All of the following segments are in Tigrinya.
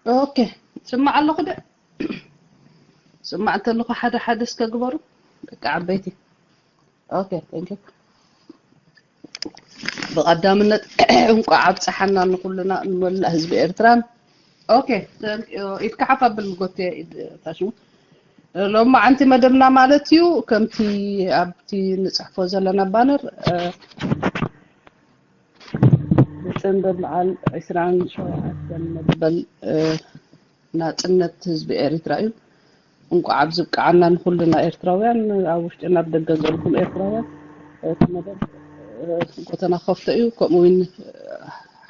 ኦኬ፣ ስማዕ ኣለኹ ደ ስማዕ እንተለኹ ሓደ ሓደ እስከ ግበሩ፣ ደቂ ዓበይቲ። ኦኬ፣ thank you። ብቐዳምነት እንቋዕ ኣብፀሓና ንኩልና፣ ንመላእ ህዝቢ ኤርትራን። ኦኬ፣ ኢድካ ሓፍ ኣብል ጎቴ፣ ኢድ ታሽሙ። ሎማዓንቲ መደብና ማለት እዩ፣ ከምቲ ኣብቲ ንፅሕፎ ዘለና ባነር፣ እ፣ ብፅምብል በዓል ዕስራን ሸውዓተን መበል፣ እ፣ ናፅነት ህዝቢ ኤርትራ እዩ። እንቋዕ ኣብዚ ብቅዓና ንኩልና ኤርትራውያን፣ ኣብ ውሽጥን ኣብ ደገን ዘለኹም ኤርትራውያን። እቲ መደብ፣ እ፣ ጎተና ክኸፍቶ እዩ። ከምኡ እውን፣ እ፣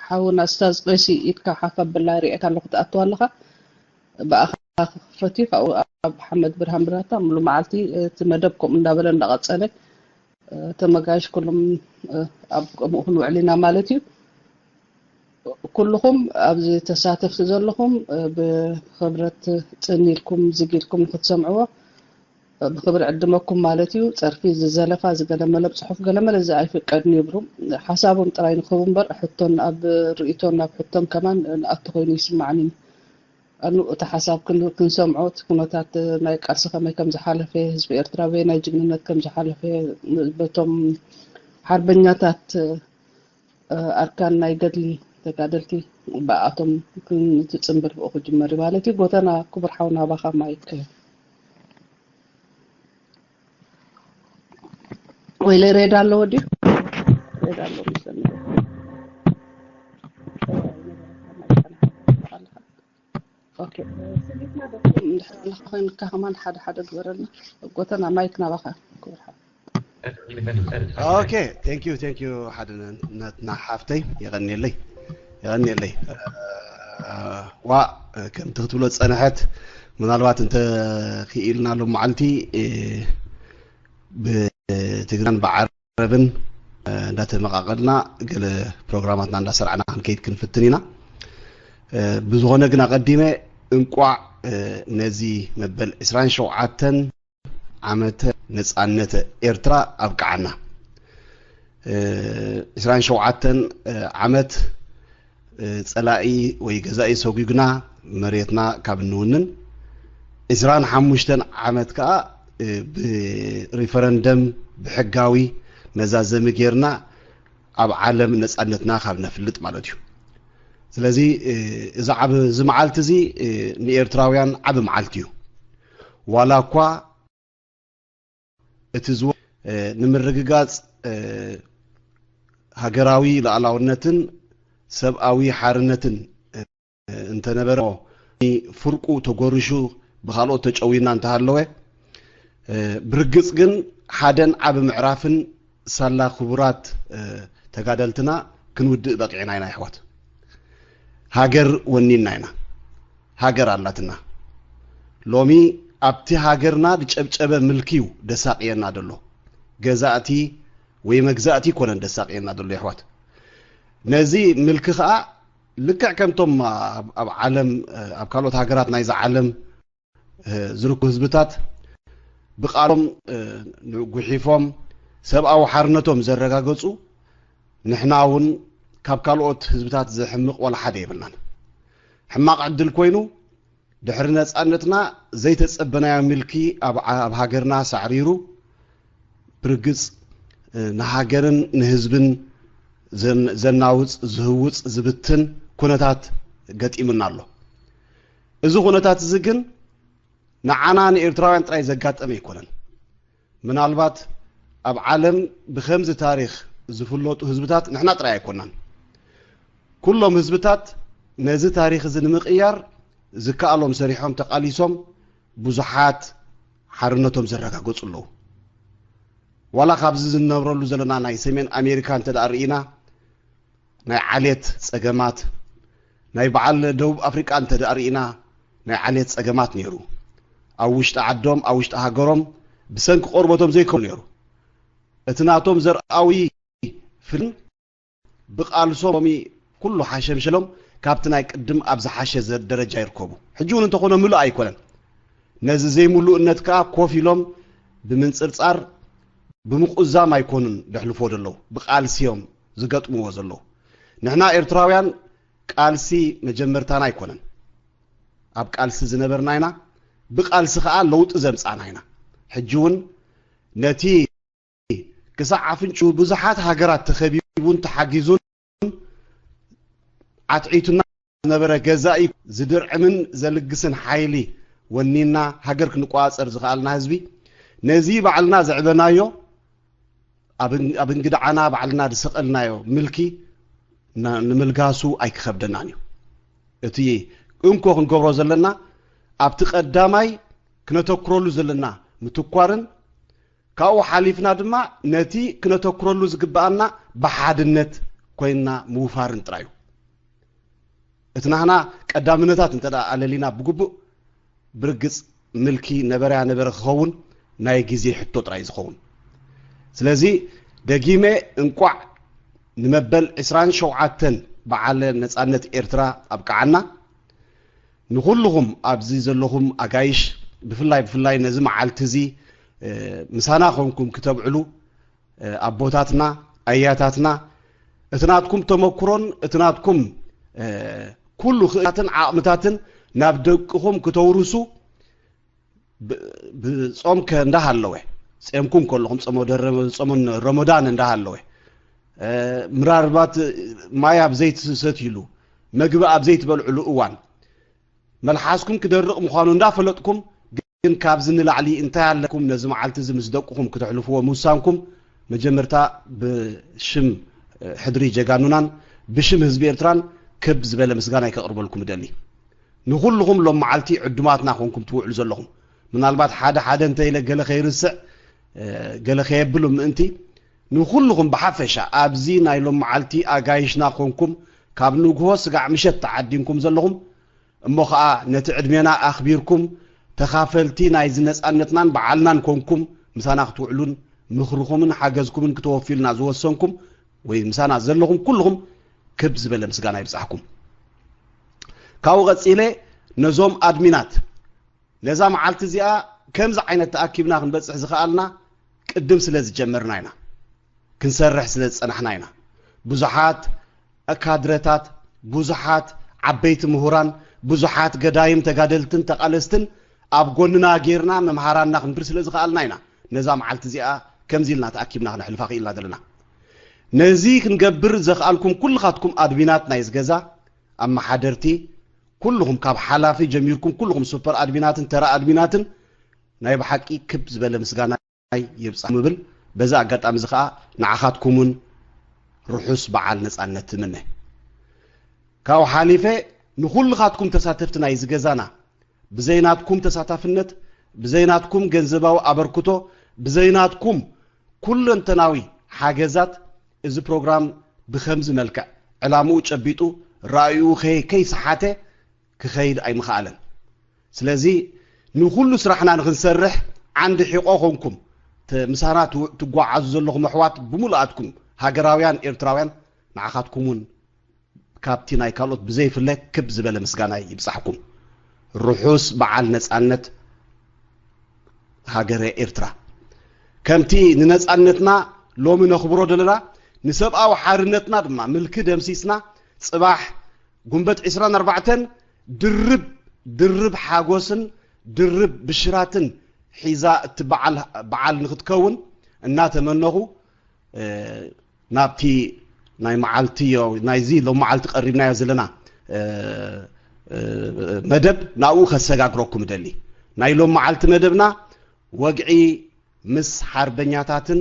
ሓውና ስታዝ ቀይሲ ኢድካ ሓፍ ኣብላ ሪኤካ ኣለኹ ትኣትዋ ኣለኻ። ብኣኻ ክኸፈት እዩ። ካብኡ ኣብ ሓመድ ብርሃን ብራታ ሙሉ መዓልቲ እቲ መደብ ከምኡ እንዳበለ እንዳቐጸለ፣ እ፣ ተመጋሽ ኩሎም፣ እ፣ ኣብ ከምኡ ክንውዕል ኢና ማለት እዩ። ኩልኹም ኣብዚ ተሳተፍቲ ዘለኹም፣ እ፣ ብኽብረት ጽን ኢልኩም ዝግ ኢልኩም ንክትሰምዕዎ፣ እ፣ ብኽብሪ ዕድመኩም ማለት እዩ። ጸርፊ ዝዘለፋ ዝገለመለ ጽሑፍ ገለመለ እዚ ኣይፍቀድን ይብሉ። ሓሳቦም ጥራይ ንክህቡ እምበር ሕቶን ኣብ ርእይቶን ናብ ሕቶም ከማን ንኣቱ ኮይኑ ይስማዓኒ። ኣኑ እቲ ሓሳብ ክን-፣ ክንሰምዖ እቲ ኩነታት ናይ ቃልሲ ከመይ ከም ዝሓለፈ ህዝቢ ኤርትራ በየናይ ጅግንነት ከም ዝሓለፈ በቶም ሓርበኛታት፣ እ፣ ኣርካን ናይ ገድሊ ተጋደልቲ ብኣቶም ክን-፣ እቲ ጽንብል ብኡ ክጅመር እዩ ማለት እዩ። ጎተና ክቡር ሓውና ባኻ ማይክ ወይለ ሬድ ኣለዎ ድዩ? ሬድ ኣለዎ መሰለኒ። ኦኬ፣ ስኒትና ደኩም እንድሕር ኣለኻ ኮይንካ ከማን ሓደ ሓደ ግበረልና። ጎተና ማይክ ናባኻ ክብርካ። ኦኬ፣ thank you፣ thank you ሓድነትና ሓፍተይ፣ የቐንየለይ፣ የቐንየለይ። ዋ፣ ከምቲ ክትብሎ ዝጸንሐት፣ ምናልባት እንተ ክኢልና ሎም መዓልቲ፣ እ፣ ብትግርኛን ብዓረብን፣ እ፣ እንዳተመቓቐልና ገለ ፕሮግራማትና እንዳሰርዕና ክንከይድ ክንፍትን ኢና። እ፣ ብዝኾነ ግን ኣቐዲመ እንቋዕ፣ እ፣ ነዚ መበል ዕስራን ሸውዓተን ዓመተ ነጻነተ ኤርትራ ኣብቅዓና። እ፣ ዕስራን ሸውዓተን ዓመት፣ እ፣ ጸላኢ ወይ ገዛኢ ሰጒግና መሬትና ካብ እንውንን፣ ዕስራን ሓሙሽተን ዓመት ከኣ፣ እ፣ ብሪፈረንደም ብሕጋዊ መዛዘሚ ጌርና ኣብ ዓለም ነጻነትና ካብ ነፍልጥ ማለት እዩ። ስለዚ፣ እ፣ እዚ ዓብ-፣ እዚ መዓልቲ እዚ፣ እ፣ ንኤርትራውያን ዓቢ መዓልቲ እዩ። ዋላ እኳ እቲ ዝወ-፣ እ፣ ንምርግጋጽ፣ እ፣ ሃገራዊ ሉዓላውነትን ሰብኣዊ ሓርነትን፣ እ፣ እንተነበረ፣ ፍርቁ ተጎርሹ ብኻልኦት ተጨዊና እንተሃለወ፣ እ፣ ብርግጽ ግን ሓደን ዓቢ ምዕራፍን ሳላ ክቡራት፣ እ፣ ተጋደልትና ክንውድእ በቂዕና ኢና የሕዋት። ሃገር ወኒንና ኢና። ሃገር ኣላትና። ሎሚ ኣብቲ ሃገርና ዝጨብጨበ ምልኪ እዩ ደሳቕየና ዘሎ። ገዛእቲ ወይ መግዛእቲ ኣይኮነን ደሳቕየና ዘሎ የሕዋት። ነዚ ምልኪ ኸኣ ልክዕ ከምቶም ኣብ፣ ኣብ ዓለም፣ ኣብ ካልኦት ሃገራት ናይዛ ዓለም፣ እ፣ ዝርከቡ ህዝብታት ብቃሎም፣ እ፣ ጉሒፎም ሰብኣዊ ሓርነቶም ዘረጋገጹ፣ ንሕና እውን ካብ ካልኦት ህዝብታት ዘሕምቕ ዋላ ሓደ የብልናን። ሕማቕ ዕድል ኮይኑ ድሕሪ ነጻነትና ዘይተጸበናዮ ምልኪ ኣብ፣ ኣብ ሃገርና ሳዕሪሩ ብርግጽ፣ እ፣ ንሃገርን ንህዝብን ዘን-፣ ዘናውጽ፣ ዝህውጽ፣ ዝብትን ኩነታት ገጢሙና ኣሎ። እዚ ኩነታት እዚ ግን ንዓና ንኤርትራውያን ጥራይ ዘጋጠመ ኣይኮነን። ምናልባት ኣብ ዓለም ብኸምዚ ታሪኽ ዝፍለጡ ህዝብታት ንሕና ጥራይ ኣይኮናን። ኩሎም ህዝብታት ነዚ ታሪኽ እዚ ንምቕያር ዝከኣሎም ሰሪሖም ተቓሊሶም ብዙሓት ሓርነቶም ዘረጋገጹ ኣለዉ። ዋላ ካብዚ ዝነብረሉ ዘለና ናይ ሰሜን ኣሜሪካ እንተ ደኣ ርኢና፣ ናይ ዓሌት ጸገማት፣ ናይ በዓል ደቡብ ኣፍሪቃ እንተ ደኣ ርኢና፣ ናይ ዓሌት ጸገማት ነይሩ። ኣብ ውሽጢ ዓዶም፣ ኣብ ውሽጢ ሃገሮም ብሰንኪ ቆርበቶም ዘይከም ነይሩ። እቲ ናቶም ዘርኣዊ ፍልን ብቓልሶም ሎሚ ኩሉ ሓሸምሸሎም ካብቲ ናይ ቅድም ኣብ ዝሓሸ ዘ-፣ ደረጃ ይርከቡ። ሕጂ እውን እንተኾነ ምሉእ ኣይኮነን። ነዚ ዘይምሉእነት ከኣ ኮፍ ኢሎም ብምንጽርጻር ብምቁዛም ኣይኮኑን ደሕልፎ ዘለዉ፣ ብቃልሲ እዮም ዝገጥምዎ ዘለዉ። ንሕና ኤርትራውያን ቃልሲ መጀመርታና ኣይኮነን። ኣብ ቃልሲ ዝነበርና ኢና። ብቃልሲ ከዓ ለውጢ ዘምፃና ኢና። ሕጂ እውን ነቲ ክሳዕ ኣፍንጭኡ ብዙሓት ሃገራት ተኸቢቡን ተሓጊዙን ዓትዒቱና ዝነበረ ገዛኢ ዝድርዕምን ዘልግስን ሓይሊ ወኒና ሃገር ክንቆፃፀር ዝኸኣልና ህዝቢ፣ ነዚ ባዕልና ዘዕበናዮ ኣብ እንግድዓና ባዕልና ዝሰቐልናዮ ምልኪ ንምልጋሱ ኣይክኸብደናን እዩ። እቲ እንኮ ክንገብሮ ዘለና ኣብቲ ቀዳማይ ክነተኩረሉ ዘለና ምትኳርን ካብኡ ሓሊፍና ድማ ነቲ ክነተኩረሉ ዝግብኣና ብሓድነት ኮይንና ምውፋርን ጥራይ እዩ። እቲ ናህና ቀዳምነታት እንተ ኣለሊና ብግቡእ ብርግጽ ምልኪ ነበረያ ነበረ ክኸውን ናይ ግዜ ሕቶ ጥራይ ዝኸውን። ስለዚ ደጊመ እንቋዕ ንመበል ዕስራን ሸውዓተን በዓለ ነጻነት ኤርትራ ኣብቅዓና። ንኹልኹም ኣብዚ ዘለኹም ኣጋይሽ ብፍላይ ብፍላይ ነዚ መዓልቲ እዚ ምሳና ኮንኩም ክተብዕሉ ኣቦታትና ኣያታትና እቲ ናትኩም ተመክሮን እቲ ናትኩም ኩሉ ክእላትን ዓቕምታትን ናብ ደቅኹም ክተውርሱ ብጾም ከ እንዳሃለወ ጼምኩም ከለኹም ጾመ ረመዳን እንዳሃለወ ምናልባት ማይ ኣብ ዘይትሰትይሉ መግቢ ኣብ ዘይትበልዕሉ እዋን መልሓስኩም ክደርቕ ምዃኑ እንዳፈለጥኩም ግን ካብዚ ንላዕሊ እንታይ ኣለኩም ነዚ መዓልቲ እዚ ምስ ደቅኹም ክተሕልፍዎ ምውሳንኩም መጀመርታ ብሽም ሕድሪ ጀጋኑናን ብሽም ህዝቢ ኤርትራን ክብ ዝበለ ምስጋናይ ከቕርበልኩም እደሊ። ንኹልኹም ሎም መዓልቲ ዕዱማትና ኮንኩም ትውዕሉ ዘለኹም ምናልባት ሓደ ሓደ እንተ ኢለ ገለ ከይርስዕ ገለ ከየብሉ ምእንቲ ንኹልኹም ብሓፈሻ ኣብዚ ናይ ሎም መዓልቲ ኣጋይሽና ኮንኩም ካብ ንግሆ ስጋዕ ምሸት ተዓዲምኩም ዘለኹም እሞ ኸኣ ነቲ ዕድሜና ኣኽቢርኩም ተኻፈልቲ ናይዚ ነጻነትናን በዓልናን ኮንኩም ምሳና ክትውዕሉን ምኽርኹምን ሓገዝኩምን ክተወፍዩልና ዝወሰንኩም ወይ ምሳና ዘለኹም ኩልኹም ክብ ዝበለ ምስጋና ይብጻሕኩም። ካብኡ ቀጺለ ነዞም ኣድሚናት ነዛ መዓልቲ እዚኣ ከምዚ ዓይነት ተኣኪብና ክንበጽሕ ዝኸኣልና ቅድም ስለ ዝጀመርና ኢና። ክንሰርሕ ስለ ዝጸናሕና ኢና። ብዙሓት ካድረታት፣ ብዙሓት ዓበይቲ ምሁራን፣ ብዙሓት ገዳይም ተጋደልትን ተቓለስትን ኣብ ጎንና ጌርና መምሃራንና ክንብር ስለ ዝኸኣልና ኢና ነዛ መዓልቲ እዚኣ ከምዚ ኢልና ተኣኪብና ክነሕልፋ ክኢልና ዘለና። ነዚ ክንገብር ዘኽኣልኩም ኩልኻትኩም ኣድሚናት ናይዚ ገዛ ኣመሓደርቲ ኩልኹም ካብ ሓላፊ ጀሚርኩም ኩልኹም ሱፐር ኣድሚናትን ተራ ኣድሚናትን ናይ ብሓቂ ክብ ዝበለ ምስጋና ይብጻሕኩም እብል። በዚ ኣጋጣሚ እዚ ከኣ ንዓኻትኩምን ርሑስ በዓል ነጻነት እምነ። ካብኡ ሓሊፈ ንኹልኻትኩም ተሳተፍቲ ናይዚ ገዛና ብዘይናትኩም ተሳታፍነት ብዘይናትኩም ገንዘባዊ ኣበርክቶ ብዘይናትኩም ኩለንተናዊ ሓገዛት እዚ ፕሮግራም ብኸምዚ መልክዕ ዕላምኡ ጨቢጡ ራእይኡ ከይሰሓተ ክኸይድ ኣይምኸኣለን። ስለዚ ንኹሉ ስራሕና ንኽንሰርሕ ዓንዲ ሒቖ ኾንኩም ምሳና ትጓዓዙ ዘለኹም ኣሕዋት ብምሉኣትኩም ሃገራውያን ኤርትራውያን ንዓኻትኩም እውን ካብቲ ናይ ካልኦት ብዘይፍለ ክብ ዝበለ ምስጋናይ ይብጻሕኩም። ርሑስ በዓል ነጻነት ሃገረ ኤርትራ። ከምቲ ንነጻነትና ሎሚ ነኽብሮ ዘለና ንሰብኣዊ ሓርነትና ድማ ምልኪ ደምሲስና ጽባሕ ጉንበት ዕስራን ኣርባዕተን ድርብ ድርብ ሓጎስን ድርብ ብሽራትን ሒዛ እቲ በዓል በዓል ንክትከውን እናተመነኹ ናብቲ ናይ መዓልቲ ናይዚ ሎም መዓልቲ ቀሪብናዮ ዘለና መደብ ናብኡ ከሰጋግረኩም እደሊ። ናይ ሎም መዓልቲ መደብና ወግዒ ምስ ሓርበኛታትን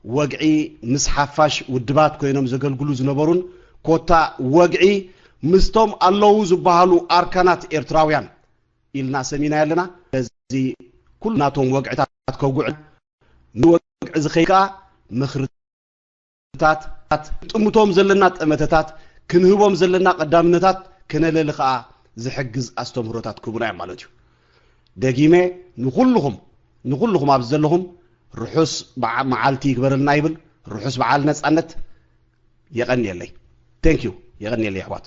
ወግዒ ምስ ሓፋሽ ውድባት ኮይኖም ዘገልግሉ ዝነበሩን ኮታ ወግዒ ምስቶም ኣለዉ ዝበሃሉ ኣርካናት ኤርትራውያን ኢልና ሰሚና ኣለና። ስለዚ ኩሉ ናቶም ወግዕታት ከጉዕ ንወግዒ ዝኸይ ከዓ ምኽርታት ጥምቶም ዘለና ጠመተታት ክንህቦም ዘለና ቀዳምነታት ከነለሊ ከዓ ዝሕግዝ ኣስተምህሮታት ክህቡና እዮም ማለት እዩ። ደጊመ ንኹልኹም ንኹልኹም ኣብዚ ዘለኹም ርሑስ መዓልቲ ይግበረልና ይብል። ርሑስ በዓል ነፃነት። የቐንየለይ። Thank you። የቐንየለይ ኣሕዋት።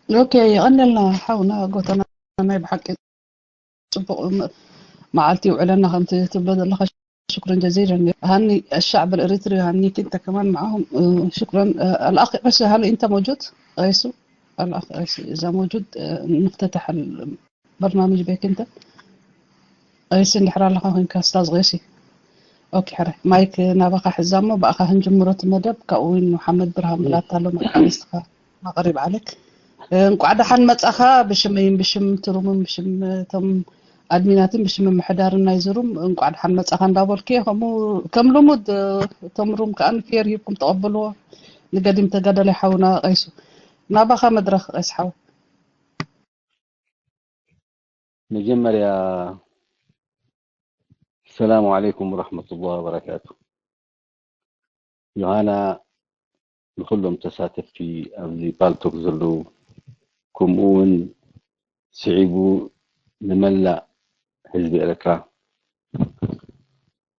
ኦኬ፣ የቐንየልና ሓውና ጎተና። ናይ ብሓቂ ፅቡቕ መዓልቲ ይውዕለና ከምቲ ትብሎ ዘለኻ شكرا جزيلا. هني الشعب الإريتري، هنيك أنت كمان معاهم. آه، شكرا. آه، الأخ عيسى، هل أنت موجود؟ عيسو، الأخ عيسو، إذا موجود، آه، نفتتح البرنامج بيك أنت. عيسي، እንድሕር ኣለኻ ኮንካ፣ أستاذ عيسي. ኦኬ፣ ሕረ ማይክ ናባኻ ሕዛ እሞ ብኣኻ ክንጅምሮ እቲ መደብ። ካብኡ እውን መሓመድ ብርሃን ብላታ ኣሎ፣ መቃለስትኻ ማቕሪብ ዓለክ። እንቋዕ ደሓን መጻኻ። ብሽመይን ብሽም ትሩምን ብሽም እቶም ኣድሚናትን ብሽም ምምሕዳርን ናይ ዝሩም እንቋዕ ደሓን መጻኻ እንዳበልኩ እየ። ከምኡ ከም ልሙድ እቶም ሩም ከኣ ንፌር ሂብኩም ተቐበልዎ። ንገዲም ተጋዳላይ ሓውና ቀይሱ፣ ናባኻ መድረኽ ቀይስ ሓው። መጀመርያ ሰላሙ ዓለይኩም ወረሕመቱላሂ ወበረካቱ። ዮሃና፣ ንኹሎም ተሳተፍቲ ኣብዚ ፓልቶክ ዘለዉ፣ ከምኡ እውን ስዒቡ ንመላእ ህዝቢ ኤርትራ።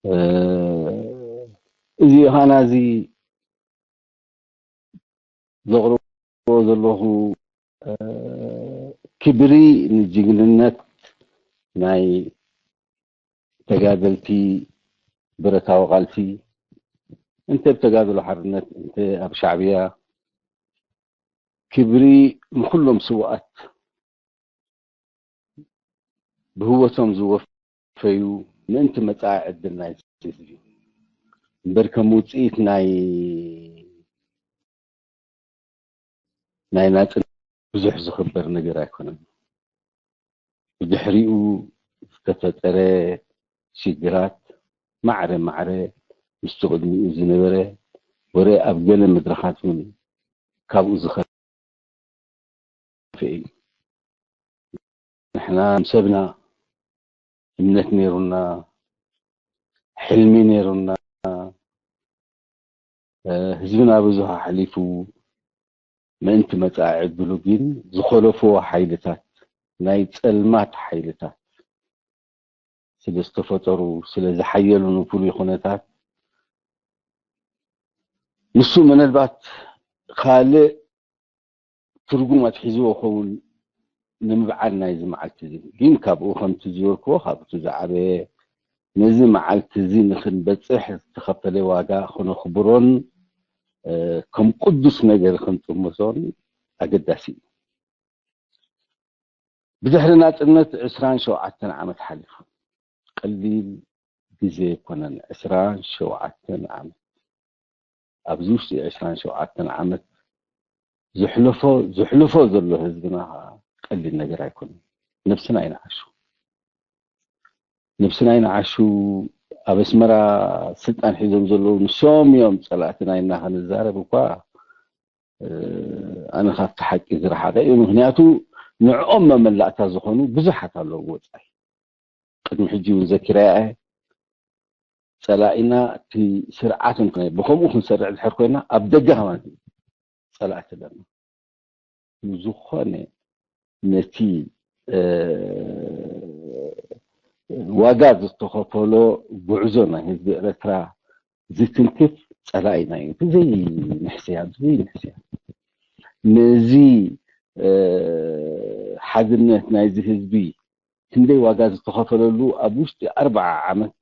እ፣ እዚ ዮሃና እዚ ዘቕርቦ ዘለኹ፣ እ፣ ክብሪ ንጅግንነት ናይ ተጋደልቲ ብረታዊ ቃልሲ፣ እንተ ኣብ ተጋድሎ ሓርነት፣ እንተ ኣብ ሻዕብያ፣ ክብሪ ንኹሎም ስውኣት ብህይወቶም ዝወፈዩ ምእንቲ መጻኢ ዕድል ናይ ህዝቢ እምበር ከም ውጽኢት ናይ ናይ ናጽነት ብዙሕ ዝኽበር ነገር ኣይኮነን። ብድሕሪኡ ዝተፈጠረ ሽግራት ማዕረ ማዕረ ምስቲ ቅድሚኡ ዝነበረ ወረ ኣብ ገለ መድረኻት እውን ካብኡ ዝኸፈ እዩ። ንሕና ሰብና እምነት ነይሩና፣ ሕልሚ ነይሩና፣ እ፣ ህዝብና ብዙሕ ኣሕሊፉ ምእንቲ መጻኢ ዕድሉ ግን ዝኸለፍዎ ሓይልታት፣ ናይ ጸልማት ሓይልታት ስለ ዝተፈጠሩ፣ ስለ ዝሓየሉ ንፍሉይ ኩነታት፣ ንሱ ምናልባት ካልእ ትርጉም ኣትሒዝዎ ኸውን ንምብዓል ናይዚ መዓልቲ እዚ። ግን ካብኡ ከምቲ ዝበልክዎ፣ ካብቲ ዝዓበየ ነዚ መዓልቲ እዚ ንኽንበጽሕ ዝተኸፈለ ዋጋ ክነኽብሮን፣ እ፣ ከም ቅዱስ ነገር ክንጥምቶን ኣገዳሲ እዩ። ብድሕሪ ናጽነት ዕስራን ሸውዓተን ዓመት ሓሊፉ። ቀሊል ግዜ ኣይኮነን፣ ዕስራን ሸውዓተን ዓመት። ኣብዚ ውሽጢ ዕስራን ሸውዓተን ዓመት ዝሕለፎ፣ ዝሕልፎ ዘሎ ህዝብና ኸዓ ቀሊል ነገር ኣይኮነን። ነብስና ኣይንዓሹ። ነብስና ኣይንዓሹ። ኣብ ኣስመራ ስልጣን ሒዞም ዘለዉ ንሶም እዮም ጸላእትና ኢልና ክንዛረብ እኳ፣ እ፣ ኣነ ካብቲ ሓቂ ዝረሓቐ እዩ። ምኽንያቱ ንዕኦም መመላእታ ዝኾኑ ብዙሓት ኣለዉ ወጻኢ። ቅድሚ ሕጂ እውን ዘኪረያ እየ። ጸላኢና እቲ ስርዓት እንተ ብኸምኡ ክንሰርዕ ድሕር ኮይና ኣብ ደገ ከማን ጸላእቲ ኣለና። ንዝኾነ ነቲ፣ እ፣ ዋጋ ዝተኸፈሎ ጉዕዞ ናይ ህዝቢ ኤርትራ ዝትንክፍ ጸላኢና እዩ። ብዘይ ንሕስያ፣ ብዘይ ንሕስያ። ነዚ፣ እ፣ ሓድነት ናይዚ ህዝቢ ክንደይ ዋጋ ዝተኸፈለሉ ኣብ ውሽጢ ኣርብዓ ዓመት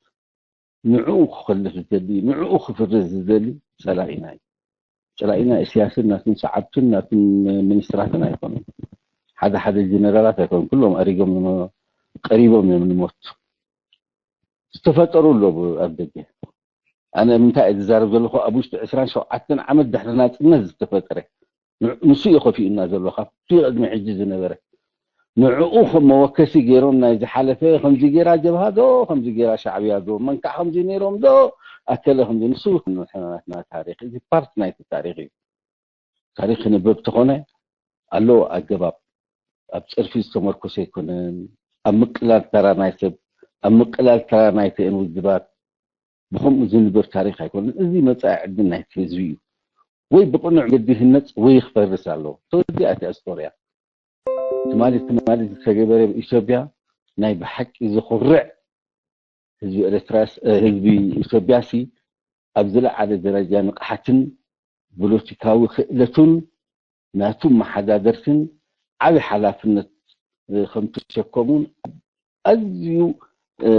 ንዕኡ ክኸልፍ ዝደሊ፣ ንዕኡ ክፍርስ ዝደሊ ጸላኢና እዩ። ጸላኢና ኢሳያስን ናቱን ሰዓብቱን ናቱን ሚኒስትራትን ኣይኮኑን። ሓደ ሓደ ጀነራላት ኣይኮኑን። ኩሎም ኣሪጎም ንመ-፣ ቀሪቦም እዮም ንሞት። ዝተፈጠሩ ኣለዉ ኣብ ደገ። ኣነ ምንታይ እየ ዝዛረብ ዘለኹ? ኣብ ውሽጢ ዕስራን ሸውዓተን ዓመት ድሕሪ ናጽነት ዝተፈጠረ። ን-፣ ንሱ እዩ ከፊኡና ዘሎ፣ ካብቲ ቅድሚ ሕጂ ዝነበረ። ንዕኡ ከም መወከሲ ገይሮም፣ ናይ ዝሓለፈ ከምዚ ገይራ ጀብሃ ዶ፣ ከምዚ ገይራ ሻዕብያ ዶ፣ መን ከዓ ከምዚ ነይሮም ዶ፣ ኣከለ ከምዚ። ንሱ ናትና ታሪኽ፣ እዚ ፓርት ናይቲ ታሪኽ እዩ። ታሪኽ ክንበብ ተኾነ ኣለዎ ኣገባብ። ኣብ ጸርፊ ዝተመርኮሰ ኣይኮነን። ኣብ ምቅላል ተራ ናይ ሰብ፣ ኣብ ምቅላል ተራ ናይ ተን ውድባት፣ ብኸምኡ ዝንበር ታሪኽ ኣይኮነን። እዚ መጻኢ ዕድል ናይቲ ህዝቢ እዩ። ወይ ብቕኑዕ ገዲ ይህነጽ ወይ ክፈርስ ኣለዎ። ተወዲኣ እቲኣ ስቶርያ። ትማሊ፣ ትማሊ ዝተገበረ ኣብ ኢትዮጵያ ናይ ብሓቂ ዘኹርዕ ህዝቢ ኤርትራስ፣ እ፣ ህዝቢ ኢትዮጵያሲ ኣብ ዝለዓለ ደረጃ ንቕሓትን ፖለቲካዊ ክእለቱን ናቱ መሓዳደርትን ዓቢ ሓላፍነት፣ እ፣ ከም ተሸከሙን ኣዝዩ፣ እ፣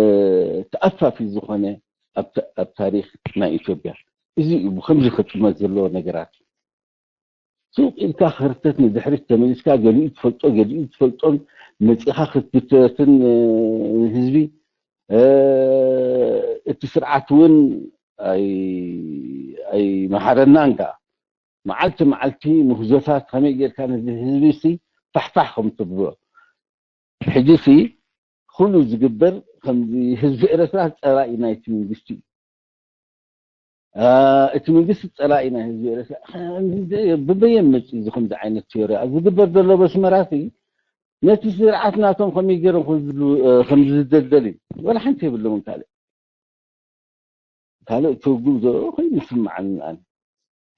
ተኣፋፊ ዝኾነ ኣብ ታ- ኣብ ታሪኽ ናይ ኢትዮጵያ። እዚ እዩ ብከምዚ ክጥመት ዘለዎ ነገራት። ሱቕ ኢልካ ክርተት ንድሕሪት ተመሊስካ ገሊኡ ትፈልጦ ገሊኡ ትፈልጦን መፂኻ ክትብትረትን ህዝቢ እቲ ስርዓት እውን ኣይመሓረናን። ከ መዓልቲ መዓልቲ ምህዞታት ከመይ ጌርካ ነዚ ህዝቢ ሲ ፋሕፋሕ ከም ትብሎ። ሕጂ ሲ ኩሉ ዝግበር ከምዚ ህዝቢ ኤረትራ ጸላኢ ናይቲ መንግስቲ እዩ። እቲ መንግስቲ ጸላኢ ናይ ህዝቢ ኤረትራ ብበየን መጺ እዚ ከምዚ ዓይነት ቲዮሪ ዝግበር ዘሎ በስመራሲ ነቲ ስርዓት ናቶም ከመይ ገይሮም ከምዚ ዝደልደል እዩ። ወላ ሓንቲ የብሎምን ካልእ ካልእ ትርጉም ዘለዎ ኮይኑ ይስምዓኒ። ኣነ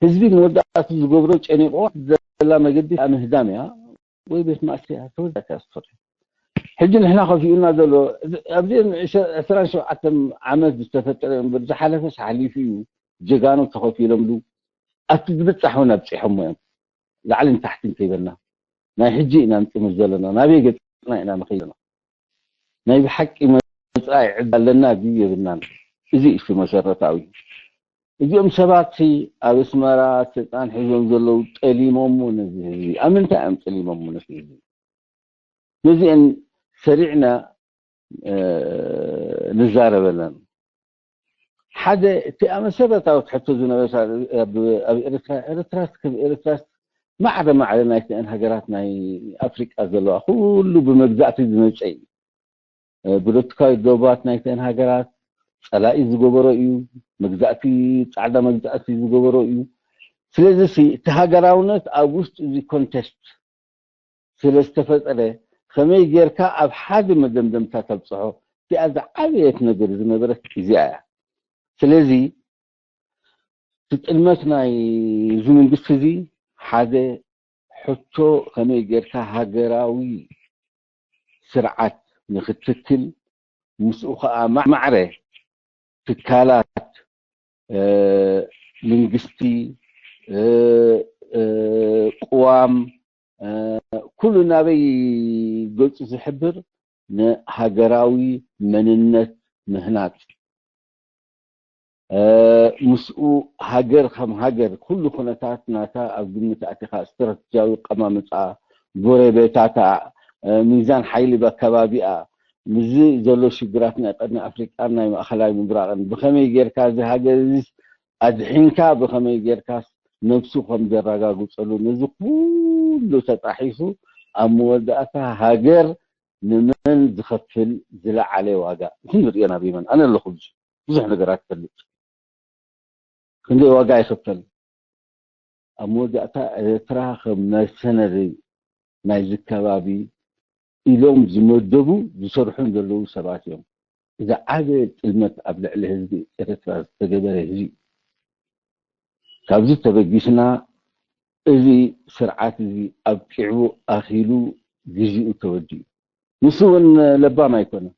ህዝቢ ንወዳእቱ ዝገብሮ ጨኒቆ ዘላ መገዲ ኣምህዳም እያ ወይ ቤት ማእሰያ ተወዳእካ ስቶሪ። ሕጂ ንሕና ከፊኡና ዘሎ ኣብዚ ዕስራን ሸውዓተን ዓመት ዝተፈጠረ እምበር ዝሓለፈ ሓሊፉ እዩ። ጀጋኑ ተኸፊሎምሉ ኣብቲ ዝበጻሕ እውን ኣብፂሖሞ እዮም። ላዕልን ታሕትን ከይበልና ናይ ሕጂ ኢና ንጥምር ዘለና ናበይ ገፅና ኢና ንኸይድ ዘለና። ናይ ብሓቂ መፃኢ ዕድል ኣለና ድዩ የብልናን? እዚ እዩ መሰረታዊ። እዚኦም ሰባት ኣብ ኣስመራ ስልጣን ሒዞም ዘለዉ ጠሊሞሞ ነዚ ህዝቢ ኣብ ምንታይ እዮም ጠሊሞሞ ነዚ ህዝቢ? ነዚአን ሰሪዕና ንዛረበለን። ሓደ እቲ መሰረታዊ ሕቶ ዝነበረ ኣብ ኤርትራ ኤርትራ ኤርትራ ማዕረ ማዕረ ናይተን ሃገራት ናይ ኣፍሪቃ ዘለዋ ኩሉ ብመግዛእቲ ዝመፀ እዩ። ብረቱካዊ ዶባት ናይተን ሃገራት ፀላኢ ዝገበሮ እዩ። መግዛእቲ ፃዕዳ መግዛእቲ ዝገበሮ እዩ። ስለዚ እቲ ሃገራውነት ኣብ ውሽጢ እዚ ኮንቴስት ስለ ዝተፈጠረ ከመይ ጌርካ ኣብ ሓደ መደምደምታ ተብፅሖ እቲኣ ዝዓበየት ነገር ዝነበረት እዚኣ እያ። ስለዚ እቲ ጥልመት ናይ እዚ መንግስቲ እዚ ሓደ ሕቶ ከመይ ጌርካ ሃገራዊ ስርዓት ንክትክል ምስኡ ከዓ ማዕረ ትካላት መንግስቲ ቅዋም ኩሉ ናበይ ገፁ ዝሕብር ንሃገራዊ መንነት ምህናፅ ምስኡ ሃገር ከም ሃገር ኩሉ ኩነታት ናታ ኣብ ግምት ኣቲኻ ስትራተጂያዊ ኣቀማምጣ ጎረቤታታ ሚዛን ሓይሊ በከባቢኣ ምስዚ ዘሎ ሽግራት ናይ ቀርኒ ኣፍሪቃን ናይ ማእኸላይ ምብራቕን ብኸመይ ጌርካ እዚ ሃገር እዚ ኣድሒንካ ብኸመይ ጌርካስ ነብሱ ከም ዘረጋግፀሉ ነዚ ኩሉ ተጣሒሱ ኣብ መወዳእታ ሃገር ንመን ዝኸፍል ዝለዓለ ዋጋ እቲ ንሪኦ ናብ የመን ኣነ ኣለኹ ብዙሕ ነገራት ይፈልጥ ክንደይ ዋጋ ይኸፈል ኣብ መወዳእታ ኤርትራ ከም መርሰነሪ ናይዚ ከባቢ ኢሎም ዝመደቡ ዝሰርሑን ዘለዉ ሰባት እዮም። እዚ ዓበየ ጥልመት ኣብ ልዕሊ ህዝቢ ኤርትራ ዝተገበረ ህዝቢ ካብዚ ተበጊስና እዚ ስርዓት እዚ ኣብቂዑ ኣኺሉ ግዜኡ ተወዲኡ። ንሱ እውን ለባም ኣይኮነን።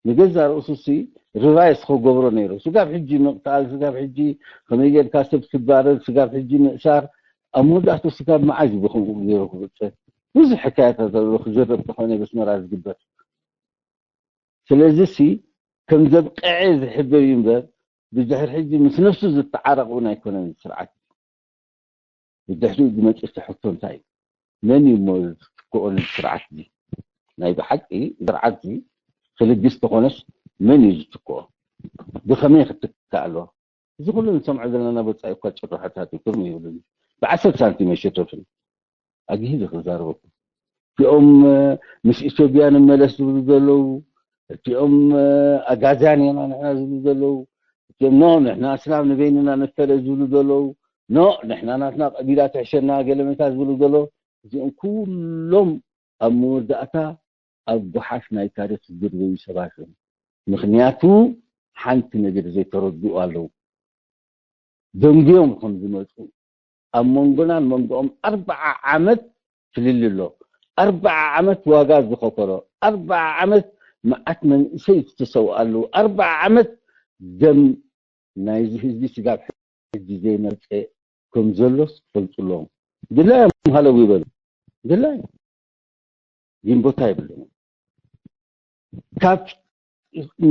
ንገዛ ርእሱ ሲ ሪቫይስ ክገብሮ ነይሩ። ስጋብ ሕጂ ምቕታል፣ ስጋብ ሕጂ ከመይ ጌርካ ሰብ ትባረር፣ ስጋብ ሕጂ ምእሳር፣ ኣብ መወዳእቱ ስጋብ መዓዝ እዩ ብከምኡ ገይሩ ክፍፀም? ብዙሕ ሕካያታት ኣሎ ክዝረብ ተኾነ በስመራ ዝግበር። ስለዚ ሲ ከም ዘብቀዐ ዝሕብር እዩ እምበር ብድሕር ሕጂ ምስ ነፍሱ ዝተዓረቕ እውን ኣይኮነን ስርዓት። ብድሕሪኡ ዝመፅእ ሕቶ እንታይ እዩ? መን እዩ እሞ ዝትክኦ ነዚ ስርዓት እዚ? ናይ ብሓቂ ስርዓት እዚ ክልግስ ተኾነስ መን እዩ ዝትክኦ? ብኸመይ ክትካእ ኣለዎ? እዚ ኩሉ ንሰምዖ ዘለና ወፃኢ እኳ ጭርሖታት እዩ። ትርጉም የብሉን። ብዓሰርተ ሳንቲም ኣይሸተቱን። ኣግሂ ክዛረበኩም እቲኦም ምስ ኢትዮጵያ ንመለስ ዝብሉ ዘለዉ እቲኦም ኣጋዛን ኢና ንሕና ዝብሉ ዘለዉ እቲኦም ኖ ንሕና እስላም ንበይንና ንፈለ ዝብሉ ዘለዉ ኖ ንሕና ናትና ቀቢላ ትሕሸና ገለመታ ዝብሉ ዘለዉ እዚኦም ኩሎም ኣብ መወዳእታ ኣብ ጉሓፍ ናይ ታሪክ ዝድርበዩ ሰባት እዮም። ምክንያቱ ሓንቲ ነገር ዘይተረድኡ ኣለዉ። ደንጉዮም ከም ዝመፁ ኣብ መንጎናን መንጎኦም ኣርባዓ ዓመት ፍልል ኣሎ። ኣርባዓ ዓመት ዋጋ ዝኸፈሎ፣ ኣርባዓ ዓመት መዓት መንእሰይ ዝተሰውኣሉ፣ ኣርባዓ ዓመት ደም ናይዚ ህዝቢ ስጋብ ሕጂ ዘይመፀ ከም ዘሎስ ፈልጡ ኣለዎም። ድላዮም ሃለው ይበሉ። ድላዮም ግን ቦታ የብሉን። ካብ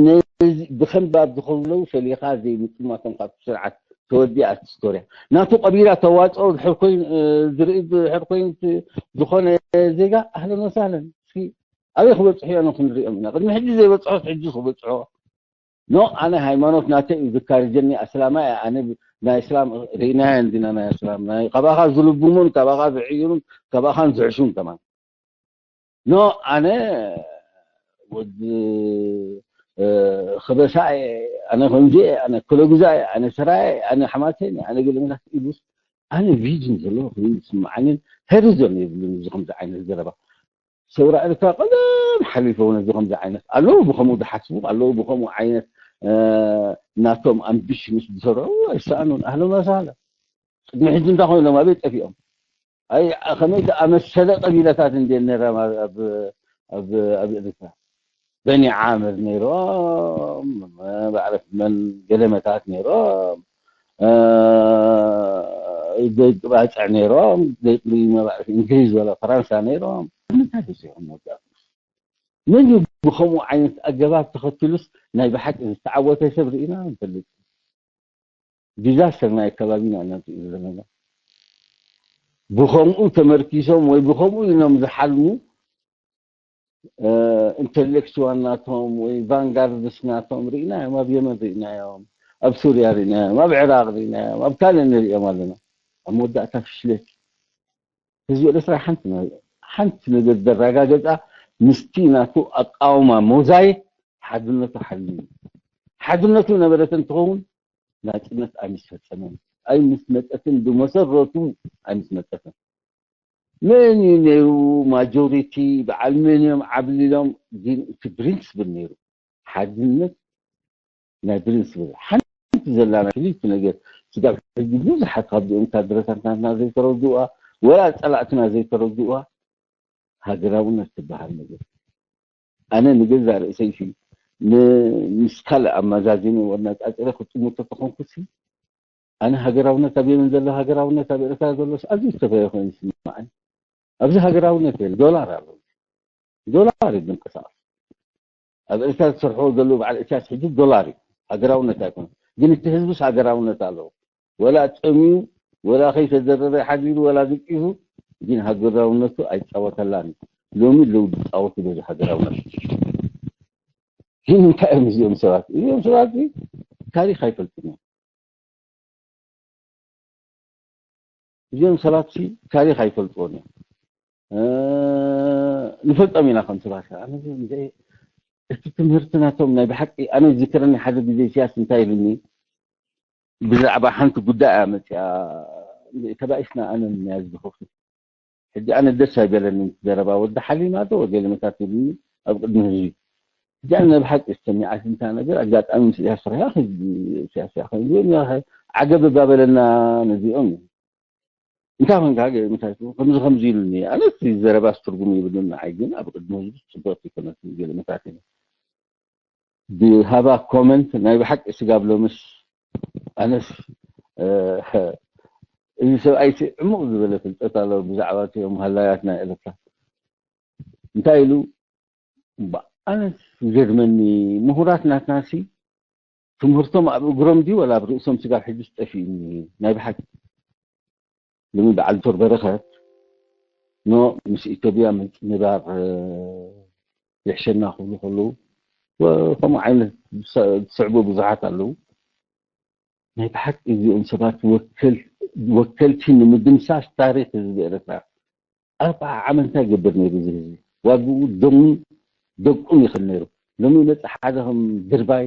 ነዚ ብኸምዚ ኣብ ዝኸለዉ ፈሊኻ ዘይምጥማቶም ካብቲ ስርዓት ተወዲኣ እቲ ስቶርያ ናቱ ቀቢላ ተዋፅኦ ድሕር ኮይኑ ዝርኢ ድሕር ኮይኑ ዝኾነ ዜጋ ኣህለን ወሳለን እስኪ ኣበይ ክበፅሑ እዮም ክንሪኦም ኢና ቅድሚ ሕጂ ዘይበፅሖ ሕጂ ክበፅሖ ኖ ኣነ ሃይማኖት ናተይ እዩ ዝካርጀኒ ኣስላማ እየ ኣነ ናይ እስላም ርኢናዮ እንዲና ናይ እስላም ናይ ካባኻ ዝልብሙን ካባኻ ዝሕይሩን ካባኻን ዝሕሹን ከማን ኖ ኣነ ወዲ ክበሳ እየ ኣነ ከምዚ እየ ኣነ ክለጉዛ እየ ኣነ ሰራየ እየ ኣነ ሓማሴን እየ ኣነ ገለመታት ኢሉስ ኣነ ቪዥን ዘለዎ ኮይኑ ዝስምዓንን ሄሪዞን የብሉን እዚ ከምዚ ዓይነት ዘረባ ሰውራ ኤርትራ ቀደም ሓሊፎም ነዚ ከምዚ ዓይነት ኣለዉ ብከምኡ ዝሓስቡ ኣለዉ ብከምኡ ዓይነት ናቶም ኣምቢሽንስ ዝሰርዑ ኣይሰኣኑን ኣህለን ወሳህለን ቅድሚ ሕጂ እንታይ ኮይኖም ኣበይ ጠፊኦም ኣይ ከመይ ዝኣመሰለ ቀቢላታት እንድየን ነረን ኣብ ኣብ ኣብ ኤርትራ በኒ ዓምር ነይሮም በዕረፍ መን ገለመታት ነይሮም ዘይባፅዕ ነይሮም ዘይቅሪ መባእሲ እንግሊዝ ወላ ፈራንሳ ነይሮም ንምንታይ ተሲሖም መወዳእታ መን እዩ ብከምኡ ዓይነት ኣገባብ ተኸትሉስ ናይ ብሓቂ ዝተዓወተ ሰብ ርኢና ንፈልጥ ዲዛስተር ናይ ኣከባቢና ኢና ንርኢ ዘለና ብከምኡ ተመርኪሶም ወይ ብከምኡ ኢኖም ዝሓልሙ ኢንተሌክቹዋል ናቶም ወይ ቫንጋርድስ ናቶም ርኢናዮም ኣብ የመን ርኢናዮም ኣብ ሱርያ ርኢናዮም ኣብ ዕራቅ ርኢናዮም ኣብ ካልእ ንሪኦም ኣለና ኣብ መወዳእታ ፍሽለት ህዝቢ ኤርትራ ሓንቲ ሓንቲ ነገር ዘረጋገፃ ምስቲ ናቱ ኣቃውማ ሞዛይክ ሓድነቱ ሓልዩ ሓድነቱ ነበረት እንትኸውን ናፅነት ኣይምስፈፀመን ኣይምስመፀትን ብመሰረቱ ኣይምስመፀትን መን እዩ ነይሩ ማጆሪቲ በዓል መን እዮም ዓብሊሎም ግን እቲ ፕሪንስፕል ነይሩ ሓድነት ናይ ፕሪንስፕል ሓንቲ ዘላና ፍልይቲ ነገር ስጋብ ሕጂ ብዙሓት ካብዚኦም ካድረታት ናትና ዘይተረድኡዋ ወላ ፀላእትና ዘይተረድኡዋ ሃገራውነት ትበሃል ነገር ኣነ ንገዛ ርእሰይ ሲ ምስ ካልእ ኣመዛዚነ ወናፃፂረ ክጥምቶ ተኾንኩ ሲ ኣነ ሃገራውነት ኣብ የመን ዘሎ ሃገራውነት ኣብ ኤርትራ ዘሎ ኣዝዩ ዝተፈየ ኮይኑ ይስምዓኒ ኣብዚ ሃገራውነት የለ ዶላር ኣሎ ዶላር እዩ ዝንቀሳቀስ ኣብ ኤርትራ ዝሰርሕዎ ዘለዉ በዓል እሳያስ ሕጂ ዶላር እዩ ሃገራውነት ኣይኮነ ግን እቲ ህዝብስ ሃገራውነት ኣለዎ ወላ ጠምዩ ወላ ከይተደረረ ሓዲሩ ወላ ድቂሱ ግን ሃገራውነቱ ኣይፃወተላን እዩ ሎሚ ለው ዝፃወቱ በዚ ሃገራውነት ግን እንታይ እዮም እዚኦም ሰባት እዚኦም ሰባት ታሪክ ኣይፈልጡን እዮም እዚኦም ሰባት ሲ ታሪክ ኣይፈልጥዎን እዮም ንፈልጦም ኢና ከም ሰባት እቲ ትምህርቲ ናቶም ናይ ብሓቂ ኣነ ዝዝክረኒ ሓደ ግዜ ኢሳያስ እንታይ ኢሉኒ ብዛዕባ ሓንቲ ጉዳይ እያ መፅኣ ተባኢስና ኣነ እያ ዝዝኽርኩ ሕጂ ኣነ ደስ ኣይበለኒ ዘረባ ወዲ ሓሊማ ዶ ገለመታት ኢሉኒ ኣብ ቅድሚ ህዝቢ ሕጂ ኣነ ናይ ብሓቂ ዝተሚዓት እንታ ነገር ኣጋጣሚ ምስ ኢሳያስ ርሕያ ህዝቢ ኢሳያስ ኢያ ዓገብ እባ በለና ነዚኦም እዩ እንታይ ኮንካ ገለመታት ከምዚ ከምዚ ኢሉኒ ኣነስ ዘረባስ ትርጉም ይብሉን ንዓይ ግን ኣብ ቅድሚ ህዝቢ ፅቡቅ ይኮነት ገለመታት እዩ ብሃባ ኮመንት ናይ ብሓቂ ስጋብ ሎምስ ኣነስ እዚ ሰብኣይ ዕሙቕ ዝበለ ፍልጠት ኣለዎ ብዛዕባ እቲኦም ሃላያት ናይ ኤርትራ እንታይ ኢሉ ኣነስ ዝገርመኒ ምሁራት ናትናሲ ትምህርቶም ኣብ እግሮም ድዩ ወላ ኣብ ርእሶም ስጋብ ሕጅስ ጠፊኡኒ ናይ ብሓቂ ሎሚ በዓል ዶክተር በረኸት ኖ ምስ ኢትዮጵያ ምንባር ይሕሸና ክብሉ ከለዉ ከምኡ ዓይነት ዝስዕቡ ብዙሓት ኣለዉ ናይ ብሓቂ እዚኦም ሰባት ወከልቲ ንምድምሳስ ታሪክ ህዝቢ ኤርትራ ኣርባዓ ዓመት እንታይ ገብር ነይሩ እዚ ህዝቢ ዋግኡ ደሙ ደቁን ይኽእል ነይሩ ሎሚ መፅእ ሓደ ከም ድርባይ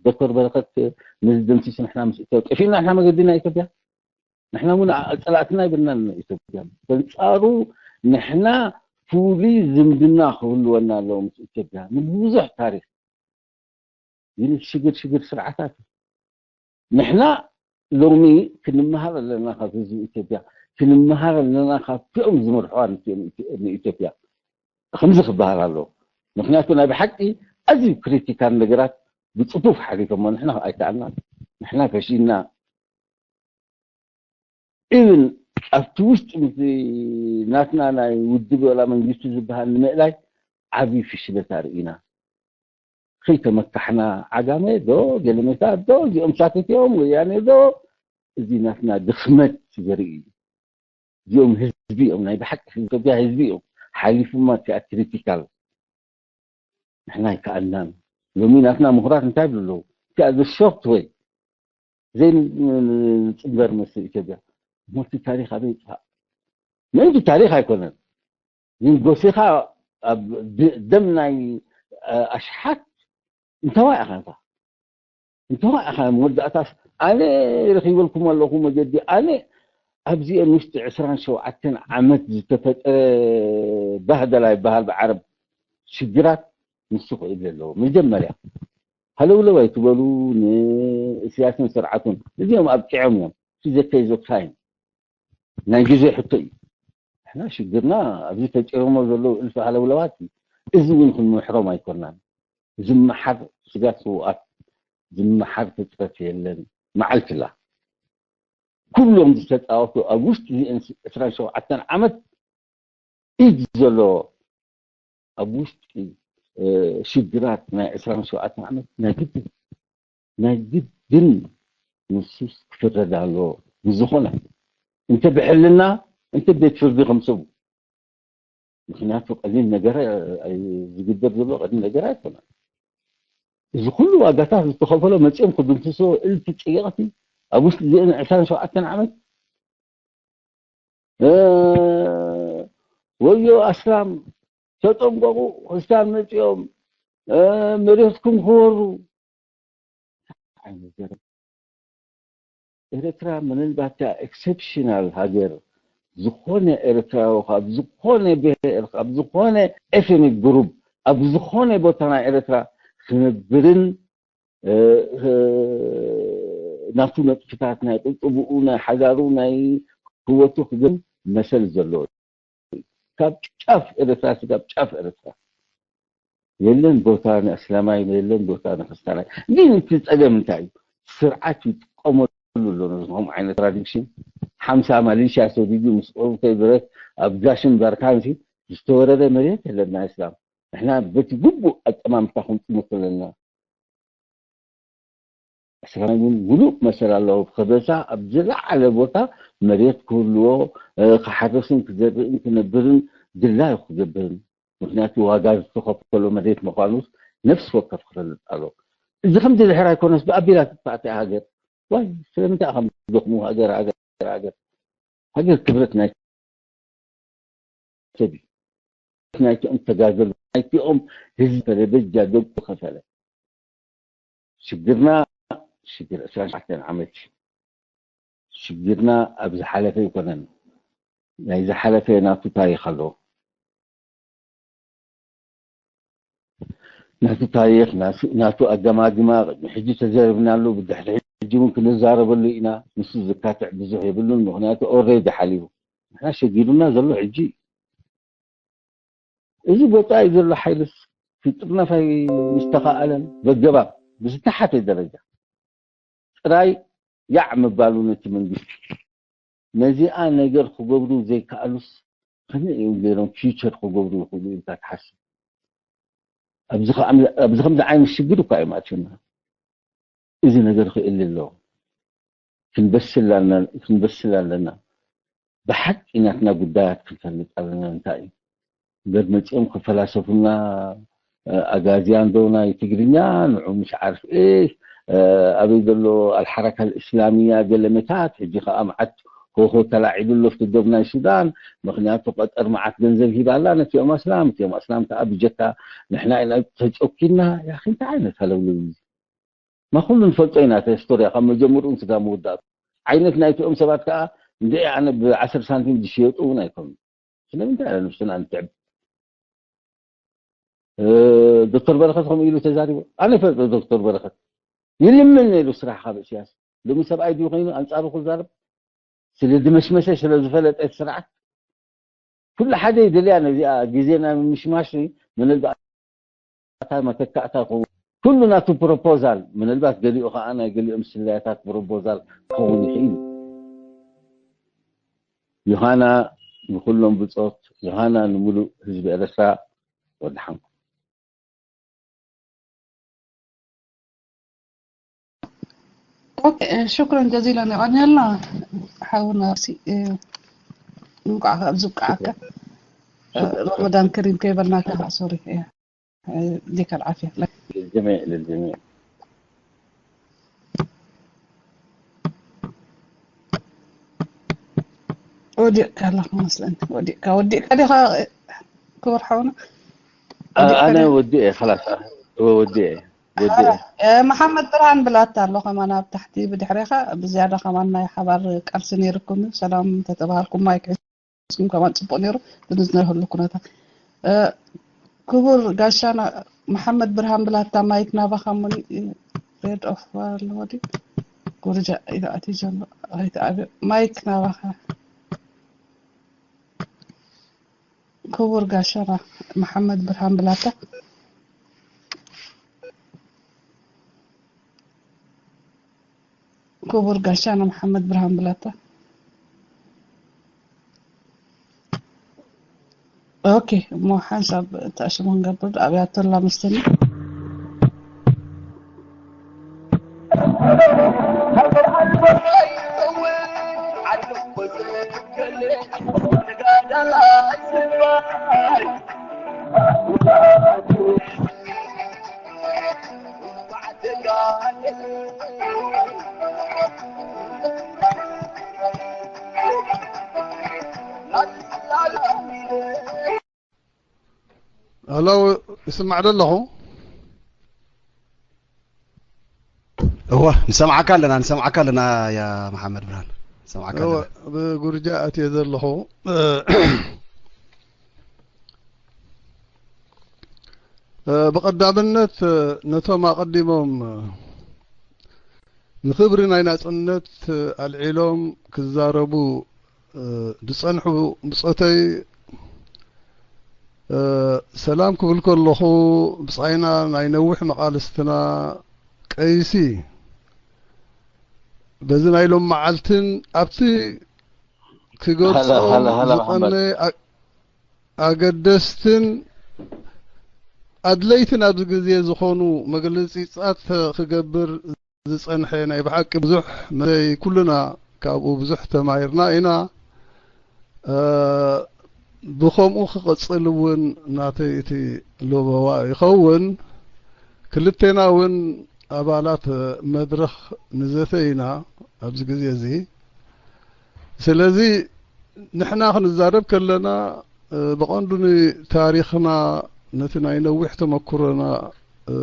ዶክተር በረኸት ነዚ ደምሲስ ንሕና ምስ ኢትዮጵያ ጠፊእና ንሕና መገዲና ኢትዮጵያ ንሕና እውን ፀላእትና ይብልና ኢትዮጵያ በንፃሩ ንሕና ፍሉይ ዝምድና ክህልወና ኣለዎ ምስ ኢትዮጵያ ንብዙሕ ታሪክ ግን ሽግር ሽግር ስርዓታት ንሕና ሎሚ ክንመሃር ኣለና ካብ ህዝቢ ኢትዮጵያ ክንመሃር ኣለና ካብቲኦም ዝመርሕዋ ንኢትዮጵያ ከምዚ ክበሃል ኣለዎ ምክንያቱ ናይ ብሓቂ ኣዝዩ ክሪቲካል ነገራት ብፅፉፍ ሓሊፎሞ ንሕና ኣይከኣልና ንሕና ፈሺልና ኢብን ኣብቲ ውሽጢ ናትና ናይ ውድብ ወላ መንግስቲ ዝበሃል ንምእላይ ዓብዪ ፍሽለት ኣርኢና ከይተመካሕና፣ ዓጋመ ዶ ገለመታት ዶ እዚኦም ሳክት እዮም፣ ወያኔ ዶ፣ እዚ ናትና ድኽመት ዘርኢ እዩ። እዚኦም ህዝቢ እዮም፣ ናይ ብሓቂ ህዝቢ ኢትዮጵያ ህዝቢ እዮም። ሓሊፉማ እቲኣ ክሪቲካል ንሕና ኣይከኣልናን። ሎሚ ናትና ምሁራት እንታይ ይብሉ ኣለዉ? እቲኣ the short way ዘይንፅንበር መስል ኢትዮጵያ። ሞቲ ታሪክ ኣበይ ይጥፋእ? ምእንቲ ታሪክ ኣይኮነን። ግን ጎሲኻ ኣብ ድ- ደም ናይ እ፣ ኣሽሓት እንተዋይ ኣኻንካ እንተዋይ ኣኻ መወዳእታስ ኣነ ረኺበልኩም ኣለኹ መገዲ ኣነ ኣብዚአን ውሽጢ ዕስራን ሸውዓተን ዓመት ዝተፈጠረ ባህደላ ይበሃል ብዓረብ ሽግራት ንሱ ክእል ኣለዎ። መጀመርያ ሃለውለው ኣይትበሉ ንእስያስን ስርዓቱን እዚኦም ኣብቂዖም እዮም። ዘተይ ዘካይን ናይ ግዜ ሕቶ እዩ። ንሕና ሽግርና ኣብዚ ተጨሮሞ ዘለዉ እልፊ ሃለውለዋት እዩ። እዚ እውን ክንምሕሮም ኣይኮናን። ዝመሓር ስጋት ስውኣት ዝመሓር ፍጥረት የለን። መዓልትላ ኩሎም ዝተፃወቱ ኣብ ውሽጢ እዚአን ዕስራን ሸውዓተን ዓመት ኢድ ዘለዎ ኣብ ውሽጢ ሽግራት ናይ ዕስራን ሸውዓተን ዓመት ናይ ግድን ናይ ግድን ንሱስ ክፍረድ ኣለዎ። ብዝኾነ እንተ ብሕልና እንተ ቤት ፍርዲ ከምሰቡ ምክንያቱ ቀሊል ነገር ዝግበር ዘሎ ቀሊል ነገር ኣይኮነን። እዚ ኩሉ ዋጋታት ዝተኸፈሎ መፂኦም ክድምስሶ እልፊ ፀየቕቲ ኣብ ውሽጢ እዚአን ዕስራን ሸውዓተን ዓመት ወዮ ኣስላም ተጠንቀቑ፣ ክስታን መፂኦም መሬትኩም ክወሩ። ኤርትራ ምናልባት ኤክሰፕሽናል ሃገር ዝኾነ ኤርትራዊ ካብ ዝኾነ ብሄር ካብ ዝኾነ ኤትኒክ ግሩፕ ኣብ ዝኾነ ቦታ ናይ ኤርትራ ክነብርን ናቱ ነጥፍታት ናይ ቁጥብኡ ናይ ሓዳሩ ናይ ህወቱ ክገም መሰል ዘለዎ ካብ ጫፍ ኤርትራ ስጋብ ጫፍ ኤርትራ የለን ቦታ ንእስላማይ የለን ቦታ ንክስታናይ። ግን እቲ ፀገም እንታይ እዩ? ስርዓት ይጥቀመሉ ኣሎ ነዝም ዓይነት ትራዲክሽን ሓምሳ ማሌሽያ ሰዲዱ ምስ ኦርተይ ብረት ኣብ ጋሽን ባርካንሲ ዝተወረደ መሬት የለን ናይ እስላም። ንሕና በቲ ግቡእ ኣጠማምታ ክንጥምቶ ኣለና። እስራኤል እውን ሙሉእ መሰል ኣለዎ። ከበሳ ኣብ ዝለዓለ ቦታ መሬት ክህልዎ ክሓርስን ክዘርእን ክነብርን ድላዩ ክገብርን። ምክንያቱ ዋጋ ዝተኸፈሎ መሬት ምዃኑስ ነፍሲ ወከፍ ክፈልጥ ኣለዎ። እዚ ከምዚ ድሕር ኣይኮነስ ብኣቢላ ትጥፋእ እቲኣ ሃገር። ዋይ ስለምንታይ ኢኹም ትደኽሙ? ሃገር ሃገር ሃገር ሃገር ክብረት ናይ ሰብ እዩ። ናይቲኦም ተጋደሉ ናይቲኦም ህዝቢ ከፈለ በጃ ደቁ ከፈለ። ሽግርና ሽግር ዕስራን ሸውዓተን ዓመት እዩ። ሽግርና ኣብ ዝሓለፈ ኣይኮነን። ናይ ዝሓለፈ ናቱ ታሪክ ኣለዎ። ናቱ ታሪክ ናቱ ኣገማግማ ቅድሚ ሕጂ ተዘረብናሉ ብድሕሪ ሕጂ እውን ክንዛረበሉ ኢና። ንሱ ዝካትዕ ብዙሕ የብሉን። ምክንያቱ ኦረዲ ሓሊፉ ንሕና ሸጊሩና ዘሎ ሕጂ እዩ። እዚ ቦታ እዩ ዘሎ ሓይልስ ክጥርነፍ ኣይምስተኻኣለን። በገባብ ብዝተሓተ ደረጃ ጥራይ ያዕ ምባሉ ነቲ መንግስቲ ነዚኣ ነገር ክገብሩ ዘይከኣሉስ ከመይ እዮም ገይሮም ፊውቸር ክገብሩ ይኽእሉ ኢልካ ትሓስብ? ኣብዚ ከምዚ ዓይነት ሽግር እኳ እዮም ኣትዩና። እዚ ነገር ክእል ኣለዎ። ክንበስል ኣለና ብሓቂ ናትና ጉዳያት ክንፈልጥ ኣለና። እንታይ እዩ እምበር መፂኦም ክፈላሰፉና ኣጋዝያን ዶ ናይ ትግርኛ ንዑ ምሽ ዓርፍ እሽ ኣበይ ዘሎ ኣልሓረካ እስላሚያ ገለመታት ሕጂ ከዓ መዓት ሆሆ ተላዒሉ ኣሎ ፍትደብ ናይ ሱዳን። ምክንያቱ ቀጠር መዓት ገንዘብ ሂባላ ነቲኦም ኣስላም እቲኦም ኣስላም ከዓ ብጀካ ንሕና ኢና ተጨኪና። ያኺ እንታይ ዓይነት ሃለውለው እዩ? ማ ኩሉ ንፈልጦ ኢና እቲ ሂስቶርያ ካብ መጀመርኡ ስጋ መወዳእቱ። ዓይነት ናይቲኦም ሰባት ከዓ እንደ ኣነ ብዓሰርተ ሳንቲም ዝሽየጡ እውን ኣይኮኑ። ስለምንታይ ኢና ነብስና ንትዕብ? ዶክተር በረኸት ከምኡ ኢሉ ተዛሪቡ። ኣነ ይፈልጦ ዶክተር በረኸት ይልምን ነይሩ ስራሕ ካብ እስያስ። ሎሚ ሰብኣይ ድዩ ኮይኑ ኣንፃሩ ክዛረብ? ስለ ዝመሽመሸ ስለ ዝፈለጠ እቲ ስርዓት ኩሉ ሓደ ይደልያ ነዚኣ ግዜና ምሽማሽ ምንልባት መተካእታ ክኸውን ኩሉ ናቱ ፕሮፖዛል ምናልባት ገሊኡ ከዓ ናይ ገሊኦም ስለያታት ፕሮፖዛል ክኸውን ይኽእል እዩ። ዮሃና ንኩሎም ብፆት ዮሃና ንምሉእ ህዝቢ ኤርትራ ወድሓንኩም። ኦኬ፣ ሽኩረን ጀዚለን። የቐንየልና ሓውና ሲ-፣ እ፣ እንቋዕ ኣብዚ ብቅዓካ። እ፣ ረመዳን ከሪም ከይበልናካ ከዓ፣ ሶሪ፣ እ፣ እ፣ ዲካ ልዓፍያ። للجميع، للجميع. ወዲቕካ ኣለኻ መስለኒ። ወዲቕካ፣ ወዲቕካ ዲኻ ክቡር ሓውና? አ-፣ ወዲቕካ ኣነ ዲኻ? ወዲኤ፣ خلاص፣ አ-፣ ወዲኤ፣ ወዲኤ። እ፣ መሓመድ ብርሃን ብላታ ኣሎ ከማን ኣብ ታሕቲ ብድሕሬኻ። ብዝያዳ ከማን ናይ ሓባር ቃልሲ ነይርኩም። ሰላም ተተባሃልኩም ማይክ ሒዝኩም ከማን ጽቡቕ ነይሩ። ብዝነህሉ ኩነታት። እ፣ ክቡር ጋሻና መሓመድ ብርሃን ብላታ ማይክ ናባኻ። ሙኒ ሬድ ኦፍ ኣለዎ ድዩ? ጉርጃ ኢሉ ኣትዩ ዘሎ። ኣይተኣብዮ። ማይክ ናባኻ። ክቡር ጋሻና መሓመድ ብርሃን ብላታ። ክቡር ጋሻና መሓመድ ብርሃን ብላታ። ኦኬ፣ እሞ ሓንሳብ ተኣሽሞ ክንገብር ኣብያቶላ መስተኒ። ኣለው፣ ይስማዕ ዶ ኣለኹ? እወ፣ ንሰምዓካ ኣለና፣ ንሰምዓካ ኣለና፣ ያ መሓመድ ብርሃን፣ ንሰምዓካ እወ፣ ኣለና። ብጉርጃ ኣትየ ዘለኹ። እ፣ ብቐዳምነት፣ ነቶም ኣቐዲሞም ንኽብሪ ናይ ናጽነት ኣልዒሎም ክዛረቡ፣ እ፣ ዝጸንሑ ብጾተይ፣ እ፣ ሰላም ክብል ከለኹ፣ ብጻይና ናይ ነዊሕ መቓልስትና ቀይሲ፣ በዚ ናይ ሎም መዓልትን ኣብቲ ክገልጾም ሃላ፣ ሃላ፣ ሃላ፣ ዝቐነ መሓመድ። ኣ-፣ ኣገደስትን ኣድለይትን ኣብዚ ግዜ ዝኾኑ መግለጺታት ክገብር ዝጸንሐ ናይ ብሓቂ ብዙሕ መሰይ፣ ኩልና ካብኡ ብዙሕ ተማሂርና ኢና። እ፣ ብኸምኡ ክቕጽል እውን ናተይ እቲ ለበዋ ይኸውን። ክልቴና እውን ኣባላት መድረኽ ንዘተ ኢና ኣብዚ ግዜ እዚ። ስለዚ ንሕና ክንዛረብ ከለና፣ እ፣ ብቐንዱ ንታሪኽና፣ ነቲ ናይ ነዊሕ ተመኩሮና፣ እ፣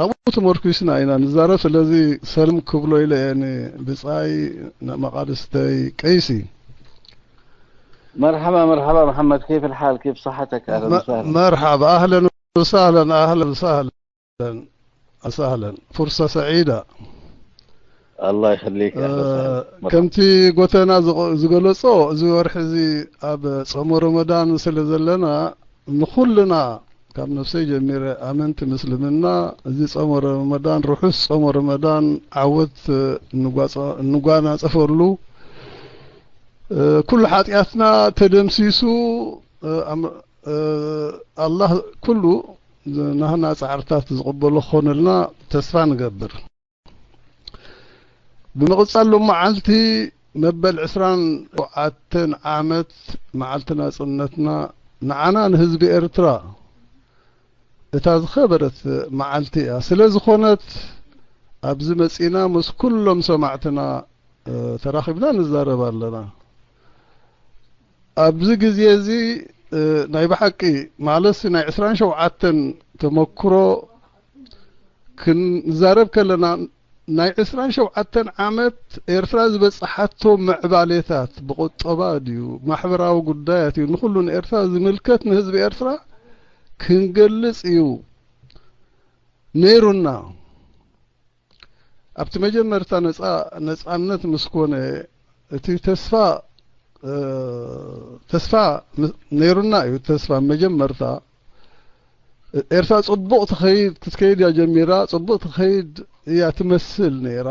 ኣብኡ ተመርኩስና ኢና ንዛረብ። ስለዚ ሰልም ክብሎ ኢለ እየ ንብጻይ ንመቓልስተይ ቀይሲ። مرحبا، مرحبا محمد، كيف الحال؟ كيف صحتك؟ أهلًا መ-፣ وسهلًا. መርሓባ፣ ኣህለን ወሳህለን፣ ኣህለን ወሳህለን፣ ኣሳህለን። فرصة سعيدة. الله يخليك، أهلًا وسهلًا. እ፣ مرحبا. ከምቲ ጎተና ዝቆ-፣ ዝገለጾ፣ እዚ ወርሒ እዚ ኣብ ጾመ ረመዳን ስለ ዘለና፣ ንኹልና ካብ ነፍሰይ ጀሚረ ኣመንቲ ምስልምና፣ እዚ ጾመ ረመዳን፣ ርሑስ ጾመ ረመዳን፣ ዓወት እንጓጸ-፣ እንጓናጸፈሉ፣ እ፣ ኩሉ ሓጢኣትና ተደምሲሱ፣ እ፣ ኣም-፣ እ፣ ኣላህ ኩሉ ናህና ጻዕርታት ዝቕበሎ ክኾነልና ተስፋ ንገብር። ብምቕጻል ሎም መዓልቲ መበል ዕስራን ሸውዓተን ዓመት መዓልቲ ናጽነትና፣ ንዓና ንህዝቢ ኤርትራ እታ ዝኸበረት መዓልቲ እያ። ስለ ዝኾነት ኣብዚ መጺና ምስ ኩሎም ሰማዕትና፣ እ፣ ተራኺብና ንዛረብ ኣለና። ኣብዚ ግዜ እዚ፣ እ፣ ናይ ብሓቂ ማለትሲ ናይ ዕስራን ሸውዓተን ተመክሮ ክንዛረብ ከለና፣ ናይ ዕስራን ሸውዓተን ዓመት ኤርትራ ዝበጽሓቶ ምዕባሌታት ብቁጠባ ድዩ፣ ማሕበራዊ ጉዳያት እዩ፣ ንኹሉ ንኤርትራ ዝምልከት ንህዝቢ ኤርትራ ክንገልጽ እዩ ነይሩና። ኣብቲ መጀመርታ ነጻ-፣ ነጻነት ምስ ኮነ፣ እቲ ተስፋ፣ እ፣ ተስፋ ም-፣ ነይሩና እዩ። ተስፋ መጀመርታ ኤርትራ ጽቡቕ ትኸይድ፣ ክትከይድ እያ ጀሚራ፣ ጽቡቕ ትኸይድ እያ ትመስል ነይራ።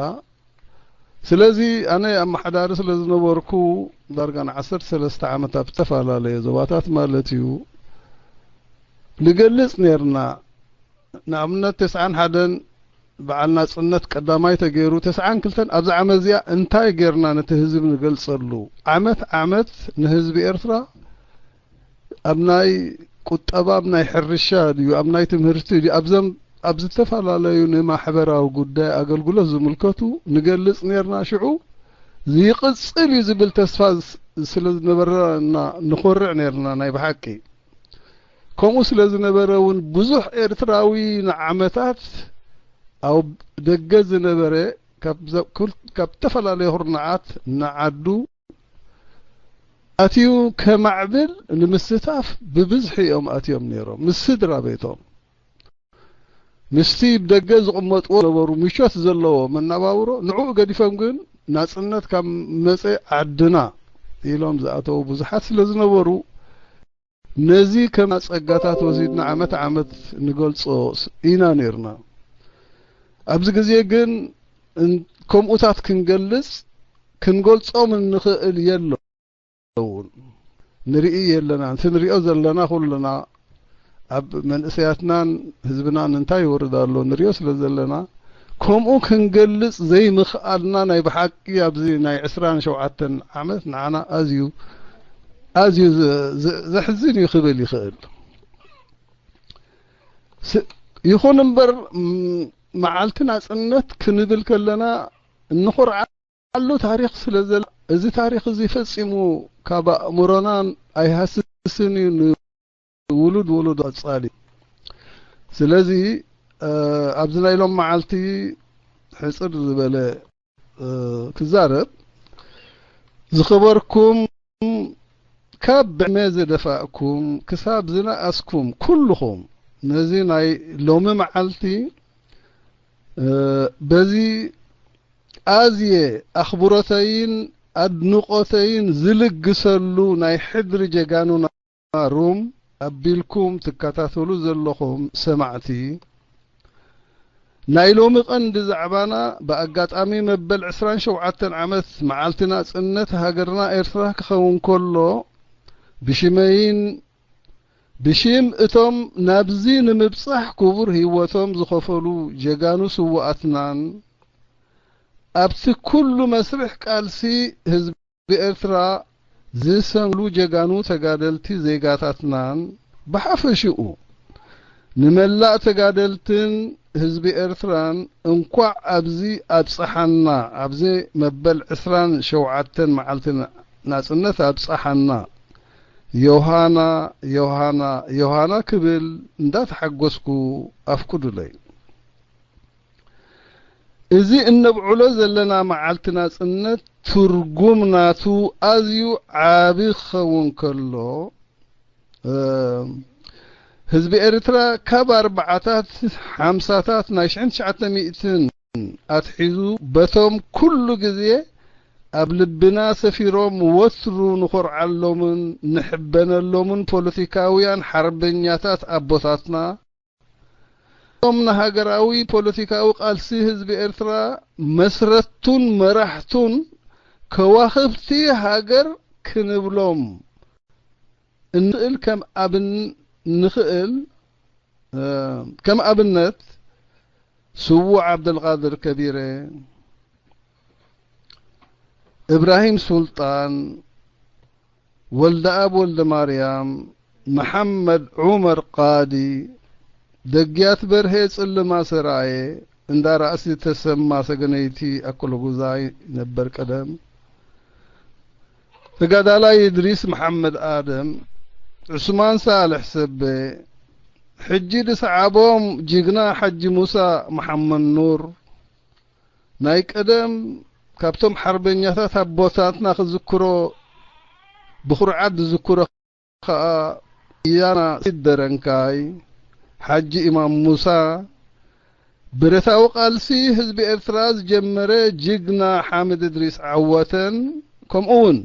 ስለዚ ኣነ ኣመሓዳሪ ስለ ዝነበርኩ፣ ዳርጋ ንዓሰርተ ሰለስተ ዓመት ኣብ ዝተፈላለየ ዞባታት ማለት እዩ፣ ንገልጽ ነይርና። ንኣብነት፣ ተስዓን ሓደን በዓል ናጽነት ቀዳማይ ተገይሩ ተስዓን ክልተን፣ ኣብዚ ዓመት እዚኣ እንታይ ጌርና ነቲ ህዝቢ ንገልጸሉ? ዓመት ዓመት ንህዝቢ ኤርትራ ኣብ ናይ ቁጠባ፣ ኣብ ናይ ሕርሻ ድዩ፣ ኣብ ናይ ትምህርቲ ድዩ፣ ኣብዘም ኣብ ዝተፈላለዩ ንማሕበራዊ ጉዳይ ኣገልግሎት ዝምልከቱ ንገልጽ ኔርና። ሽዑ ይቕጽል እዩ ዝብል ተስፋ ስ-፣ ስለ ዝነበረና ንኾርዕ ኔርና። ናይ ብሓቂ ከምኡ ስለ ዝነበረ እውን ብዙሕ ኤርትራዊ ንዓመታት ኣብ ደገ ዝነበረ ካብ ዘ-፣ ኩል-፣ ካብ ዝተፈላለዩ ኩርናዓት ንዓዱ ኣትዩ ከማዕብል ንምስታፍ ብብዝሒ እዮም ኣትዮም ነይሮም። ምስ ስድራ ቤቶም፣ ምስቲ ብደገ ዝቕመጥዎ ነበሩ ምቾት ዘለዎ መነባብሮ ንዕኡ ገዲፎም ግን ናጽነት ካብ መጸ ዓድና ኢሎም ዝኣተዉ ብዙሓት ስለ ዝነበሩ፣ ነዚ ከም ጸጋታት ወሲድና ዓመት ዓመት ንገልጾ ስ-፣ ኢና ነይርና። ኣብዚ ግዜ ግን እን-፣ ከምኡታት ክንገልጽ፣ ክንገልጾም እንኽእል የለውን። ንርኢ የለና። እቲ ንሪኦ ዘለና ኩልና ኣብ መንእሰያትናን ህዝብናን እንታይ ይወርድ ኣሎ ንሪኦ ስለ ዘለና፣ ከምኡ ክንገልጽ ዘይምኽኣልና ናይ ብሓቂ ኣብዚ ናይ ዕስራን ሸውዓተን ዓመት ንዓና ኣዝዩ፣ ኣዝዩ ዘ-፣ ዘ-፣ ዘሕዝን እዩ ክብል ይኽእል። ስ-፣ ይኹን እምበር፣ ም-፣ መዓልቲ ናጽነት ክንብል ከለና እንኾርዓሉ ታሪኽ ስለ ዘለ፣ እዚ ታሪኽ እዚ ፈጺሙ ካብ ኣእምሮናን ኣይሃስስን እዩ፣ ንውሉድ ውሉድ ቀጻሊ። ስለዚ፣ እ፣ ኣብዚ ናይ ሎም መዓልቲ ሕጽር ዝበለ፣ እ፣ ክዛረብ፣ ዝኸበርኩም፣ ካብ ብዕድመ ዝደፋእኩም ክሳብ ዝነኣስኩም ኩልኹም፣ ነዚ ናይ ሎሚ መዓልቲ፣ እ፣ በዚ ኣዝየ ኣኽብሮተይን ኣድንቖተይን ዝልግሰሉ ናይ ሕድሪ ጀጋኑና ሩም ኣቢልኩም ትከታተሉ ዘለኹም ሰማዕቲ፣ ናይ ሎሚ ቀንዲ ዛዕባና ብኣጋጣሚ መበል ዕስራን ሸውዓተን ዓመት መዓልቲ ናጽነት ሃገርና ኤርትራ ክኸውን ከሎ፣ ብሽመይን ብሽም እቶም ናብዚ ንምብጻሕ ክቡር ህይወቶም ዝኸፈሉ ጀጋኑ ስዉኣትናን፣ ኣብቲ ኩሉ መስርሕ ቃልሲ ህዝቢ ኤርትራ ዝሰንሉ ጀጋኑ ተጋደልቲ ዜጋታትናን፣ ብሓፈሽኡ ንመላእ ተጋደልትን ህዝቢ ኤርትራን እንኳዕ ኣብዚ ኣብጽሓና፣ ኣብዚ መበል ዕስራን ሸውዓተን መዓልቲ ናጽነት ኣብጽሓና። ዮሃና፣ ዮሃና፣ ዮሃና ክብል እንዳተሓጎስኩ ኣፍቁዱለይ። እዚ እነብዕሎ ዘለና መዓልቲ ናጽነት ትርጉም ናቱ ኣዝዩ ዓቢ ክኸውን ከሎ፣ እ፣ ህዝቢ ኤርትራ ካብ ኣርባዓታት ሓምሳታት ናይ ሽሕን ትሽዓተ ሚእትን ኣትሒዙ በቶም ኩሉ ግዜ ኣብ ልብና ሰፊሮም ወትሩ ንኾርዓሎምን ንሕበነሎምን ፖለቲካውያን ሓርበኛታት ኣቦታትና፣ እቶም ንሃገራዊ ፖለቲካዊ ቃልሲ ህዝቢ ኤርትራ መስረቱን መራሕቱን ከዋኽብቲ ሃገር ክንብሎም እንኽእል ከም ኣብን-፣ ንኽእል፣ እ፣ ከም ኣብነት ስዉእ ዓብደልቃድር ከቢረ፣ እብራሂም ሱልጣን፣ ወልደኣብ ወልደማርያም፣ መሓመድ ዑመር ቃዲ፣ ደግያት በርሄ ጽልማ ሰራየ፣ እንዳ ራእሲ ተሰማ ሰገነይቲ ኣኮለጉዛይ ነበር ቀደም፣ ተጋዳላይ እድሪስ መሓመድ ኣደም፣ ዑስማን ሳልሕ ሰበ፣ ሕጂ ድስዓቦም ጅግና ሓጂ ሙሳ መሓመድ ኑር፣ ናይ ቀደም ካብቶም ሓርበኛታት ኣቦታትና ክዝክሮ፣ ብኹርዓት ዝዝክሮ ከኣ ኢያና ሲደረንካይ፣ ሓጂ ኢማም ሙሳ፣ ብረታዊ ቃልሲ ህዝቢ ኤርትራ ዝጀመረ ጅግና ሓምድ እድሪስ ዓወተን፣ ከምኡውን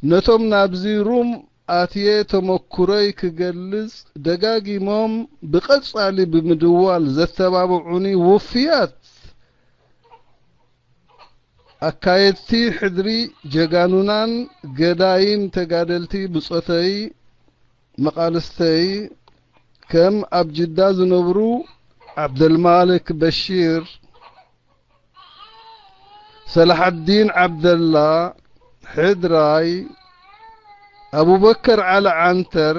ነቶም ናብዚ ሩም ኣትየ ተመኩሮይ ክገልጽ ደጋጊሞም ብቐጻሊ ብምድዋል ዘተባብዑኒ ውፍያት ኣካየድቲ ሕድሪ ጀጋኑናን ገዳይም ተጋደልቲ ብጾተይ መቓልስተይ ከም ኣብ ጅዳ ዝነብሩ ዓብደልማልክ በሺር፣ ሰላሐዲን ዓብደላ፣ ሕድራይ፣ ኣቡበከር ዓሊ ዓንተር፣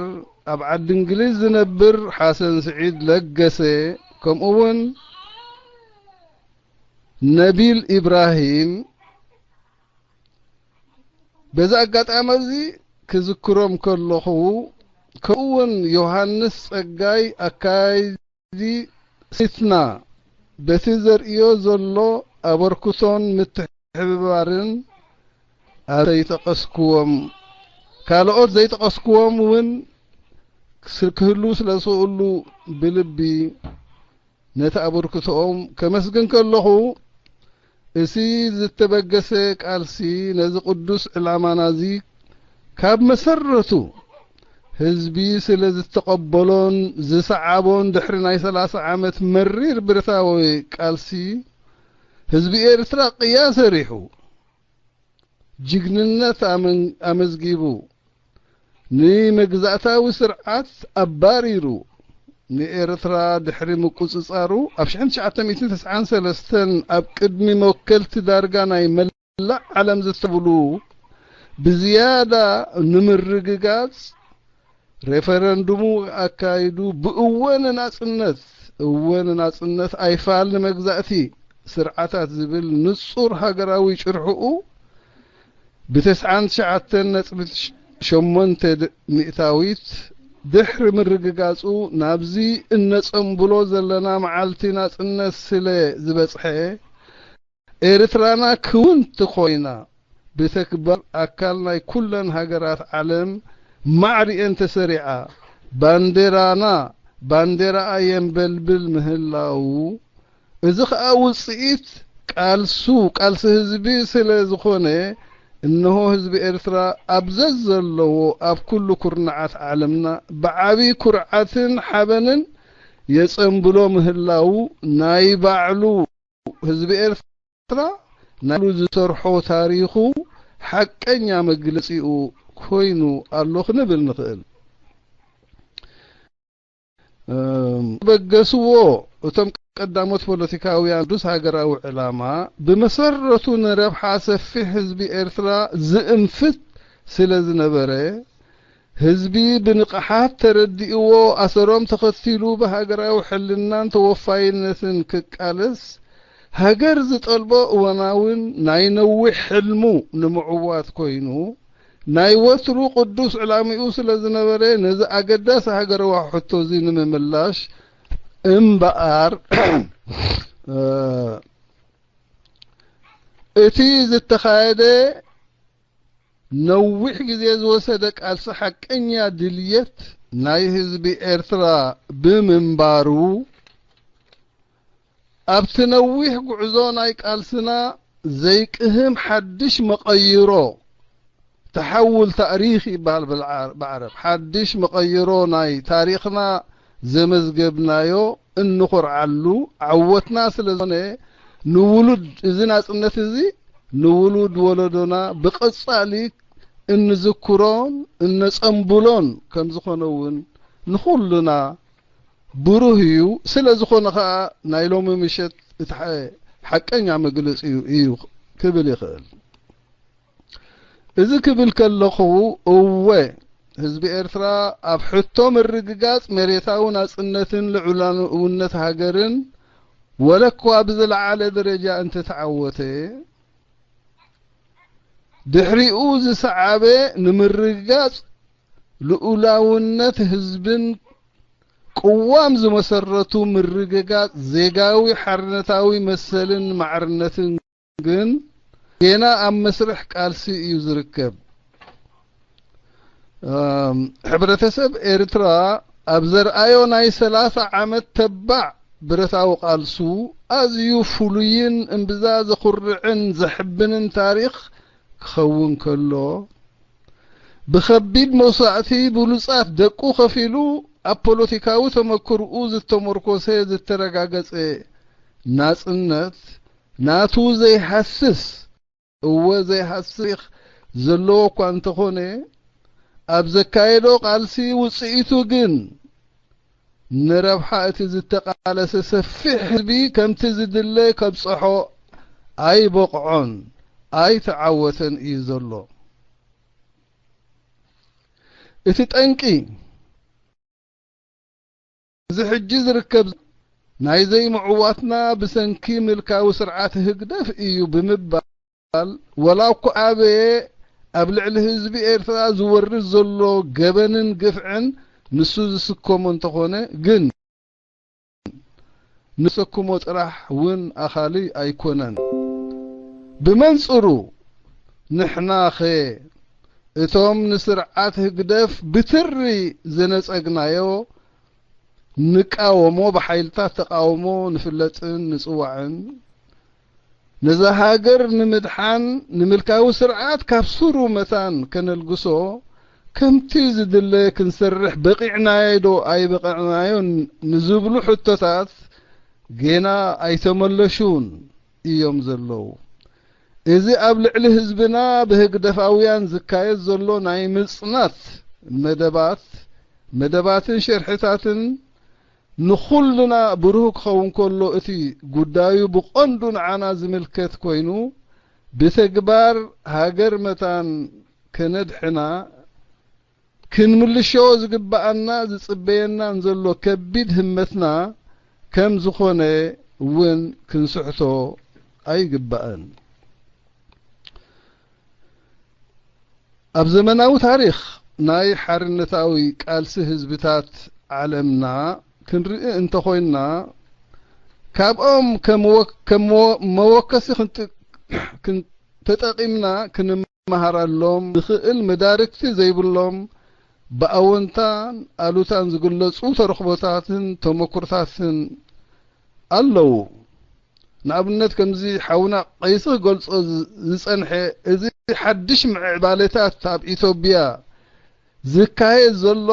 ኣብ ዓዲ እንግሊዝ ዝነብር ሓሰን ስዒድ ለገሰ፣ ከምኡ እውን ነቢል ኢብራሂም፣ በዚ ኣጋጣሚ እዚ ክዝክሮም ከለኹ፣ ከምኡውን ዮሃንስ ጸጋይ፣ ኣካያዲ ሲትና፣ በቲ ዘርእዮ ዘሎ ኣበርክቶን ምትሕብባርን፣ ዘይጠቐስክዎም፣ ካልኦት ዘይጠቐስክዎም እውን ክስ-፣ ክህልዉ ስለ ዝኽእሉ፣ ብልቢ ነቲ ኣበርክቶኦም ከመስግን ከለኹ፣ እቲ ዝተበገሰ ቃልሲ ነዚ ቅዱስ ዕላማና እዚ ካብ መሰረቱ ህዝቢ ስለ ዝተቐበሎን ዝሰዓቦን፣ ድሕሪ ናይ ሰላሳ ዓመት መሪር ብረታዊ ቃልሲ፣ ህዝቢ ኤርትራ ቅያ ሰሪሑ፣ ጅግንነት ኣመን-፣ ኣመዝጊቡ፣ ንመግዛእታዊ ስርዓት ኣባሪሩ፣ ንኤርትራ ድሕሪ ምቁጽጻሩ፣ ኣብ ሽሕን ትሽዓተ ሚእትን ተስዓን ሰለስተን ኣብ ቅድሚ መወከልቲ ዳርጋ ናይ መላእ ዓለም ዝተብሉ፣ ብዝያዳ ንምርግጋጽ ሬፈረንዱሙ ኣካይዱ፣ ብእወ ንናጽነት፣ እወ ንናጽነት ኣይፋል ንመግዛእቲ ስርዓታት ዝብል ንጹር ሃገራዊ ጭርሕኡ፣ ብተስዓን ትሽዓተን ነጥቢ ሸሞንተ ሚእታዊት ድሕሪ ምርግጋጹ፣ ናብዚ እነጸንብሎ ዘለና መዓልቲ ናጽነት ስለ ዝበጽሐ፣ ኤርትራና ክውንቲ ኮይና፣ ብተግባር ኣካል ናይ ኩለን ሃገራት ዓለም ማዕሪኤን ተሰሪዓ፣ ባንዴራና ባንዴራኣ የንበልብል ምህላዉ፣ እዚ ኸኣ ውጽኢት ቃልሱ፣ ቃልሲ ህዝቢ ስለ ዝኾነ፣ እነሆ ህዝቢ ኤርትራ ኣብ ዘዘለዎ ኣብ ኩሉ ኩርናዓት ዓለምና ብዓቢ ኩርዓትን ሓበንን የጸንብሎ ምህላዉ፣ ናይ ባዕሉ ህዝቢ ኤርትራ ናይሉ ዝሰርሖ ታሪኹ ሓቀኛ መግለጺኡ ኮይኑ ኣሎ ክንብል ንኽእል። እም፣ በገስዎ እቶም ቀዳሞት ፖለቲካውያን ቅዱስ ሃገራዊ ዕላማ ብመሰረቱ ንረብሓ ሰፊሕ ህዝቢ ኤርትራ ዝእንፍት ስለ ዝነበረ፣ ህዝቢ ብንቕሓት ተረዲእዎ፣ ኣሰሮም ተኸቲሉ ብሃገራዊ ሕልናን ተወፋይነትን ክቃለስ፣ ሃገር ዝጠልቦ እዋናውን ናይ ነዊሕ ሕልሙ ንምዕዋት ኮይኑ፣ ናይ ወትሩ ቅዱስ ዕላምኡ ስለ ዝነበረ፣ ነዚ ኣገዳሲ ሃገራዊ ሕቶ እዚ ንምምላሽ እምበኣር፣ እ፣ እቲ ዝተኻየደ ነዊሕ ግዜ ዝወሰደ ቃልሲ ሓቀኛ ድልየት ናይ ህዝቢ ኤርትራ ብምንባሩ፣ ኣብቲ ነዊሕ ጉዕዞ ናይ ቃልስና ዘይቅህም ሓድሽ መቐይሮ፣ ተሓውል ታእሪኽ ይበሃል ብልዓ-፣ ብዓረብ፣ ሓድሽ መቐይሮ ናይ ታሪኽና ዘመዝገብናዮ እንኾርዓሉ ዓወትና ስለ ዝኾነ፣ ንውሉድ፣ እዚ ናጽነት እዚ ንውሉድ ወለዶና ብቐጻሊ እንዝክሮን እነጸንብሎን ከም ዝኾነ እውን ንኹልና ብሩህ እዩ። ስለ ዝኾነ ኸኣ ናይ ሎሚ ምሸት እቲ ሓ-፣ ሓቀኛ መግለጺኡ እዩ ክብል ይኽእል። እዚ ክብል ከለኹ፣ እወ፣ ህዝቢ ኤርትራ ኣብ ሕቶ ምርግጋጽ መሬታዊ ናጽነትን ልዑላውነት ሃገርን ወለኳ ብዝለዓለ ደረጃ እንተተዓወተ፣ ድሕሪኡ ዝሰዓበ ንምርግጋጽ ልኡላውነት ህዝብን ቅዋም ዝመሰረቱ ምርግጋጽ ዜጋዊ ሓርነታዊ መሰልን ማዕርነትን ግን ጌና ኣብ መስርሕ ቃልሲ እዩ ዝርከብ። እም፣ ሕብረተሰብ ኤርትራ ኣብ ዘርኣዮ ናይ ሰላሳ ዓመት ተባዕ ብረታዊ ቃልሱ፣ ኣዝዩ ፍሉይን እምብዛ ዘኹርዕን ዘሕብንን ታሪኽ ክኸውን ከሎ፣ ብኸቢድ መስዋእቲ ብሉጻት ደቁ ከፊሉ፣ ኣብ ፖለቲካዊ ተመክርኡ ዝተመርኮሰ ዝተረጋገጸ ናጽነት፣ ናቱ ዘይሃስስ፣ እወ ዘይሃስስ ታሪኽ ዘለዎ እኳ እንተኾነ፣ ኣብ ዘካየዶ ቃልሲ ውጽኢቱ ግን ንረብሓ እቲ ዝተቓለሰ ሰፊሕ ህዝቢ ከምቲ ዝድለ ከብጽሖ ኣይበቕዖን፣ ኣይተዓወተን እዩ ዘሎ። እቲ ጠንቂ እዚ ሕጂ ዝርከብ ናይ ዘይምዕዋትና ብሰንኪ ምልካዊ ስርዓት ህግደፍ እዩ ብምባል፣ ወላ እኳ ኣበየ ኣብ ልዕሊ ህዝቢ ኤርትራ ዝወርድ ዘሎ ገበንን ግፍዕን ንሱ ዝስከሞ እንተኾነ፣ ግን ንሰክሞ ጥራሕ እውን ኣኻሊ ኣይኮነን። ብመንጽሩ፣ ንሕናኸ እቶም ንስርዓት ህግደፍ ብትሪ ዘነጸግናዮ ንቃወሞ፣ ብሓይልታት ተቃውሞ ንፍለጥን ንጽዋዕን። ነዛ ሃገር ንምድሓን፣ ንምልካዊ ስርዓት ካብ ሱሩ መታን ከነልግሶ፣ ከምቲ ዝድለ ክንሰርሕ በቒዕናዮ ዶ ኣይበቐዕናዮን ንዝብሉ ሕቶታት ጌና ኣይተመለሹን እዮም ዘለዉ። እዚ ኣብ ልዕሊ ህዝብና ብህግደፋውያን ዝካየድ ዘሎ ናይ ምጽናት መደባት፣ መደባትን ሸርሕታትን ንኹልና ብሩህ ክኸውን ከሎ፣ እቲ ጉዳዩ ብቐንዱ ንዓና ዝምልከት ኮይኑ፣ ብተግባር ሃገር መታን ከነድሕና ክንምልሾ ዝግብኣና ዝጽበየናን ዘሎ ከቢድ ህመትና ከም ዝኾነ እውን ክንስሕቶ ኣይግባእን። ኣብ ዘመናዊ ታሪኽ ናይ ሓርነታዊ ቃልሲ ህዝብታት ዓለምና ክንርኢ እንተኾይንና፣ ካብኦም ከም ወ-፣ ከም ወ-፣ መወከሲ ክንጥ-፣ ክን-፣ ተጠቒምና ክንመሃረሎም ንኽእል መዳርግቲ ዘይብሎም ብኣወንታን ኣሉታን ዝግለጹ ተረኽቦታትን ተመኩሮታትን ኣለዉ። ንኣብነት፣ ከምዚ ሓውና ቀይሲ ክገልጾ ዝ-፣ ዝጸንሐ፣ እዚ ሓድሽ ምዕባለታት ኣብ ኢትዮጵያ ዝካየድ ዘሎ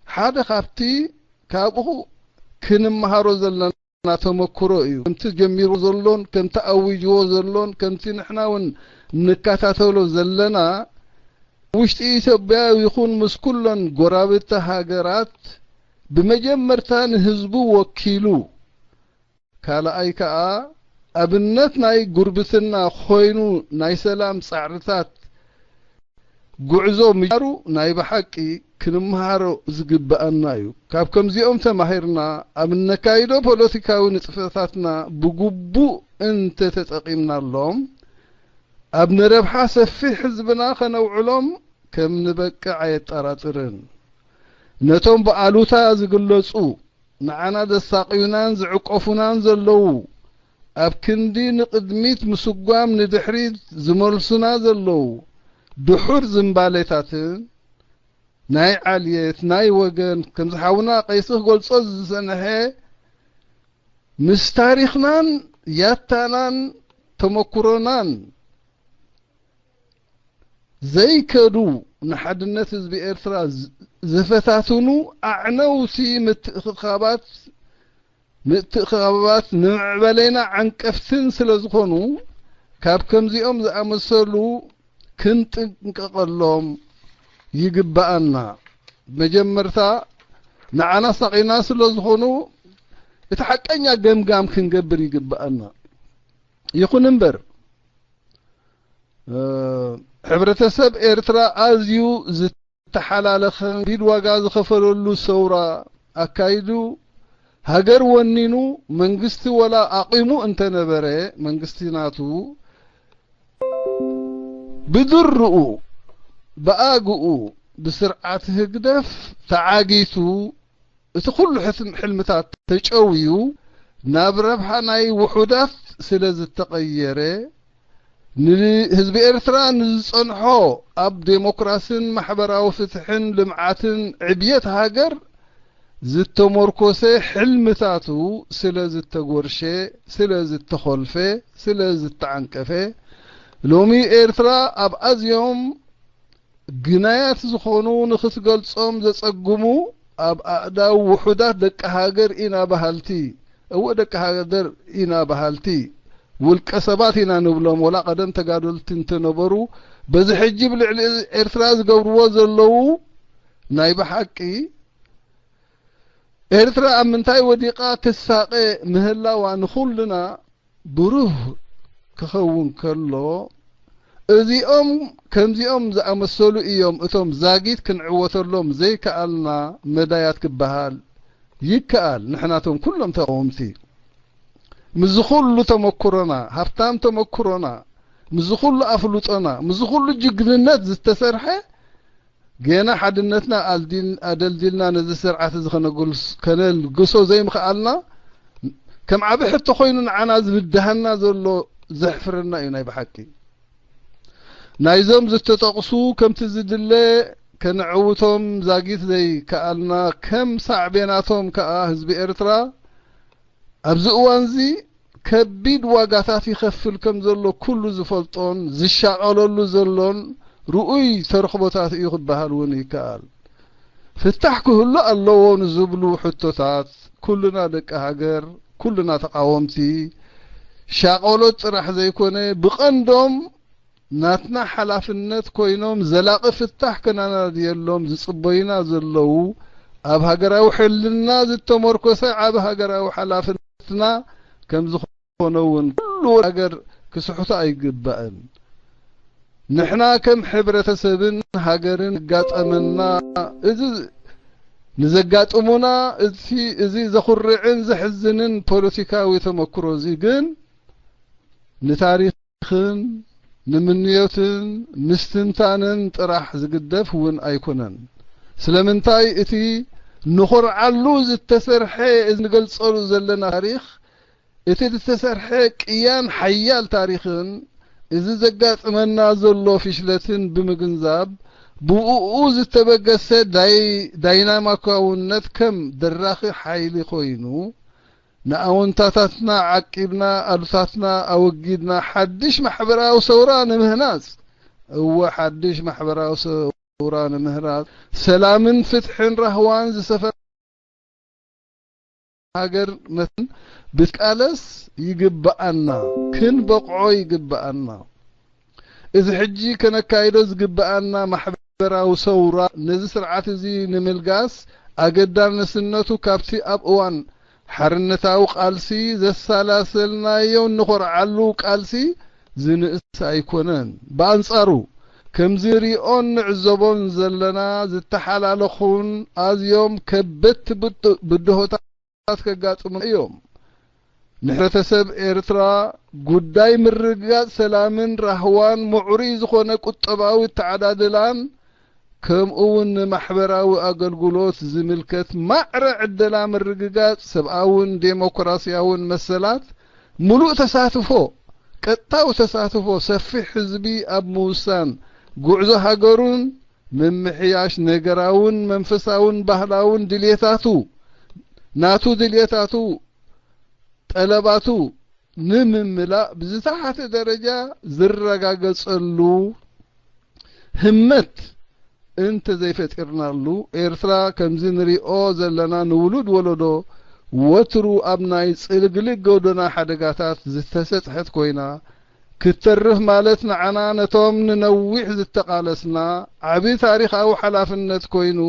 ሓደ ካብቲ ካብኡ ክንመሃሮ ዘለና ተመክሮ እዩ። ከምቲ ጀሚሩ ዘሎን ከምቲ ኣዊጅዎ ዘሎን ከምቲ ንሕና እውን ንከታተሎ ዘለና፣ ውሽጢ ኢትዮጵያ ይኹን ምስ ኩለን ጎረባብቲ ሃገራት ብመጀመርታ ንህዝቡ ወኪሉ፣ ካልኣይ ከኣ ኣብነት ናይ ጉርብትና ኮይኑ ናይ ሰላም ጻዕርታት ጉዕዞ ምጅማሩ ናይ ብሓቂ ክንመሃሮ ዝግብኣና እዩ። ካብ ከምዚኦም ተማሂርና ኣብ እነካይዶ ፖለቲካዊ ንጥፈታትና ብግቡእ እንተተጠቒምናሎም፣ ኣብ ንረብሓ ሰፊሕ ህዝብና ከነውዕሎም ከም ንበቅዕ ኣየጠራጥርን። ነቶም ብኣሉታ ዝግለጹ፣ ንዓና ዘሳቕዩናን ዝዕቆፉናን ዘለዉ፣ ኣብ ክንዲ ንቕድሚት ምስጓም ንድሕሪት ዝመልሱና ዘለዉ ድሑር ዝንባሌታትን፣ ናይ ዓልየት፣ ናይ ወገን፣ ከምዚ ሓውና ቀይሲ ክገልጾ ዝጸንሐ፣ ምስ ታሪኽናን ያታናን ተመኩሮናን ዘይከዱ፣ ንሓድነት ህዝቢ ኤርትራ ዝ-፣ ዝፈታትኑ ኣዕነውቲ ምትእኽኻባት፣ ምትእኽኻባት ንምዕባሌና ዓንቀፍትን ስለ ዝኾኑ፣ ካብ ከምዚኦም ዝኣመሰሉ ክንጥንቀቐሎም ይግብኣና። መጀመርታ ንዓና ሳቒና ስለ ዝኾኑ፣ እቲ ሓቀኛ ገምጋም ክንገብር ይግብኣና። ይኹን እምበር፣ እ፣ ሕብረተሰብ ኤርትራ ኣዝዩ ዝተሓላለኸን ከቢድ ዋጋ ዝኸፈለሉ ሰውራ ኣካይዱ፣ ሃገር ወኒኑ፣ መንግስቲ ወላ ኣቒሙ እንተነበረ፣ መንግስቲ ናቱ ብድርኡ፣ ብኣግኡ፣ ብስርዓት ህግደፍ ተዓጊቱ፣ እቲ ኩሉ ሕትም-፣ ሕልምታት ተጨውዩ ናብ ረብሓ ናይ ውሑዳት ስለ ዝተቐየረ፣ ንህዝቢ ኤርትራ ንዝጸንሖ ኣብ ዴሞክራስን ማሕበራዊ ፍትሕን ልምዓትን ዕብየት ሃገር ዝተመርኮሰ ሕልምታቱ ስለ ዝተጎርሸ፣ ስለ ዝተኾልፈ፣ ስለ ዝተዓንቀፈ፣ ሎሚ ኤርትራ ኣብ ኣዝዮም ግናያት ዝኾኑ ንኽትገልጾም ዘጸግሙ ኣብ ኣእዳው ውሑዳት ደቂ ሃገር ኢና በሃልቲ፣ እወ ደቂ ሃገር ኢና በሃልቲ ውልቀ ሰባት ኢና ንብሎም፣ ወላ ቀደም ተጋደልቲ እንተነበሩ፣ በዚ ሕጂ ብልዕሊ ኤርትራ ዝገብርዎ ዘለዉ ናይ ብሓቂ ኤርትራ ኣብ ምንታይ ወዲቓ ትሳቐ ምህላዋ ንኹልና ብሩህ ክኸውን ከሎ፣ እዚኦም ከምዚኦም ዝኣመሰሉ እዮም እቶም ዛጊት ክንዕወተሎም ዘይከኣልና መዳያት ክበሃል ይከኣል። ንሕናቶም ኩሎም ተቃወምቲ፣ ምስዚ ኩሉ ተመኩሮና፣ ሃብታም ተመኩሮና፣ ምስዚ ኩሉ ኣፍልጦና፣ ምስዚ ኩሉ ጅግንነት ዝተሰርሐ፣ ገና ሓድነትና ኣልዲል-፣ ኣደልዲልና ነዚ ስርዓት እዚ ከነጉልስ-፣ ከነልግሶ ዘይምኽኣልና፣ ከም ዓቢ ሕቶ ኮይኑ ንዓና ዝብድሃና ዘሎ ዘሕፍረና እዩ ናይ ብሓቂ። ናይዞም ዝተጠቕሱ ከምቲ ዝድለ ከነዕውቶም ዛጊት ዘይከኣልና፣ ከም ሳዕቤናቶም ከኣ ህዝቢ ኤርትራ ኣብዚ እዋንዚ ከቢድ ዋጋታት ይኸፍል ከም ዘሎ ኩሉ ዝፈልጦን ዝሻቐለሉ ዘሎን ርኡይ ተረኽቦታት እዩ ክበሃል እውን ይከኣል። ፍታሕ ክህሉ ኣለዎ ንዝብሉ ሕቶታት ኩልና ደቂ ሃገር፣ ኩልና ተቓወምቲ፣ ሻቐሎት ጥራሕ ዘይኮነ ብቐንዶም ናትና ሓላፍነት ኮይኖም ዘላቒ ፍታሕ ከነናድየሎም ዝጽበዩና ዘለዉ ኣብ ሃገራዊ ሕልና ዝተመርኮሰ ዓቢ ሃገራዊ ሓላፍነትና ከም ዝኾነ እውን ኩሉ ሃገር ክስሕቶ ኣይግባእን። ንሕና ከም ሕብረተሰብን ሃገርን ዘጋጠመና እዚ ንዘጋጥሙና እቲ እዚ ዘኹርዕን ዘሕዝንን ፖለቲካዊ ተመክሮ እዚ ግን ንታሪኽን ንምንዮትን ምስትንታንን ጥራሕ ዝግደፍ እውን ኣይኮነን። ስለምንታይ እቲ ንኾርዓሉ ዝተሰርሐ እዚ ንገልጸሉ ዘለና ታሪኽ እቲ ዝተሰርሐ ቅያን ሓያል ታሪኽን እዚ ዘጋጥመና ዘሎ ፊሽለትን ብምግንዛብ ብእኡ ዝተበገሰ ዳይ-፣ ዳይናማካውነት ከም ደራኺ ሓይሊ ኮይኑ ንኣወንታታትና ዓቂብና ኣሉታትና ኣወጊድና ሓድሽ ማሕበራዊ ሰውራ ንምህናጽ፣ እወ ሓድሽ ማሕበራዊ ሰውራ ንምህናጽ ሰላምን ፍትሕን ራህዋን ዝሰፈ ሃገር መትን ብትቃለስ ይግብኣና፣ ክንበቕዖ ይግብኣና። እዚ ሕጂ ከነካይዶ ዝግብኣና ማሕበራዊ ሰውራ ነዚ ስርዓት እዚ ንምልጋስ ኣገዳስነቱ ካብቲ ኣብ እዋን ሓርነታዊ ቃልሲ ዘሰላሰልናዮ እንኾርዓሉ ቃልሲ ዝንእስ ኣይኮነን። ብኣንጻሩ፣ ከምዚ ንሪኦን ንዕዘቦን ዘለና ዝተሓላለኹን ኣዝዮም ከበድቲ ብድ-፣ ብድሆታት ከጋጥሙና እዮም። ንሕብረተሰብ ኤርትራ ጉዳይ ምርግጋጽ ሰላምን ራህዋን ምዕሩይ ዝኾነ ቁጠባዊ ኣተዓዳድላን ከምኡ እውን ንማሕበራዊ ኣገልግሎት ዝምልከት ማዕረ ዕደላ ምርግጋጽ ሰብኣውን ዴሞክራስያውን መሰላት፣ ምሉእ ተሳትፎ፣ ቀጥታዊ ተሳትፎ ሰፊሕ ህዝቢ ኣብ ምውሳን ጉዕዞ ሃገሩን ምምሕያሽ ነገራውን መንፈሳውን ባህላውን ድልየታቱ፣ ናቱ ድልየታቱ፣ ጠለባቱ ንምምላእ ብዝተሓተ ደረጃ ዝረጋገጸሉ ህመት እንተ ዘይፈጢርናሉ፣ ኤርትራ ከምዚ ንሪኦ ዘለና ንውሉድ ወለዶ ወትሩ ኣብ ናይ ጽልግልግ ጎደና ሓደጋታት ዝተሰጥሐት ኮይና ክትተርፍ ማለት ንዓና ነቶም ንነዊሕ ዝተቓለስና ዓቢ ታሪኻዊ ሓላፍነት ኮይኑ፣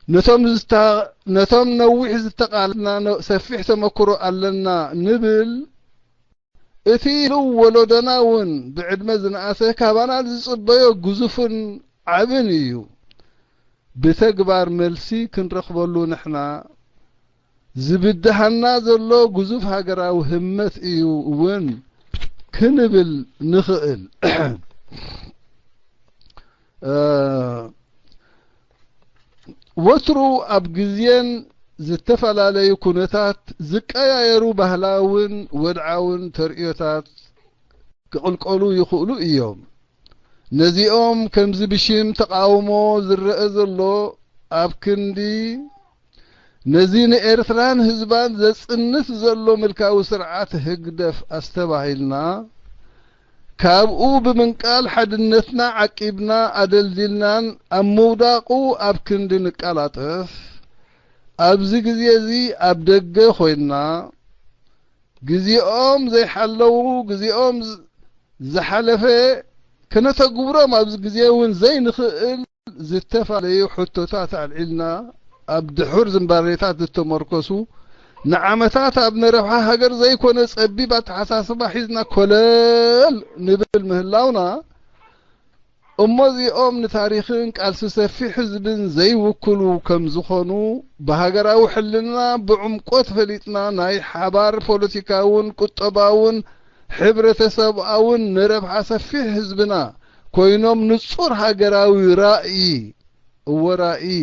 ነቶም ዝታ-፣ ነቶም ነዊሕ ዝተቓለስና ነ-፣ ሰፊሕ ተመክሮ ኣለና ንብል፣ እቲ ኢሉ ወለዶና እውን ብዕድመ ዝነኣሰ ካባና ዝጽበዮ ግዙፍን ዓብን እዩ። ብተግባር መልሲ ክንረኽበሉ ንሕና ዝብድሃና ዘሎ ግዙፍ ሃገራዊ ህመት እዩ እውን ክንብል ንኽእል። እ፣ ወትሩ ኣብ ግዜን ዝተፈላለዩ ኩነታት ዝቀያየሩ ባህላውን ወድዓውን ተርእዮታት ክቕልቀሉ ይኽእሉ እዮም። ነዚኦም ከምዚ ብሽም ተቓውሞ ዝረአ ዘሎ ኣብ ክንዲ ነዚ ንኤርትራን ህዝባን ዘጽንት ዘሎ ምልካዊ ስርዓት ህግደፍ ኣስተባሂልና፣ ካብኡ ብምንቃል ሓድነትና ዓቂብና ኣደልዲልናን ኣብ ምውዳቑ ኣብ ክንዲ ንቀላጠፍ፣ ኣብዚ ግዜ እዚ ኣብ ደገ ኮይንና፣ ግዜኦም ዘይሓለዉ፣ ግዜኦም ዝ-፣ ዝሓለፈ፣ ከነተግብሮም ኣብዚ ግዜ እውን ዘይንኽእል ዝተፈላለዩ ሕቶታት ኣልዒልና፣ ኣብ ድሑር ዝንባሌታት ዝተመርኮሱ፣ ንዓመታት ኣብ ንረብሓ ሃገር ዘይኮነ ጸቢብ ኣተሓሳስባ ሒዝና ኮለል ንብል ምህላውና፣ እሞ እዚኦም ንታሪኽን ቃልሲ ሰፊሕ ህዝብን ዘይውክሉ ከም ዝኾኑ ብሃገራዊ ሕልና ብዕምቆት ፈሊጥና፣ ናይ ሓባር ፖለቲካውን ቁጠባውን ሕብረተሰብኣውን ንረብሓ ሰፊሕ ህዝብና ኮይኖም፣ ንጹር ሃገራዊ ራእይ፣ እወ ራእይ፣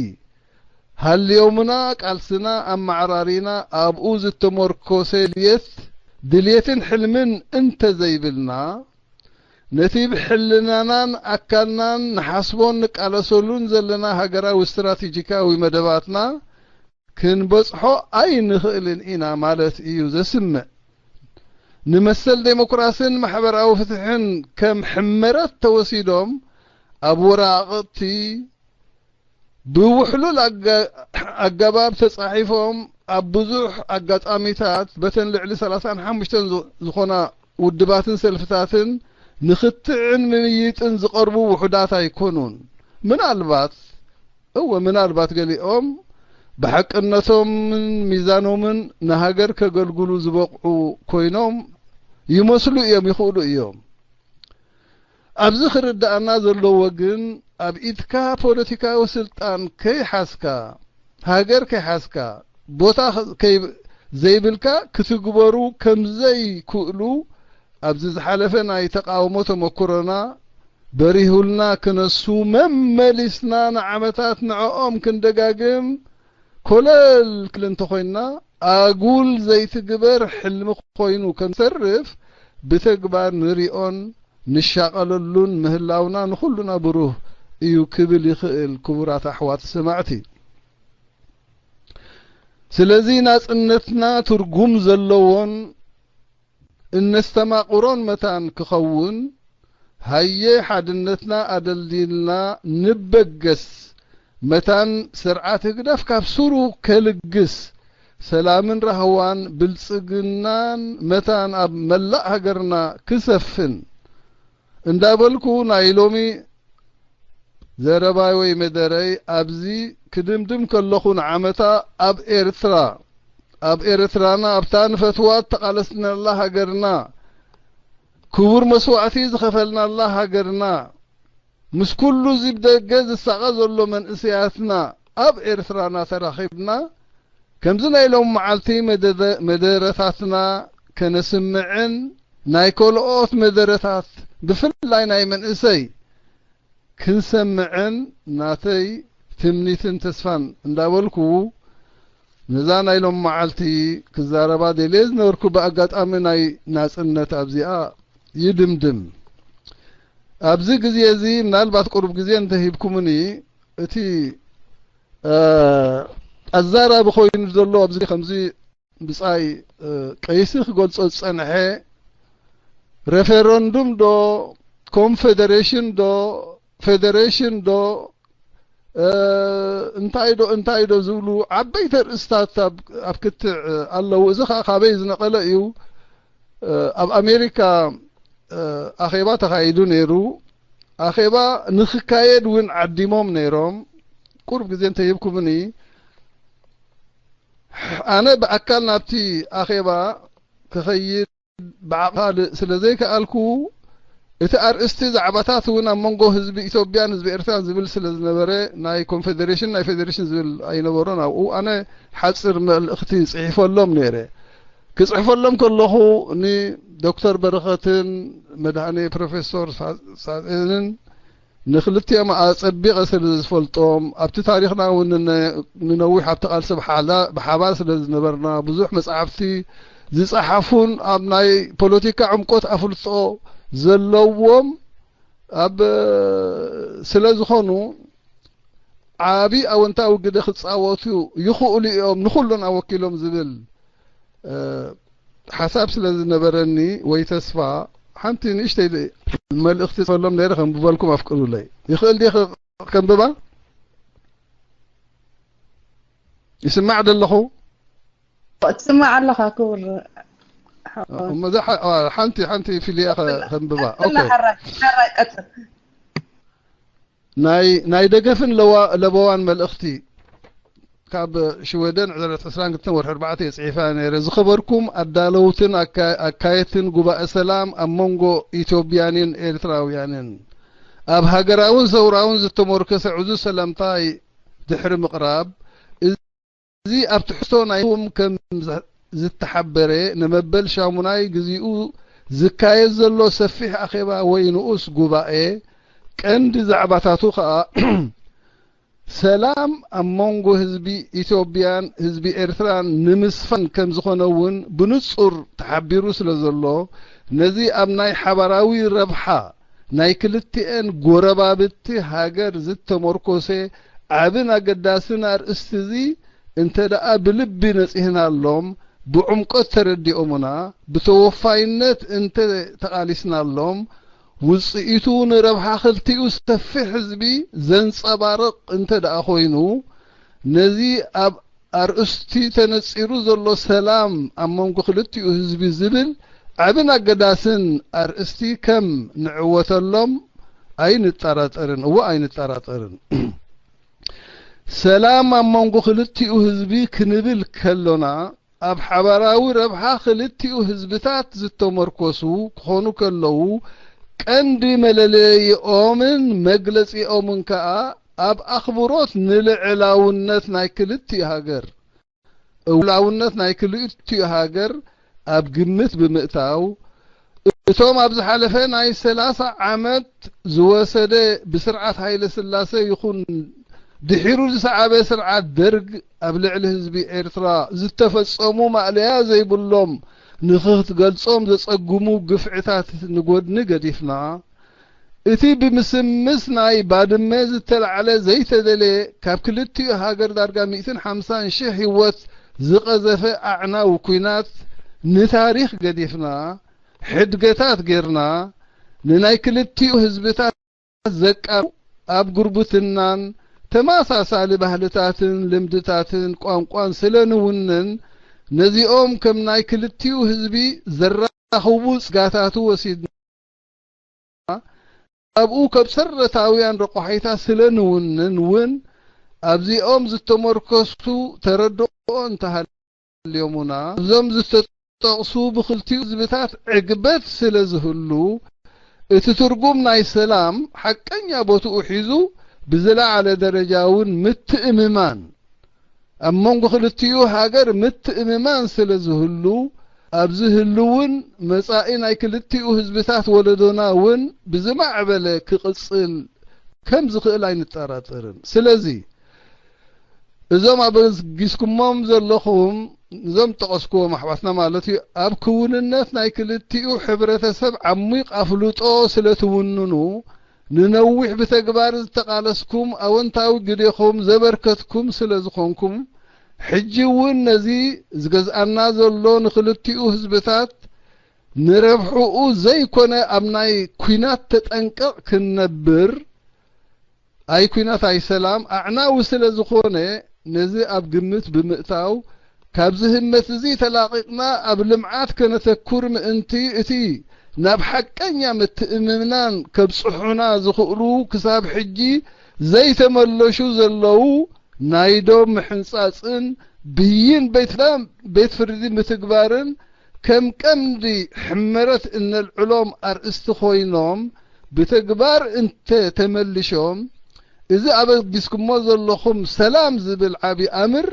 ሃልዮምና ቃልስና ኣመዓራሪና ኣብኡ ዝተመርኮሰ ድልየት ድልየትን ሕልምን እንተዘይብልና፣ ነቲ ብሕልናናን ኣካልናን ንሓስቦን ንቃለሰሉን ዘለና ሃገራዊ ስትራቴጂካዊ መደባትና ክንበጽሖ ኣይንኽእልን ኢና ማለት እዩ ዘስምዕ። ንመሰል ዴሞክራስን ማሕበራዊ ፍትሕን ከም ሕመረት ተወሲዶም ኣብ ወራቕቲ ብውሕሉል ኣገ-፣ ኣገባብ ተጻሒፎም ኣብ ብዙሕ ኣጋጣሚታት በተን ልዕሊ ሰላሳን ሓሙሽተን ዝ-፣ ዝኾና ውድባትን ሰልፍታትን ንክትዕን ምምይጥን ዝቐርቡ ውሑዳት ኣይኮኑን። ምናልባት፣ እወ፣ ምናልባት ገሊኦም ብሓቅነቶምን ሚዛኖምን ንሃገር ከገልግሉ ዝበቕዑ ኮይኖም ይመስሉ እዮም፣ ይኽእሉ እዮም። ኣብዚ ክርድኣና ዘለዎ ግን፣ ኣብ ኢድካ ፖለቲካዊ ስልጣን ከይሓዝካ፣ ሃገር ከይሓዝካ፣ ቦታ ከይ-፣ ዘይብልካ ክትግበሩ ከም ዘይክእሉ ኣብዚ ዝሓለፈ ናይ ተቃውሞ ተመኩሮና በሪሁልና ክነሱ፣ መመሊስና ንዓመታት ንዕኦም ክንደጋግም ኮለል ክል እንተኾይንና፣ ኣጉል ዘይትግበር ሕልሚ ኮይኑ ከም ዝተርፍ ብተግባር ንሪኦን ንሻቐለሉን ምህላውና ንኹሉና ብሩህ እዩ ክብል ይኽእል። ክቡራት ኣሕዋት ሰማዕቲ፣ ስለዚ ናጽነትና ትርጉም ዘለዎን እነስተማቕሮን መታን ክኸውን፣ ሃየ ሓድነትና ኣደልዲልና ንበገስ፣ መታን ስርዓት ህግደፍ ካብ ሱሩ ከልግስ፣ ሰላምን ራህዋን ብልጽግናን መታን ኣብ መላእ ሃገርና ክሰፍን እንዳበልኩ፣ ናይ ሎሚ ዘረባይ ወይ መደረይ ኣብዚ ክድምድም ከለኹ፣ ንዓመታ ኣብ ኤርትራ፣ ኣብ ኤርትራና፣ ኣብታ ንፈትዋ እተቓለስናላ ሃገርና፣ ክቡር መስዋእቲ ዝኸፈልናላ ሃገርና፣ ምስ ኩሉ እዚ ብደገ ዝሳቐ ዘሎ መንእሰያትና ኣብ ኤርትራና ተራኺብና፣ ከምዚ ናይ ሎሚ መዓልቲ መደረ-፣ መደረታትና ከነስምዕን ናይ ካልኦት መደረታት ብፍላይ ናይ መንእሰይ ክንሰምዕን ናተይ ትምኒትን ተስፋን እንዳበልኩ፣ ነዛ ናይ ሎም መዓልቲ ክዛረባ ደልየ ዝነበርኩ ብኣጋጣሚ ናይ ናጽነት ኣብዚኣ ይድምድም። ኣብዚ ግዜ እዚ ምናልባት ቁሩብ ግዜ እንተሂብኩምኒ፣ እቲ፣ እ፣ ኣዛራቢ ኮይኑ ዘሎ ኣብዚ ከምዚ ብጻይ፣ እ፣ ቀይሲ ክገልጾ ዝጸንሐ፣ ሬፈረንዱም ዶ፣ ኮንፌደሬሽን ዶ፣ ፌደሬሽን ዶ፣ እ፣ እንታይ ዶ፣ እንታይ ዶ ዝብሉ ዓበይቲ ኣርእስታት ኣብ፣ ኣብ ክትዕ ኣለዉ። እዚ ኸኣ ካበይ ዝነቐለ እዩ? እ፣ ኣብ ኣሜሪካ፣ እ፣ ኣኼባ ተኻይዱ ነይሩ። ኣኼባ ንኽካየድ እውን ዓዲሞም ነይሮም። ቁሩብ ግዜ እንተሂብኩምኒ፣ ኣነ ብኣካል ናብቲ ኣኼባ ክኸይድ ብዓቕሊ ስለ ዘይከኣልኩ፣ እቲ ኣርእስቲ ዛዕባታት እውን ኣብ መንጎ ህዝቢ ኢትዮጵያን ህዝቢ ኤርትራን ዝብል ስለ ዝነበረ፣ ናይ ኮንፌደሬሽን ናይ ፌዴሬሽን ዝብል ኣይነበሮን። ኣብኡ ኣነ ሓጺር መልእኽቲ ጽሒፈሎም ነይረ። ክጽሕፈሎም ከለኹ ንዶክተር በረኸትን መድሃኔ ፕሮፌሶር ሳ-፣ ሳጥንን ንክልቲኦም ኣጸቢቐ ስለ ዝፈልጦም፣ ኣብቲ ታሪኽና እውን ንነ-፣ ንነዊሕ ኣብቲ ቃልሲ ብሓላ-፣ ብሓባር ስለ ዝነበርና፣ ብዙሕ መጻሕፍቲ ዝጸሓፉን ኣብ ናይ ፖለቲካ ዕምቆት ኣፍልጦ ዘለዎም ኣብ፣ ስለ ዝኾኑ፣ ዓቢ ኣወንታዊ ግደ ክጻወቱ ይኽእሉ እዮም፣ ንኹሉን ኣወኪሎም ዝብል፣ እ፣ ሓሳብ ስለ ዝነበረኒ ወይ ተስፋ፣ ሓንቲ ንእሽተይ መልእኽቲ ጽፈሎም ነይረ፣ ከንብበልኩም ኣፍቅዱለይ። ይኽእል ድየ ከ-፣ ከንብባ? ይስማዕ ዶ ኣለኹ? ትስማዕ ኣለኻ ክቡር ሓወይ። እሞ እዛ ሓ-፣ አ፣ ሓንቲ፣ ሓንቲ ፊልያ ከ-፣ ቀጽል፣ ከንብባ። ቀጽል፣ ኦኬ። ሕራይ፣ ሕራይ ቀጽል። ናይ፣ ናይ ደገፍን ለዋ-፣ ለበዋን መልእኽቲ። ካብ ሽወደን ዕለት ዕስራን ክልተን ወርሒ ኣርባዕተ እየ ጽሒፋ ነይረ። ዝኸበርኩም ኣዳለውትን ኣካ-፣ ኣካየድትን ጉባኤ ሰላም ኣብ መንጎ ኢትዮጵያንን ኤርትራውያንን፣ ኣብ ሃገራውን ሰውራውን ዝተሞርከሰ ዕዙዝ ሰላምታይ ድሕሪ ምቕራብ፣ እዚ ኣብ ትሕዝቶ ናይኩም ከም ዝ-፣ ዝተሓበረ ንመበል ሻሙናይ ግዚኡ ዝካየድ ዘሎ ሰፊሕ ኣኼባ ወይ ንኡስ ጉባኤ፣ ቀንዲ ዛዕባታቱ ከኣ፣ ሰላም ኣብ መንጎ ህዝቢ ኢትዮጵያን ህዝቢ ኤርትራን ንምስፋን ከም ዝኾነ እውን ብንጹር ተሓቢሩ ስለ ዘሎ፣ ነዚ ኣብ ናይ ሓባራዊ ረብሓ ናይ ክልቲኤን ጎረባብቲ ሃገር ዝተመርኮሰ ዓብን ኣገዳስን ኣርእስቲ እዚ እንተ ደኣ ብልቢ ነጺህናሎም፣ ብዕምቆት ተረዲኦምና፣ ብተወፋይነት እንተ ተቓሊስናሎም፣ ውጽኢቱ ንረብሓ ክልቲኡ ሰፊሕ ህዝቢ ዘንጸባርቕ እንተ ደኣ ኮይኑ፣ ነዚ ኣብ ኣርእስቲ ተነጺሩ ዘሎ ሰላም ኣብ መንጎ ክልቲኡ ህዝቢ ዝብል ዓብን ኣገዳስን ኣርእስቲ ከም ንዕወተሎም ኣይንጠራጠርን። እወ፣ ኣይንጠራጠርን። ሰላም ኣብ መንጎ ክልቲኡ ህዝቢ ክንብል ከሎና፣ ኣብ ሓባራዊ ረብሓ ክልቲኡ ህዝብታት ዝተመርኮሱ ክኾኑ ከለዉ፣ ቀንዲ መለለይኦምን መግለጺኦምን ከኣ ኣብ ኣኽብሮት ንልዕላውነት ናይ ክልቲኡ ሃገር፣ ልዕላውነት ናይ ክልቲኡ ሃገር ኣብ ግምት ብምእታው፣ እቶም ኣብ ዝሓለፈ ናይ ሰላሳ ዓመት ዝወሰደ ብስርዓት ሃይለ ስላሴ ይኹን ድሒሩ ዝሰዓበ ስርዓት ደርግ ኣብ ልዕሊ ህዝቢ ኤርትራ ዝተፈጸሙ ማእለያ ዘይብሎም ንኽትገልጾም ዘጸግሙ ግፍዕታት ንጎድኒ ገዲፍና፣ እቲ ብምስምስ ናይ ባድመ ዝተላዕለ ዘይተደልየ ካብ ክልቲኡ ሃገር ዳርጋ ሚእትን ሓምሳን ሽሕ ህይወት ዝቐዘፈ ኣዕናዊ ኲናት ንታሪኽ ገዲፍና፣ ሕድገታት ጌርና፣ ንናይ ክልቲኡ ህዝብታት ዘቃ-፣ ኣብ ጉርብትናን ተመሳሳሊ ባህልታትን ልምድታትን ቋንቋን ስለ ንውንን፣ ነዚኦም ከም ናይ ክልቲኡ ህዝቢ ዘራኽቡ ጽጋታቱ ወሲድና፣ ካብኡ ከብ ሰረታውያን ረቋሒታ ስለ ንውንን እውን ኣብዚኦም ዝተመርኮሱ ተረድኦ እንተሃልዮሙና፣ እዞም ዝተጠቕሱ ብክልቲኡ ህዝብታት ዕግበት ስለ ዝህሉ፣ እቲ ትርጉም ናይ ሰላም ሓቀኛ ቦትኡ ሒዙ ብዝለዓለ ደረጃ እውን ምትእምማን ኣብ መንጎ ክልቲኡ ሃገር ምትእምማን ስለ ዝህሉ፣ ኣብዚ ህልውን መጻኢ ናይ ክልቲኡ ህዝብታት ወለዶና እውን ብዝማዕበለ ክቕጽል ከም ዝኽእል ኣይንጠራጠርን። ስለዚ፣ እዞም ኣበጊስኩሞም ዘለኹም፣ እዞም ጠቐስኩዎም ኣሕዋትና ማለት እዩ፣ ኣብ ክውንነት ናይ ክልቲኡ ሕብረተሰብ ዓሚቕ ኣፍልጦ ስለ ትውንኑ፣ ንነዊሕ ብተግባር ዝተቓለስኩም፣ ኣወንታዊ ግዴኹም ዘበርከትኩም ስለ ዝኾንኩም፣ ሕጂ እውን ነዚ ዝገዝኣና ዘሎ ንክልቲኡ ህዝብታት ንረብሕኡ ዘይኮነ ኣብ ናይ ኲናት ተጠንቀቕ ክንነብር፣ ኣይ ኲናት ኣይ ሰላም ኣዕናዊ ስለ ዝኾነ፣ ነዚ ኣብ ግምት ብምእታው፣ ካብዚ ህመት እዚ ተላቒቕና ኣብ ልምዓት ከነተኩር ምእንቲ፣ እቲ ናብ ሓቀኛ ምትእምምናን ከብጽሑና ዝኽእሉ ክሳብ ሕጂ ዘይተመለሹ ዘለዉ ናይ ዶብ ምሕንጻጽን ብይን ቤት፣ ቤት ፍርዲ ምትግባርን ከም ቀንዲ ሕመረት እነልዕሎም ኣርእስቲ ኮይኖም ብተግባር እንተ ተመልሾም፣ እዚ ኣበጊስኩሞ ዘለኹም ሰላም ዝብል ዓቢ ኣምር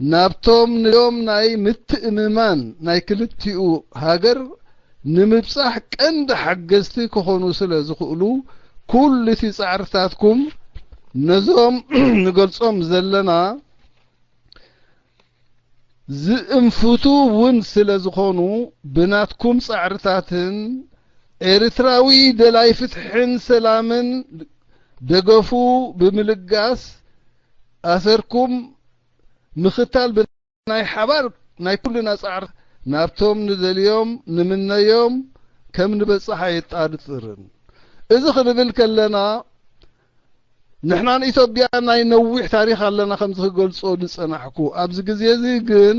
ናብቶም ንዮም ናይ ምትእምማን ናይ ክልቲኡ ሃገር ንምብጻሕ ቀንዲ ሓገዝቲ ክኾኑ ስለ ዝኽእሉ፣ ኩሉ እቲ ጻዕርታትኩም ነዞም ንገልጾም ዘለና ዝእንፍቱ እውን ስለ ዝኾኑ፣ ብናትኩም ጻዕርታትን ኤርትራዊ ደላይ ፍትሕን ሰላምን ደገፉ ብምልጋስ፣ ኣሰርኩም ምኽታል ብናይ ሓባር ናይ ኩልና ጻዕር ናብቶም ንደልዮም ንምነዮም ከም ንበጽሕ ኣየጣርጥርን። እዚ ክንብል ከለና፣ ንሕናን ኢትዮጵያ ናይ ነዊሕ ታሪኽ ኣለና፣ ከምዚ ክገልጾ ዝጸናሕኩ። ኣብዚ ግዜ እዚ ግን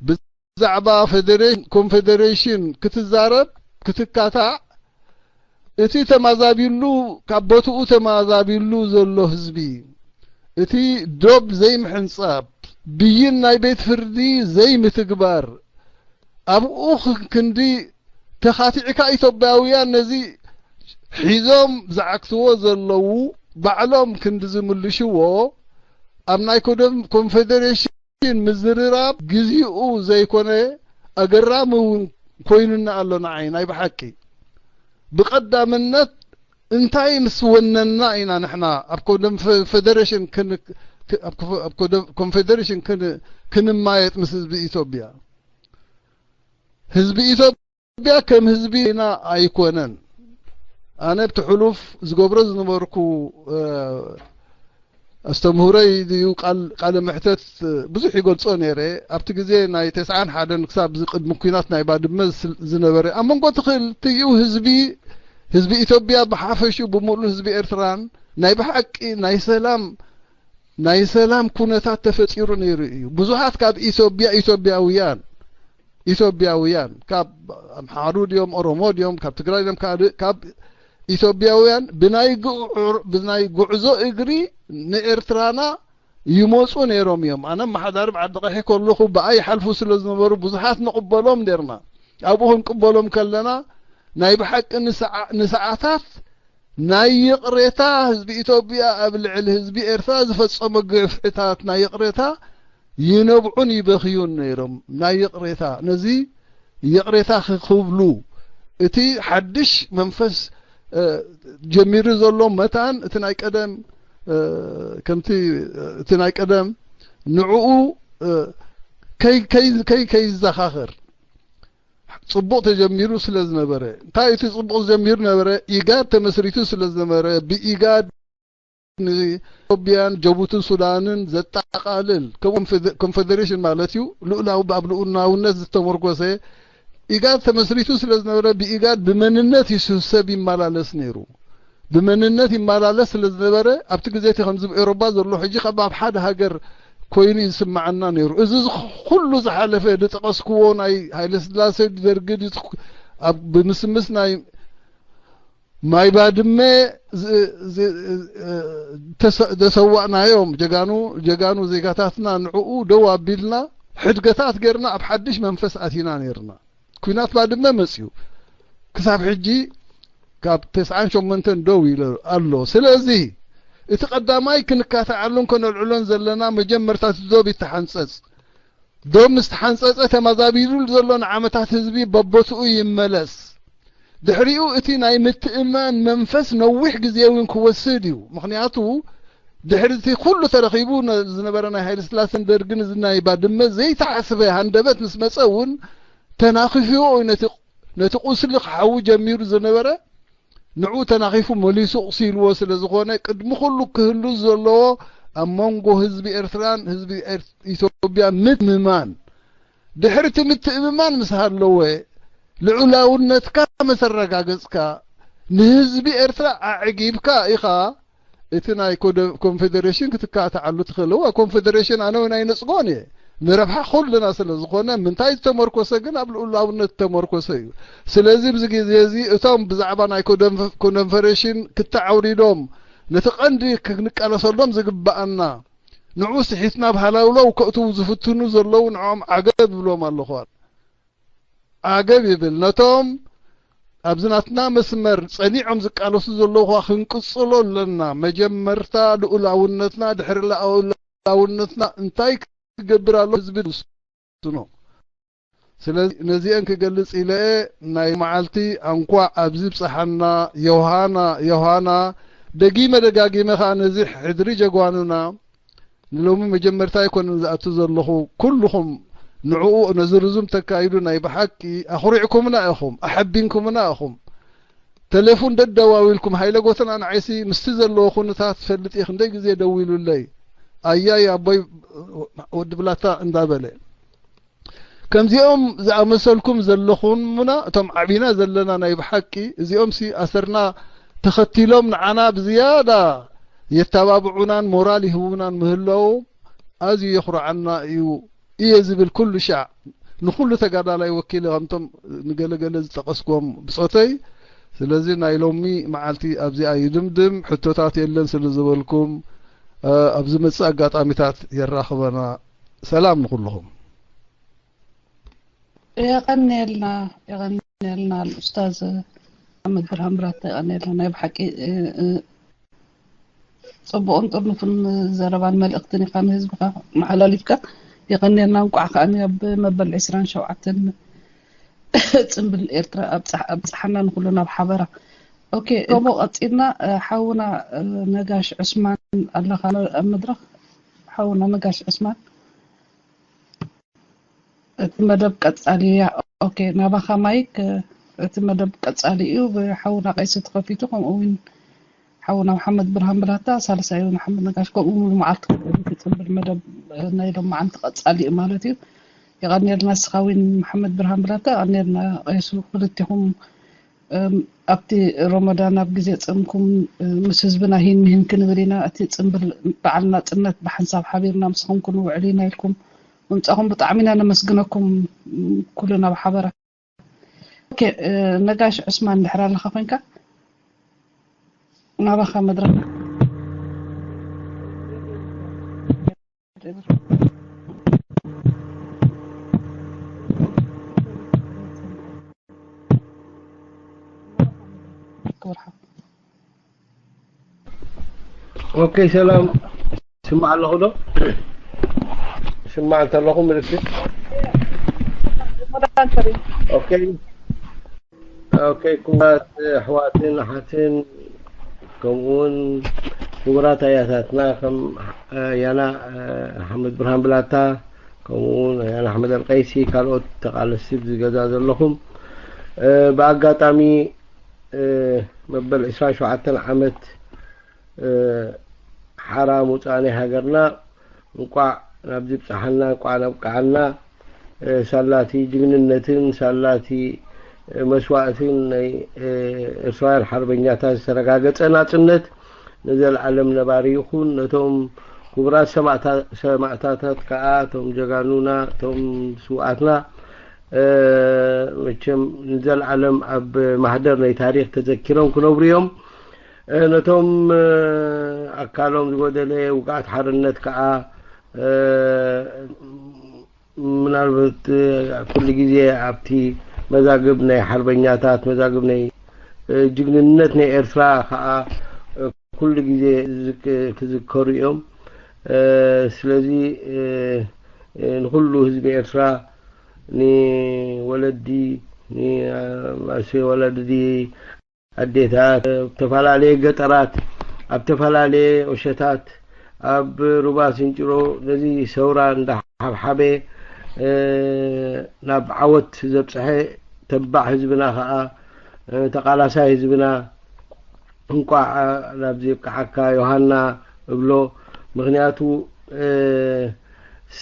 ብዛዕባ ፌደሬሽን፣ ኮንፌደሬሽን ክትዛረብ፣ ክትካታዕ፣ እቲ ተማዛቢሉ፣ ካብ ቦትኡ ተማዛቢሉ ዘሎ ህዝቢ፣ እቲ ዶብ ዘይምሕንጻብ፣ ብይን ናይ ቤት ፍርዲ ዘይምትግባር፣ ኣብኡ ክንዲ ተኻቲዕካ ኢትዮጵያውያን ነዚ ሒዞም ዝዓግትዎ ዘለዉ ባዕሎም ክንዲ ዝምልሽዎ ኣብ ናይ ኮደም-፣ ኮንፌደሬሽን ምዝርራብ ግዜኡ ዘይኮነ ኣገራሚ እውን ኮይኑና ኣሎ። ንዓይ ናይ ብሓቂ ብቐዳምነት እንታይ ምስ ወነንና ኢና ንሕና ኣብ ኮንደም-፣ ፈ-፣ ፌደሬሽን ክን-፣ ክ-፣ ኣብ ኮ-፣ ኣብ ኮንደም-፣ ኮንፌደሬሽን ክን-፣ ክንማየጥ ምስ ህዝቢ ኢትዮጵያ? ህዝቢ ኢትዮጵያ ከም ህዝቢ ኢና ኣይኮነን። ኣነ ኣብቲ ሕሉፍ ዝገብሮ ዝነበርኩ፣ እ፣ ኣስተምህሮይ ድዩ ቃል-፣ ቃለ መሕተት ብዙሕ ይገልጾ ነይረ። ኣብቲ ግዜ ናይ ተስዓን ሓደን ክሳብ እዚ ቅድሚ ኲናት ናይ ባድመ ዝስል-፣ ዝነበረ ኣብ መንጎ እቲ ክልቲኡ ህዝቢ፣ ህዝቢ ኢትዮጵያ ብሓፈሽኡ ብምሉእ ህዝቢ ኤርትራን ናይ ብሓቂ ናይ ሰላም፣ ናይ ሰላም ኩነታት ተፈጢሩ ነይሩ እዩ። ብዙሓት ካብ ኢትዮጵያ፣ ኢትዮጵያውያን፣ ኢትዮጵያውያን ካብ ኣምሓሩ ድዮም፣ ኦሮሞ ድዮም፣ ካብ ትግራይ ድዮም፣ ካልእ፣ ካብ ኢትዮጵያውያን ብናይ ጉዑ-፣ ብናይ ጉዕዞ እግሪ ንኤርትራና ይመጹ ነይሮም እዮም። ኣነ ኣመሓዳሪ በዓዲ ቀይሒ ከለኹ ብኣይ ይሓልፉ ስለ ዝነበሩ ብዙሓት ንቕበሎም ነይርና። ኣብኡ ክንቅበሎም ከለና ናይ ብሓቂ ንሰዓ-፣ ንሰዓታት ናይ ይቕሬታ ህዝቢ ኢትዮጵያ ኣብ ልዕሊ ህዝቢ ኤርትራ ዝፈጸሞ ግፍዕታት ናይ ይቕሬታ ይነብዑን ይበኽዩን ነይሮም። ናይ ይቕሬታ፣ ነዚ ይቕሬታ ክብሉ፣ እቲ ሓድሽ መንፈስ፣ እ፣ ጀሚሩ ዘሎ መታን እቲ ናይ ቀደም፣ እ፣ ከምቲ፣ እ፣ እቲ ናይ ቀደም ንዕኡ፣ እ፣ ከይ-፣ ከይ-፣ ከይ-፣ ከይዘኻኸር ጽቡቕ ተጀሚሩ ስለ ዝነበረ፣ እንታይ እቲ ጽቡቕ ጀሚሩ ነበረ? ኢጋድ ተመስሪቱ ስለ ዝነበረ፣ ብኢጋድ ንኢትዮጵያን ጀቡትን ሱዳንን ዘጠቓልል፣ ከምኡ ኮንፌደ-፣ ኮንፌደሬሽን ማለት እዩ፣ ልኡላዊ፣ ኣብ ልኡላውነት ዝተመርኮሰ ኢጋድ ተመስሪቱ ስለ ዝነበረ፣ ብኢጋድ ብመንነት እዩ ሰብ ይመላለስ ነይሩ። ብመንነት ይመላለስ ስለ ዝነበረ፣ ኣብቲ ግዜ እቲ ከምዚ ኣብ ኤውሮጳ ዘሎ ሕጂ ካብ ኣብ ሓደ ሃገር ኮይኑ እዩ ዝስምዓና ነይሩ። እዚ ዝ-፣ ኩሉ ዝሓለፈ ዝጠቐስክዎ ናይ ሃይለስላሴ፣ ደርጊ፣ ድዩ፣ ኣብ ብምስምስ ናይ ማይ ባድመ ዝ-፣ ዝ-፣ እ፣ ተሰ-፣ ዘሰዋእናዮም ጀጋኑ፣ ጀጋኑ ዜጋታትና ንዕኡ ደው ኣቢልና ሕድገታት ጌርና ኣብ ሓድሽ መንፈስ ኣቲና ነይርና። ኲናት ባድመ መጽዩ ክሳብ ሕጂ ካብ ተስዓን ሸሞንተን ደው ኢሉ ኣሎ። ስለዚ እቲ ቀዳማይ ክንካትዓሉን ከነልዕሎን ዘለና መጀመርታ እቲ ዶብ ይተሓንጸጽ። ዶብ ምስ ተሓንጸጸ ተመዛቢሉ ዘሎ ንዓመታት ህዝቢ በቦትኡ ይመለስ። ድሕሪኡ እቲ ናይ ምትእምማን መንፈስ ነዊሕ ግዜ እውን ክወስድ እዩ። ምኽንያቱ ድሕሪ እቲ ኩሉ ተረኺቡ ነ-፣ ዝነበረ ናይ ሃይለስላሰን ደርግን እዚ ናይ ባድመ ዘይተሓስበ ሃንደበት ምስ መጸ እውን ተናኺፍዎ እዩ። ነቲ፣ ነቲ ቁስሊ ክሓዊ ጀሚሩ ዝነበረ ንዕኡ ተናኺፉ መሊሱ ቁሲልዎ ስለ ዝኾነ፣ ቅድሚ ኩሉ ክህሉ ዘለዎ ኣብ መንጎ ህዝቢ ኤርትራን ህዝቢ ኤር-፣ ኢትዮጵያ ምትእምማን። ድሕሪ እቲ ምትእምማን ምስ ሃለወ፣ ልዑላውነትካ ምስ ኣረጋገጽካ፣ ንህዝቢ ኤርትራ ኣዕጊብካ ኢኻ እቲ ናይ ኮደ-፣ ኮንፌደሬሽን ክትካታዓሉ ትኽእል። እወ፣ ኮንፌደሬሽን ኣነ እውን ኣይነጽጎን እየ። ንረብሓ ኩልና ስለ ዝኾነ፣ ምንታይ ዝተመርኮሰ ግን ኣብ ልኡላውነት ዝተመርኮሰ እዩ። ስለዚ ኣብዚ ግዜ እዚ እቶም ብዛዕባ ናይ ኮደንፈ-፣ ኮንፈደሬሽን ክተዓውሪዶም ነቲ ቀንዲ ክንቃለሰሎም ዝግብኣና ንዑ ስሒትና ኣብ ሃላውለው ከእትዉ ዝፍትኑ ዘለዉ ንዕኦም ዓገብ ይብሎም ኣለኹ። ዓገብ ይብል። ነቶም ኣብዚ ናትና መስመር ጸኒዖም ዝቃለሱ ዘለዉ ኸኣ ክንቅጽሎ ኣለና። መጀመርታ ልኡላውነትና፣ ድሕሪ ልኡላውነትና እንታይ ክገብር ኣሎ ህዝቢ ዝውስኖ። ስለዚ ነዚአን ክገልጽ ኢለ እየ ናይ መዓልቲ። እንኳዕ ኣብዚ ብጽሓና። ዮሃና፣ ዮሃና፣ ደጊመ ደጋጊመ ኸኣ ነዚ ሕድሪ ጀጓኑና ንሎሚ መጀመርታ ኣይኮነን ዝኣቱ ዘለኹ። ኩልኹም ንዕኡ ነዚ ርዙም ተካይዱ ናይ ብሓቂ ኣኹሪዕኩምና ኢኹም፣ ኣሐቢንኩምና ኢኹም። ተሌፉን ደደዋዊልኩም፣ ሃይለ ጎተና ንዓይሲ ምስቲ ዘለዎ ኩነታት ትፈልጥ እየ፣ ክንደይ ግዜ ደዊሉለይ፣ ኣያይ ኣቦይ ወዲ ብላታ እንዳበለ። ከምዚኦም ዝኣመሰልኩም ዘለኹምና፣ እቶም ዓቢና ዘለና ናይ ብሓቂ፣ እዚኦም ሲ ኣሰርና ተኸቲሎም ንዓና ብዝያዳ የተባብዑናን ሞራል ይህቡናን ምህላዎም ኣዝዩ የኹርዓና እዩ፣ እየ ዝብል ኩሉ ሻዕ። ንኹሉ ተጋዳላይ ወኪለ ከምቶም ንገለገለ ዝጠቐስክዎም ብጾተይ። ስለዚ ናይ ሎሚ መዓልቲ ኣብዚኣ ይድምድም። ሕቶታት የለን ስለ ዝበልኩም፣ ኣብ ዝመጽእ ኣጋጣሚታት የራኽበና። ሰላም ንኹልኹም። የቐንየልና፣ የቐንየልና ኡስታዝ መሓመድ ብርሃን ብራታ፣ የቐንየልና። ናይ ብሓቂ ጽቡቕን ጥርኑፍን ዘረባን መልእኽትን ኢኻ ንህዝብኻ መሓላሊፍካ። የቐንየልና። እንቋዕ ከኣ ኣብ መበል ዕስራን ሸውዓተን ጽንብል ኤርትራ ኣብጽሓና ንኹሉ ናብ ሓበራ። ኦኬ፣ ከምኡ ቀጺልና ሓውና ነጋሽ ዑስማን ኣለኻ ኣብ መድረኽ። ሓውና ነጋሽ ዑስማን፣ እቲ መደብ ቀጻሊ እያ። ኦኬ፣ ናባኻ ማይክ። እቲ መደብ ቀጻሊ እዩ፣ ብሓውና ቀይሲ ተኸፊቱ፣ ከምኡ እውን ሓውና መሓመድ ብርሃን ብላታ፣ ሳልሳይ እውን ሓመድ ነጋሽ፣ ከምኡ ሙሉ መዓልቲ ክጽንብል መደብ ናይ ሎማዓንቲ ቀጻሊ እዩ ማለት እዩ። የቐንየልና። ንስኻ እውን መሓመድ ብርሃን ብላታ፣ የቐንየልና። ቀይሱ፣ ክልቲኹም ኣብቲ ሮመዳን ኣብ ግዜ ጽምኩም ምስ ህዝብና ሂን ምሂን ክንብል ኢና። እቲ ጽምብል በዓል ናጽነት ብሓንሳብ ሓቢርና ምስኹም ክንውዕል ኢና ኢልኩም ምምጻኹም ብጣዕሚ ኢና ነመስግነኩም ኩልና ብሓበራ። ኦኬ፣ ነጋሽ ዑስማን ድሕር ኣለኻ ኮይንካ ናባኻ መድረኽ። ኦኬ፣ ሰላም። ስማዕ ኣለኹ ዶ? ስማዕ እንተለኹ ምልክት። ኦኬ። ኦኬ፣ ክቡራት ኣሕዋትን ኣሓትን፣ ከምኡውን ክቡራት ኣያታትና ከም ኣያና ሓመድ ብርሃን ብላታ፣ ከምኡውን ኣያና ኣሕመድ ኣልቀይሲ፣ ካልኦት ተቓለስቲ ኣብዚ ገዛ ዘለኹም፣ ብኣጋጣሚ መበል ዕስራን ሸውዓተን ዓመት ሓራ ምውፃእ ናይ ሃገርና እንቋዕ ናብዚ ብፅሓና፣ እንቋዕ ነብቅዓና። ሳላቲ ጅግንነትን ሳላቲ መስዋእትን ናይ ኤርትራውያን ሓርበኛታት ዝተረጋገፀ ናፅነት ንዘለኣለም ነባሪ ይኹን። ነቶም ክቡራት ሰማእታታት ከዓ፣ እቶም ጀጋኑና፣ እቶም ስውኣትና መቸም ንዘለኣለም ኣብ ማህደር ናይ ታሪክ ተዘኪሮም ክነብሩ እዮም። ነቶም ኣካሎም ዝጎደለ ውግኣት ሓርነት ከዓ ምናልባት ኩሉ ግዜ ኣብቲ መዛግብ ናይ ሓርበኛታት፣ መዛግብ ናይ ጅግንነት ናይ ኤርትራ ከዓ ኩሉ ግዜ ክዝከሩ እዮም። ስለዚ ንኩሉ ህዝቢ ኤርትራ፣ ንወለዲ፣ ንማእሰይ ወለዲ፣ ኣዴታት፣ ኣብ ዝተፈላለየ ገጠራት፣ ኣብ ዝተፈላለየ ኦሸታት፣ ኣብ ሩባ ስንጭሮ ነዚ ሰውራ እንዳሓብሓበ ናብ ዓወት ዘብፀሐ ተባዕ ህዝብና ከዓ፣ ተቓላሳይ ህዝብና፣ እንቋዕ ናብዚ የብቅዓካ ዮሃና እብሎ። ምኽንያቱ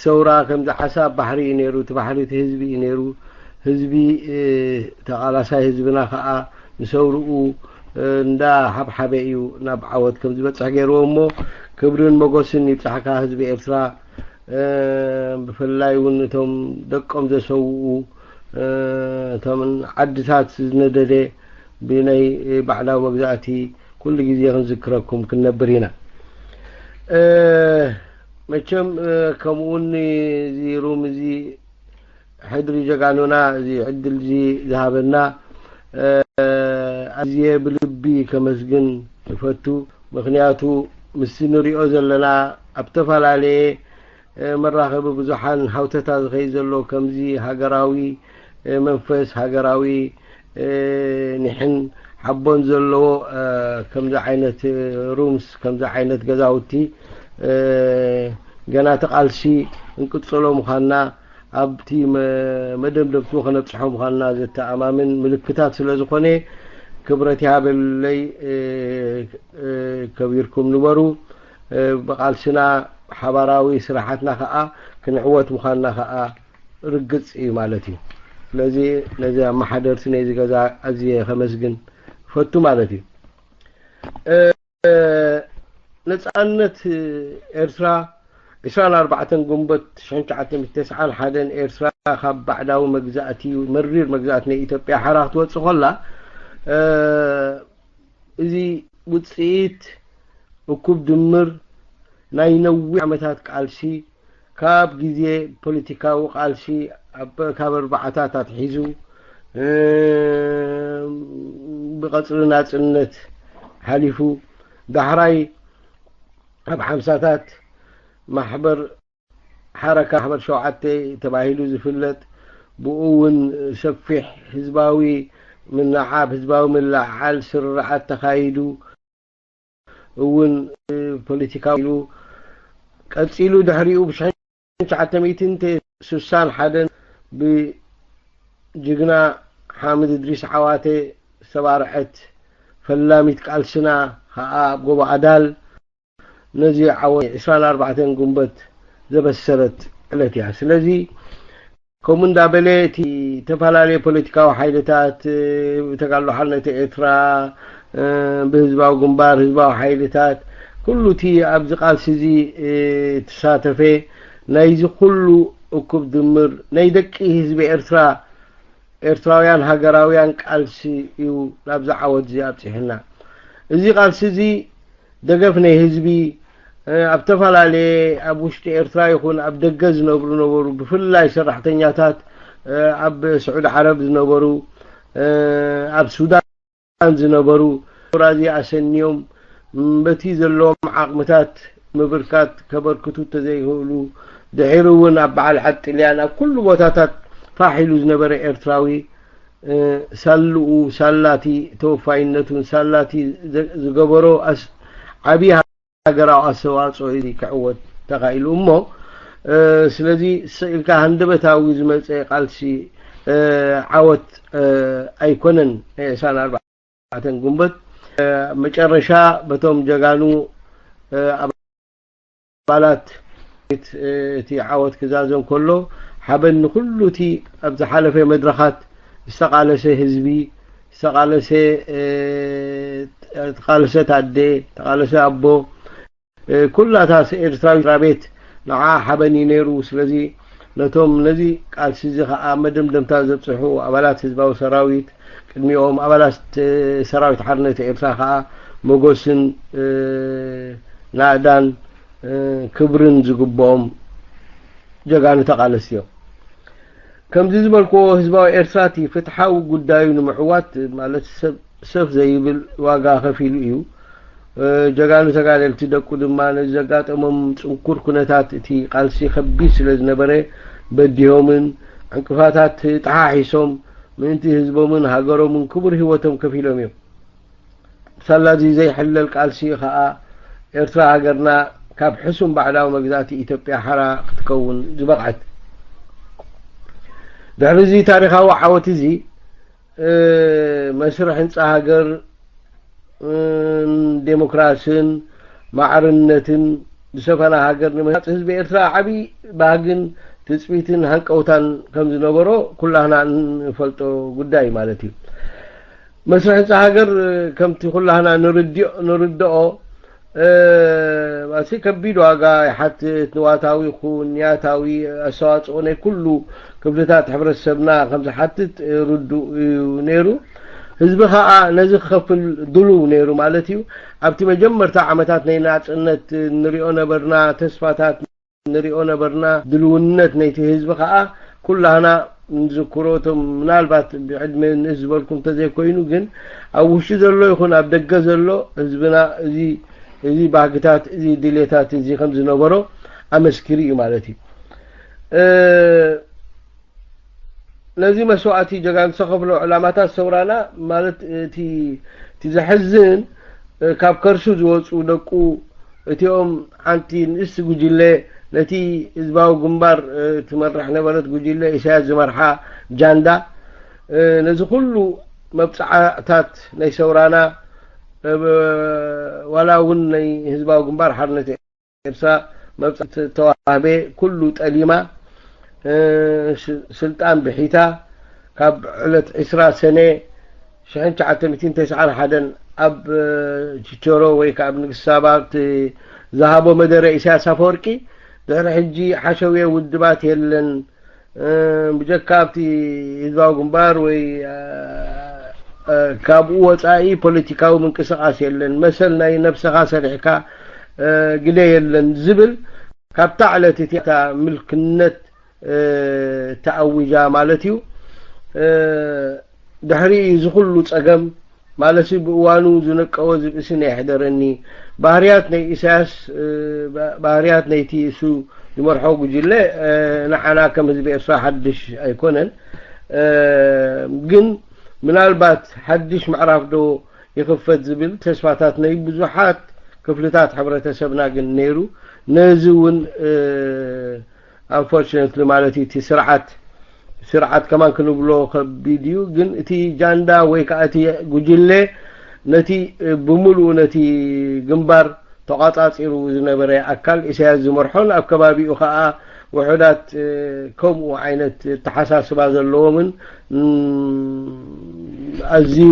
ሰውራ ከምዚ ሓሳብ ባሕሪ እዩ ነይሩ። እቲ ባሕሪ እቲ ህዝቢ እዩ ነይሩ። ህዝቢ ተቓላሳይ ህዝብና ከዓ ንሰውርኡ እንዳ ሓብሓበ እዩ ናብ ዓወት ከም ዝበፅሕ ገይርዎ። እሞ ክብርን መጎስን ይብፃሕካ ህዝቢ ኤርትራ። ብፍላይ እውን እቶም ደቆም ዘሰውኡ፣ እቶም ዓድታት ዝነደደ ብናይ ባዕዳዊ መግዛእቲ ኩሉ ግዜ ክንዝክረኩም ክንነብር ኢና። መቸም ከምኡውን እዚ ሩም እዚ ሕድሪ ጀጋኑና እዚ ዕድል እዚ ዝሃበና ኣዝየ ብልቢ ከመስግን እፈቱ። ምኽንያቱ ምስቲ ንሪኦ ዘለና ኣብ ዝተፈላለየ መራኸቢ ብዙሓን ሃውተታ ዝኸይድ ዘሎ ከምዚ ሃገራዊ መንፈስ፣ ሃገራዊ ኒሕን ሓቦን ዘለዎ ከምዚ ዓይነት ሩምስ፣ ከምዚ ዓይነት ገዛውቲ ገና እቲ ቃልሲ እንቅጽሎ ምዃንና ኣብቲ መደምደምቱ ከነብጽሖ ምዃንና ዘተኣማምን ምልክታት ስለ ዝኾነ ክብረት ይሃበለይ። ከቢርኩም ንበሩ። ብቓልስና ሓባራዊ ስራሓትና ከዓ ክንዕወት ምዃንና ከዓ ርግጽ እዩ ማለት እዩ። ስለዚ ነዚ ኣመሓደርቲ ነዚ ገዛ ኣዝየ ከመስግን እፈቱ ማለት እዩ። ነጻነት ኤርትራ ዕስራን ኣርባዕተን ግንቦት ሽሕን ትሽዓተ ሚእትን ተስዓን ሓደን ኤርትራ ካብ ባዕዳዊ መግዛእቲ፣ መሪር መግዛእቲ ናይ ኢትዮጵያ ሓራ ክትወጽእ ከላ፣ እዚ ውጽኢት እኩብ ድምር ናይ ነዊሕ ዓመታት ቃልሲ፣ ካብ ግዜ ፖለቲካዊ ቃልሲ ኣብ፣ ካብ ኣርባዓታት ኣትሒዙ፣ እ፣ ብቐጽሪ ናጽነት ሓሊፉ፣ ዳሕራይ ኣብ ሓምሳታት ማሕበር ሓረካ፣ ማሕበር ሸውዓተ ተባሂሉ ዝፍለጥ፣ ብኡ እውን ሰፊሕ ህዝባዊ ምንዓብ፣ ህዝባዊ ምልዕዓል ስርርዓት ተኻይዱ እውን፣ እ፣ ፖለቲካዊ ኢሉ ቀጺሉ። ድሕሪኡ ብሽሕን ትሽዓተ ሚእትን ስሳን ሓደን ብጅግና ሓምድ እድሪስ ዓዋተ ዝተባርዐት ፈላሚት ቃልስና ኸኣ ኣብ ጎቦ ኣዳል ነዚ ዓወት ዕስራን ኣርባዕተን ጉንበት ዘበሰረት ዕለት እያ። ስለዚ ከምኡ እንዳበለ እቲ ዝተፈላለየ ፖለቲካዊ ሓይልታት፣ እ፣ ተጋድሎ ሓርነት ኤርትራ፣ እ፣ ብህዝባዊ ግንባር፣ ህዝባዊ ሓይልታት፣ ኩሉ እቲ ኣብዚ ቃልሲ እዚ፣ እ፣ ተሳተፈ፣ ናይዚ ኩሉ እኩብ ድምር ናይ ደቂ ህዝቢ ኤርትራ፣ ኤርትራውያን ሃገራውያን ቃልሲ እዩ ናብዚ ዓወት እዚ ኣብጽሕና። እዚ ቃልሲ እዚ ደገፍ ናይ ህዝቢ፣ እ፣ ኣብ ዝተፈላለየ፣ ኣብ ውሽጢ ኤርትራ ይኹን ኣብ ደገ ዝነብሩ ነበሩ፣ ብፍላይ ሰራሕተኛታት፣ እ፣ ኣብ ስዑዲ ዓረብ ዝነበሩ፣ እ፣ ኣብ ሱዳን ዝነበሩ፣ ራዚ ኣሰንዮም፣ ም፣ በቲ ዘለዎም ዓቕምታት ምብርካት ከበርክቱ እንተዘይክእሉ፣ ድሒሩ እውን ኣብ በዓል ዓዲ ጥልያን ኣብ ኩሉ ቦታታት ፋሕ ኢሉ ዝነበረ ኤርትራዊ፣ እ፣ ሳልኡ፣ ሳላቲ ተወፋይነቱን ሳላቲ ዘ-፣ ዝገበሮ ኣስ-፣ ዓብዪ ሃገራዊ ኣስተዋጽኦ እዩ ክዕወት ተኻኢሉ። እሞ፣ እ፣ ስለዚ ስቕ ኢልካ ሃንደበታዊ ዝመጸ ቃልሲ፣ እ፣ ዓወት፣ እ፣ ኣይኮነን። ናይ ዕስራን ኣርባዕተን ጉንበት፣ እ፣ መጨረሻ በቶም ጀጋኑ፣ እ፣ ኣባላት፣ እ፣ እቲ ዓወት ክዛዘም ከሎ፣ ሓበን ንኹሉ እቲ ኣብ ዝሓለፈ መድረኻት ዝተቓለሰ ህዝቢ፣ ዝተቓለሰ፣ እ፣ ተቓለሰት ኣደ፣ ተቓለሰ ኣቦ፣ እ፣ ኩላታ ኤርትራዊ ስድራ ቤት ንዓ ሓበን እዩ ነይሩ። ስለዚ ነቶም ነዚ ቃልሲ እዚ ኸኣ መደምደምታ ዘብጽሑ ኣባላት ህዝባዊ ሰራዊት፣ ቅድሚኦም ኣባላት ሰራዊት ሓርነት ኤርትራ ኸኣ መጎስን፣ እ፣ ናእዳን፣ እ፣ ክብርን ዝግብኦም ጀጋኑ ተቓለስቲ እዮም። ከምዚ ዝበልክዎ ህዝባዊ ኤርትራ እቲ ፍትሓዊ ጉዳዩ ንምዕዋት፣ ማለት ሰብ ሰፍ ዘይብል ዋጋ ከፊሉ እዩ። እ፣ ጀጋኑ ተጋደልቲ ደቁ ድማ ነዚ ዘጋጠሞም ጽንኩር ኩነታት እቲ ቃልሲ ከቢድ ስለ ዝነበረ በዲሆምን ዕንቅፋታት ተሓሒሶም ምእንቲ ህዝቦምን ሃገሮምን ክቡር ህይወቶም ከፊሎም እዮም። ሳላ እዚ ዘይሕለል ቃልሲ ኸኣ ኤርትራ ሃገርና ካብ ሕሱም ባዕዳዊ መግዛእቲ ኢትዮጵያ ሓራ ክትከውን ዝበቕዐት። ድሕሪ እዚ ታሪኻዊ ዓወት እዚ፣ እ፣ መስርሕ ህንጻ ሃገር፣ እ፣ ዴሞክራስን ማዕርነትን ዝሰፈና ሃገር ንምህናጽ ህዝቢ ኤርትራ ዓቢ ባህግን ትጽቢትን ሃንቀውታን ከም ዝነበሮ ኩላህና እንፈልጦ ጉዳይ ማለት እዩ። መስርሕ ህንጻ ሃገር ከምቲ ኩላህና ንርድኦ፣ ንርድኦ፣ እ፣ ኣሲ ከቢድ ዋጋ ይሓትት፣ ንዋታዊ ይኹን ንያታዊ ኣስተዋጽኦ ናይ ኩሉ ክፍልታት ሕብረተሰብና ከም ዝሓትት ርዱእ እዩ ነይሩ። ህዝቢ ኸኣ ነዚ ክኸፍል ድሉው ነይሩ ማለት እዩ። ኣብቲ መጀመርታ ዓመታት ናይ ናጽነት ንሪኦ ነበርና ተስፋታት፣ ንሪኦ ነበርና ድልውነት ናይቲ ህዝቢ ኸኣ ኩላህና ንዝክሮ፣ እቶም ምናልባት ብዕድመ ንእስ ዝበልኩም እንተዘይኮይኑ፣ ግን ኣብ ውሽጢ ዘሎ ይኹን ኣብ ደገ ዘሎ ህዝብና እዚ፣ እዚ ባህግታት፣ እዚ ድሌታት እዚ ከም ዝነበሮ ኣመስኪሩ እዩ ማለት እዩ። እ፣ ነዚ መስዋእቲ ጀጋኑ ዝተኸፍሎ ዕላማታት ሰውራና፣ ማለት እቲ፣ እቲ ዘሕዝን፣ እ፣ ካብ ከርሱ ዝወጹ ደቁ፣ እቲኦም ሓንቲ ንእስቲ ጉጅለ፣ ነቲ ህዝባዊ ግንባር፣ እ፣ ትመርሕ ነበረት ጉጅለ ኢሳያስ ዝመርሓ ጃንዳ፣ እ፣ ነዚ ኩሉ መብጽዓታት ናይ ሰውራና፣ እ፣ ዋላ እውን ናይ ህዝባዊ ግንባር ሓርነት ኤርትራ መብጽዓ ተዋህበ ኩሉ ጠሊማ፣ እ፣ ስ-፣ ስልጣን ብሒታ፣ ካብ ዕለት ዕስራ ሰነ ሽሕን ትሽዓተ ሚእትን ተስዓን ሓደን ኣብ፣ እ፣ ችቸሮ ወይ ከኣ ኣብ ንግስቲ ሳባ እቲ ዝሃቦ መደረ ኢሳያስ ኣፈወርቂ፣ ድሕሪ ሕጂ ሓሸውየ ውድባት የለን፣ እ፣ ብጀካ ኣብቲ ህዝባዊ ግንባር ወይ፣ እ፣ እ፣ ካብኡ ወጻኢ ፖለቲካዊ ምንቅስቓስ የለን። መሰል ናይ ነብስኻ ሰሪሕካ ግደ የለን ዝብል ካብታ ዕለት እቲኣ ምልክነት ተኣዊጃ ማለት እዩ። ድሕሪ እዚ ኩሉ ጸገም ማለት ብእዋኑ ዝነቀወ ዝብእሲ ነይሕደረኒ። ባህርያት ናይ ኢሳያስ ባህርያት ነይቲ እሱ ዝመርሖ ጉጅለ ንዓና ከም ህዝቢ ኤርትራ ሓድሽ ኣይኮነን። ግን ምናልባት ሓድሽ ምዕራፍ ዶ ይኽፈት ዝብል ተስፋታት ናይ ብዙሓት ክፍልታት ሕብረተሰብና ግን ነይሩ። ነዚ እውን unfortunately ማለት እዩ እቲ ስርዓት ስርዓት ከማን ክንብሎ ከቢድ እዩ። ግን እቲ ጃንዳ ወይ ከዓ እቲ ጉጅለ ነቲ ብምሉኡ ነቲ ግንባር ተቋጻጺሩ ዝነበረ ኣካል ኢሳያስ ዝመርሖን ኣብ ከባቢኡ ከዓ ውሑዳት ከምኡ ዓይነት ተሓሳስባ ዘለዎምን ኣዝዩ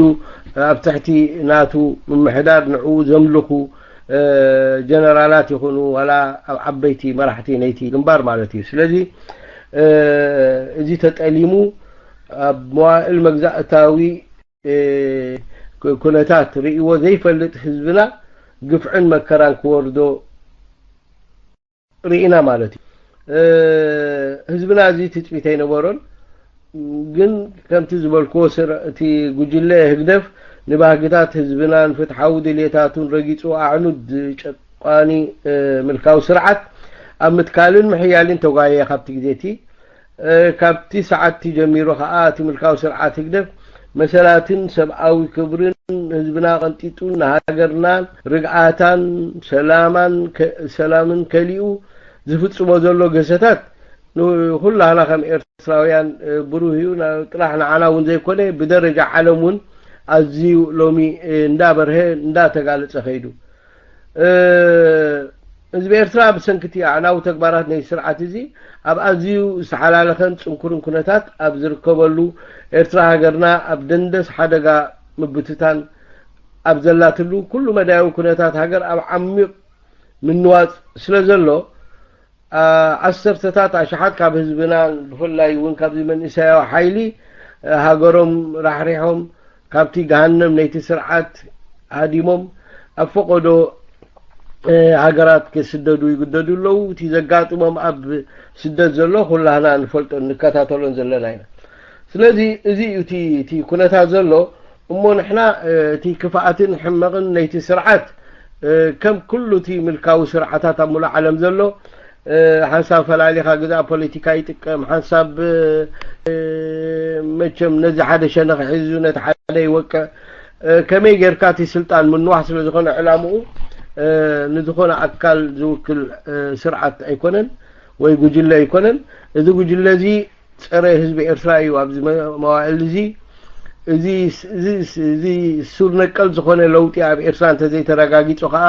ኣብ ትሕቲ ናቱ ምምሕዳር ንዕኡ ዘምልኹ ጀነራላት ይኹኑ ዋላ ኣብ ዓበይቲ መራሕቲ ነይቲ ግንባር ማለት እዩ። ስለዚ እዚ ተጠሊሙ ኣብ መዋእል መግዛእታዊ ኩነታት ርእይዎ ዘይፈልጥ ህዝብና ግፍዕን መከራን ክወርዶ ርኢና ማለት እዩ። ህዝብና እዚ ትጽቢት ኣይነበሮን። ግን ከምቲ ዝበልክዎ እቲ ጉጅለ ህግደፍ ንባህግታት ህዝብናን ፍትሓዊ ድልየታቱን ረጊጹ ኣዕኑድ ጨቋኒ ምልካዊ ስርዓት ኣብ ምትካልን ምሕያልን ተጓየ። ካብቲ ግዜ እቲ ካብቲ ሰዓት ጀሚሩ ከኣ እቲ ምልካዊ ስርዓት ህግደፍ መሰላትን ሰብኣዊ ክብርን ህዝብና ቀንጢጡ ንሃገርናን ርግኣታን ሰላማን ሰላምን ከሊኡ ዝፍጽሞ ዘሎ ገሰታት ንኹላህና ከም ኤርትራውያን ብሩህ እዩ። ጥራሕ ንዓና እውን ዘይኮነ ብደረጃ ዓለም እውን ኣዝዩ ሎሚ እንዳበርሀ እንዳተጋለጸ ከይዱ። ህዝቢ ኤርትራ ብሰንኪ እቲ ኣዕናዊ ተግባራት ናይ ስርዓት እዚ ኣብ ኣዝዩ ዝተሓላለኸን ጽንኩርን ኩነታት ኣብ ዝርከበሉ ኤርትራ ሃገርና ኣብ ደንደስ ሓደጋ ምብትታን ኣብ ዘላትሉ ኩሉ መዳያዊ ኩነታት ሃገር ኣብ ዓሚቕ ምንዋጽ ስለ ዘሎ ዓሰርተታት ኣሽሓት ካብ ህዝብና ብፍላይ እውን ካብዚ መንእሰያዊ ሓይሊ ሃገሮም ራሕሪሖም ካብቲ ገሃነም ናይቲ ስርዓት ሃዲሞም ኣብ ፈቐዶ ሃገራት ክስደዱ ይግደዱ ኣለዉ። እቲ ዘጋጥሞም ኣብ ስደት ዘሎ ኩላህና ንፈልጦን ንከታተሎን ዘለና ኢና። ስለዚ እዚ እዩ እቲ ኩነታት ዘሎ። እሞ ንሕና እቲ ክፍኣትን ሕመቕን ናይቲ ስርዓት ከም ኩሉ እቲ ምልካዊ ስርዓታት ኣብ ሙሉእ ዓለም ዘሎ ሓንሳብ ፈላሊኻ ግዛእ ፖለቲካ ይጥቀም፣ ሓንሳብ መቸም ነዚ ሓደ ሸነኽ ሒዙ ነቲ ሓደ ይወቅዕ። ከመይ ጌርካ እቲ ስልጣን ምንዋሕ ስለ ዝኾነ ዕላምኡ ንዝኾነ ኣካል ዝውክል ስርዓት ኣይኮነን ወይ ጉጅለ ኣይኮነን። እዚ ጉጅለ እዚ ጸረ ህዝቢ ኤርትራ እዩ። ኣብዚ መዋእል እዚ እዚ ሱር ነቀል ዝኾነ ለውጢ ኣብ ኤርትራ እንተዘይተረጋጊጹ ከኣ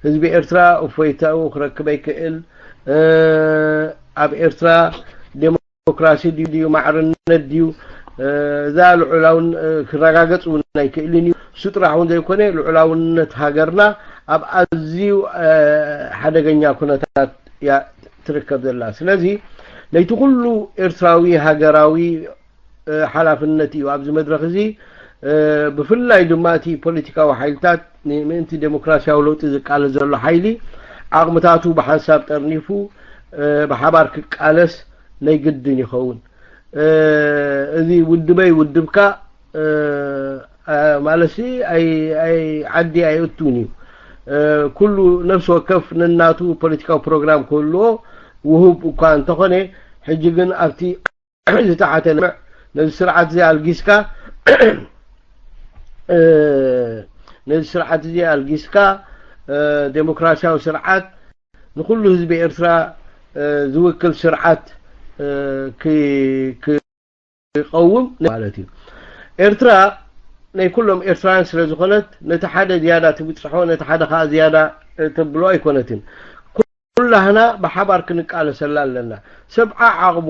ህዝቢ ኤርትራ እፎይታኡ ክረክብ ኣይክእል። ኣብ ኤርትራ ዴሞክራሲ ድዩ ማዕርነት ድዩ እዛ ልዑላውን ክረጋገጽ እውን ኣይክእልን እዩ። እሱ ጥራሕ እውን ዘይኮነ ልዑላውነት ሃገርና ኣብ ኣዝዩ ሓደገኛ ኩነታት እያ ትርከብ ዘላ። ስለዚ ነይቲ ኩሉ ኤርትራዊ ሃገራዊ ሓላፍነት እዩ ኣብዚ መድረኽ እዚ ብፍላይ ድማ እቲ ፖለቲካዊ ሓይልታት ንምእንቲ ዴሞክራሲያዊ ለውጢ ዝቃለስ ዘሎ ሓይሊ ዓቕምታቱ ብሓንሳብ ጠርኒፉ ብሓባር ክቃለስ ናይ ግድን ይኸውን። እዚ ውድበይ ውድብካ ማለት ዓዲ ኣይእቱን እዩ። ኩሉ ነፍሲ ወከፍ ነናቱ ፖለቲካዊ ፕሮግራም ክህልዎ ውሁብ እኳ እንተኾነ ሕጂ ግን ኣብቲ ዝተሓተ ነዚ ስርዓት እዚ ኣልጊስካ ነዚ ስርዓት እዚ ኣልጊስካ ዴሞክራሲያዊ ስርዓት ንኩሉ ህዝቢ ኤርትራ ዝውክል ስርዓት ክቀውም ማለት እዩ። ኤርትራ ናይ ኩሎም ኤርትራውያን ስለ ዝኾነት ነቲ ሓደ ዝያዳ ትብጽሖ ነቲ ሓደ ከዓ ዝያዳ ተብሎ ኣይኮነትን። ኩላህና ብሓባር ክንቃለሰላ ኣለና። ሰብ ዓዓቕሙ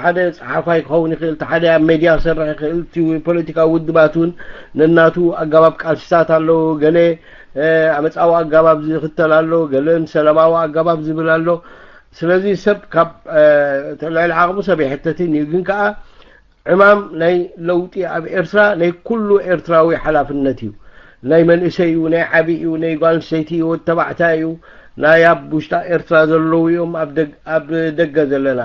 ሓደ ጸሓፋይ ክኸውን ይኽእል፣ ሓደ ኣብ ሜድያ ክሰርሕ ይኽእል፣ እቲ ፖለቲካዊ ውድባት እውን ነናቱ ኣገባብ ቃልስታት ኣለዎ። ገለ ኣመጻዊ ኣገባብ ዝኽተል ኣሎ፣ ገለ ሰላማዊ ኣገባብ ዝብል ኣሎ። ስለዚ ሰብ ካብ ልዕሊ ዓቕሙ ሰብ ይሕተትን እዩ። ግን ከዓ ዕማም ናይ ለውጢ ኣብ ኤርትራ ናይ ኩሉ ኤርትራዊ ሓላፍነት እዩ። ናይ መንእሰይ እዩ፣ ናይ ዓቢ እዩ፣ ናይ ጓል ኣንስተይቲ እዩ፣ ወዲ ተባዕታይ እዩ፣ ናይ ኣብ ውሽጣ ኤርትራ ዘለዉ እዮም፣ ኣብ ደግ-፣ ኣብ ደገ ዘለና።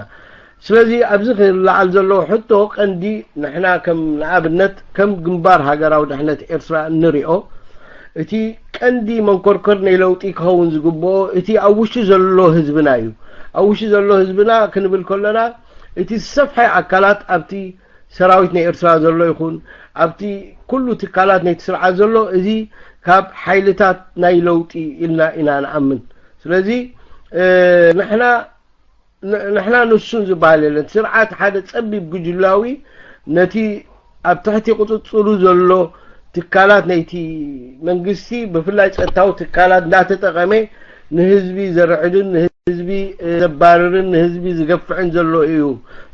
ስለዚ ኣብዚ ክለዓል ዘለዎ ሕቶ ቀንዲ ንሕና ከም ንኣብነት ከም ግንባር ሃገራዊ ድሕነት ኤርትራ እንሪኦ እቲ ቀንዲ መንኮርኮር ናይ ለውጢ ክኸውን ዝግብኦ እቲ ኣብ ውሽጢ ዘሎ ህዝብና እዩ። ኣብ ውሽጢ ዘሎ ህዝብና ክንብል ከለና እቲ ዝሰፍሐ ኣካላት ኣብቲ ሰራዊት ናይ ኤርትራ ዘሎ ይኹን ኣብቲ ኩሉ ትካላት ናይቲ ስርዓት ዘሎ እዚ ካብ ሓይልታት ናይ ለውጢ ኢልና ኢና ንኣምን። ስለዚ እ፣ ንሕና ን-፣ ንሕና ንሱን ዝበሃል የለን። ስርዓት ሓደ ጸቢብ ጉጅላዊ ነቲ ኣብ ትሕቲ ቁጽጽሩ ዘሎ ትካላት ናይቲ መንግስቲ ብፍላይ ጸጥታዊ ትካላት እንዳተጠቐመ ንህዝቢ ዘርዕድን ንህዝቢ እ፣ ዘባርርን ንህዝቢ ዝገፍዕን ዘሎ እዩ።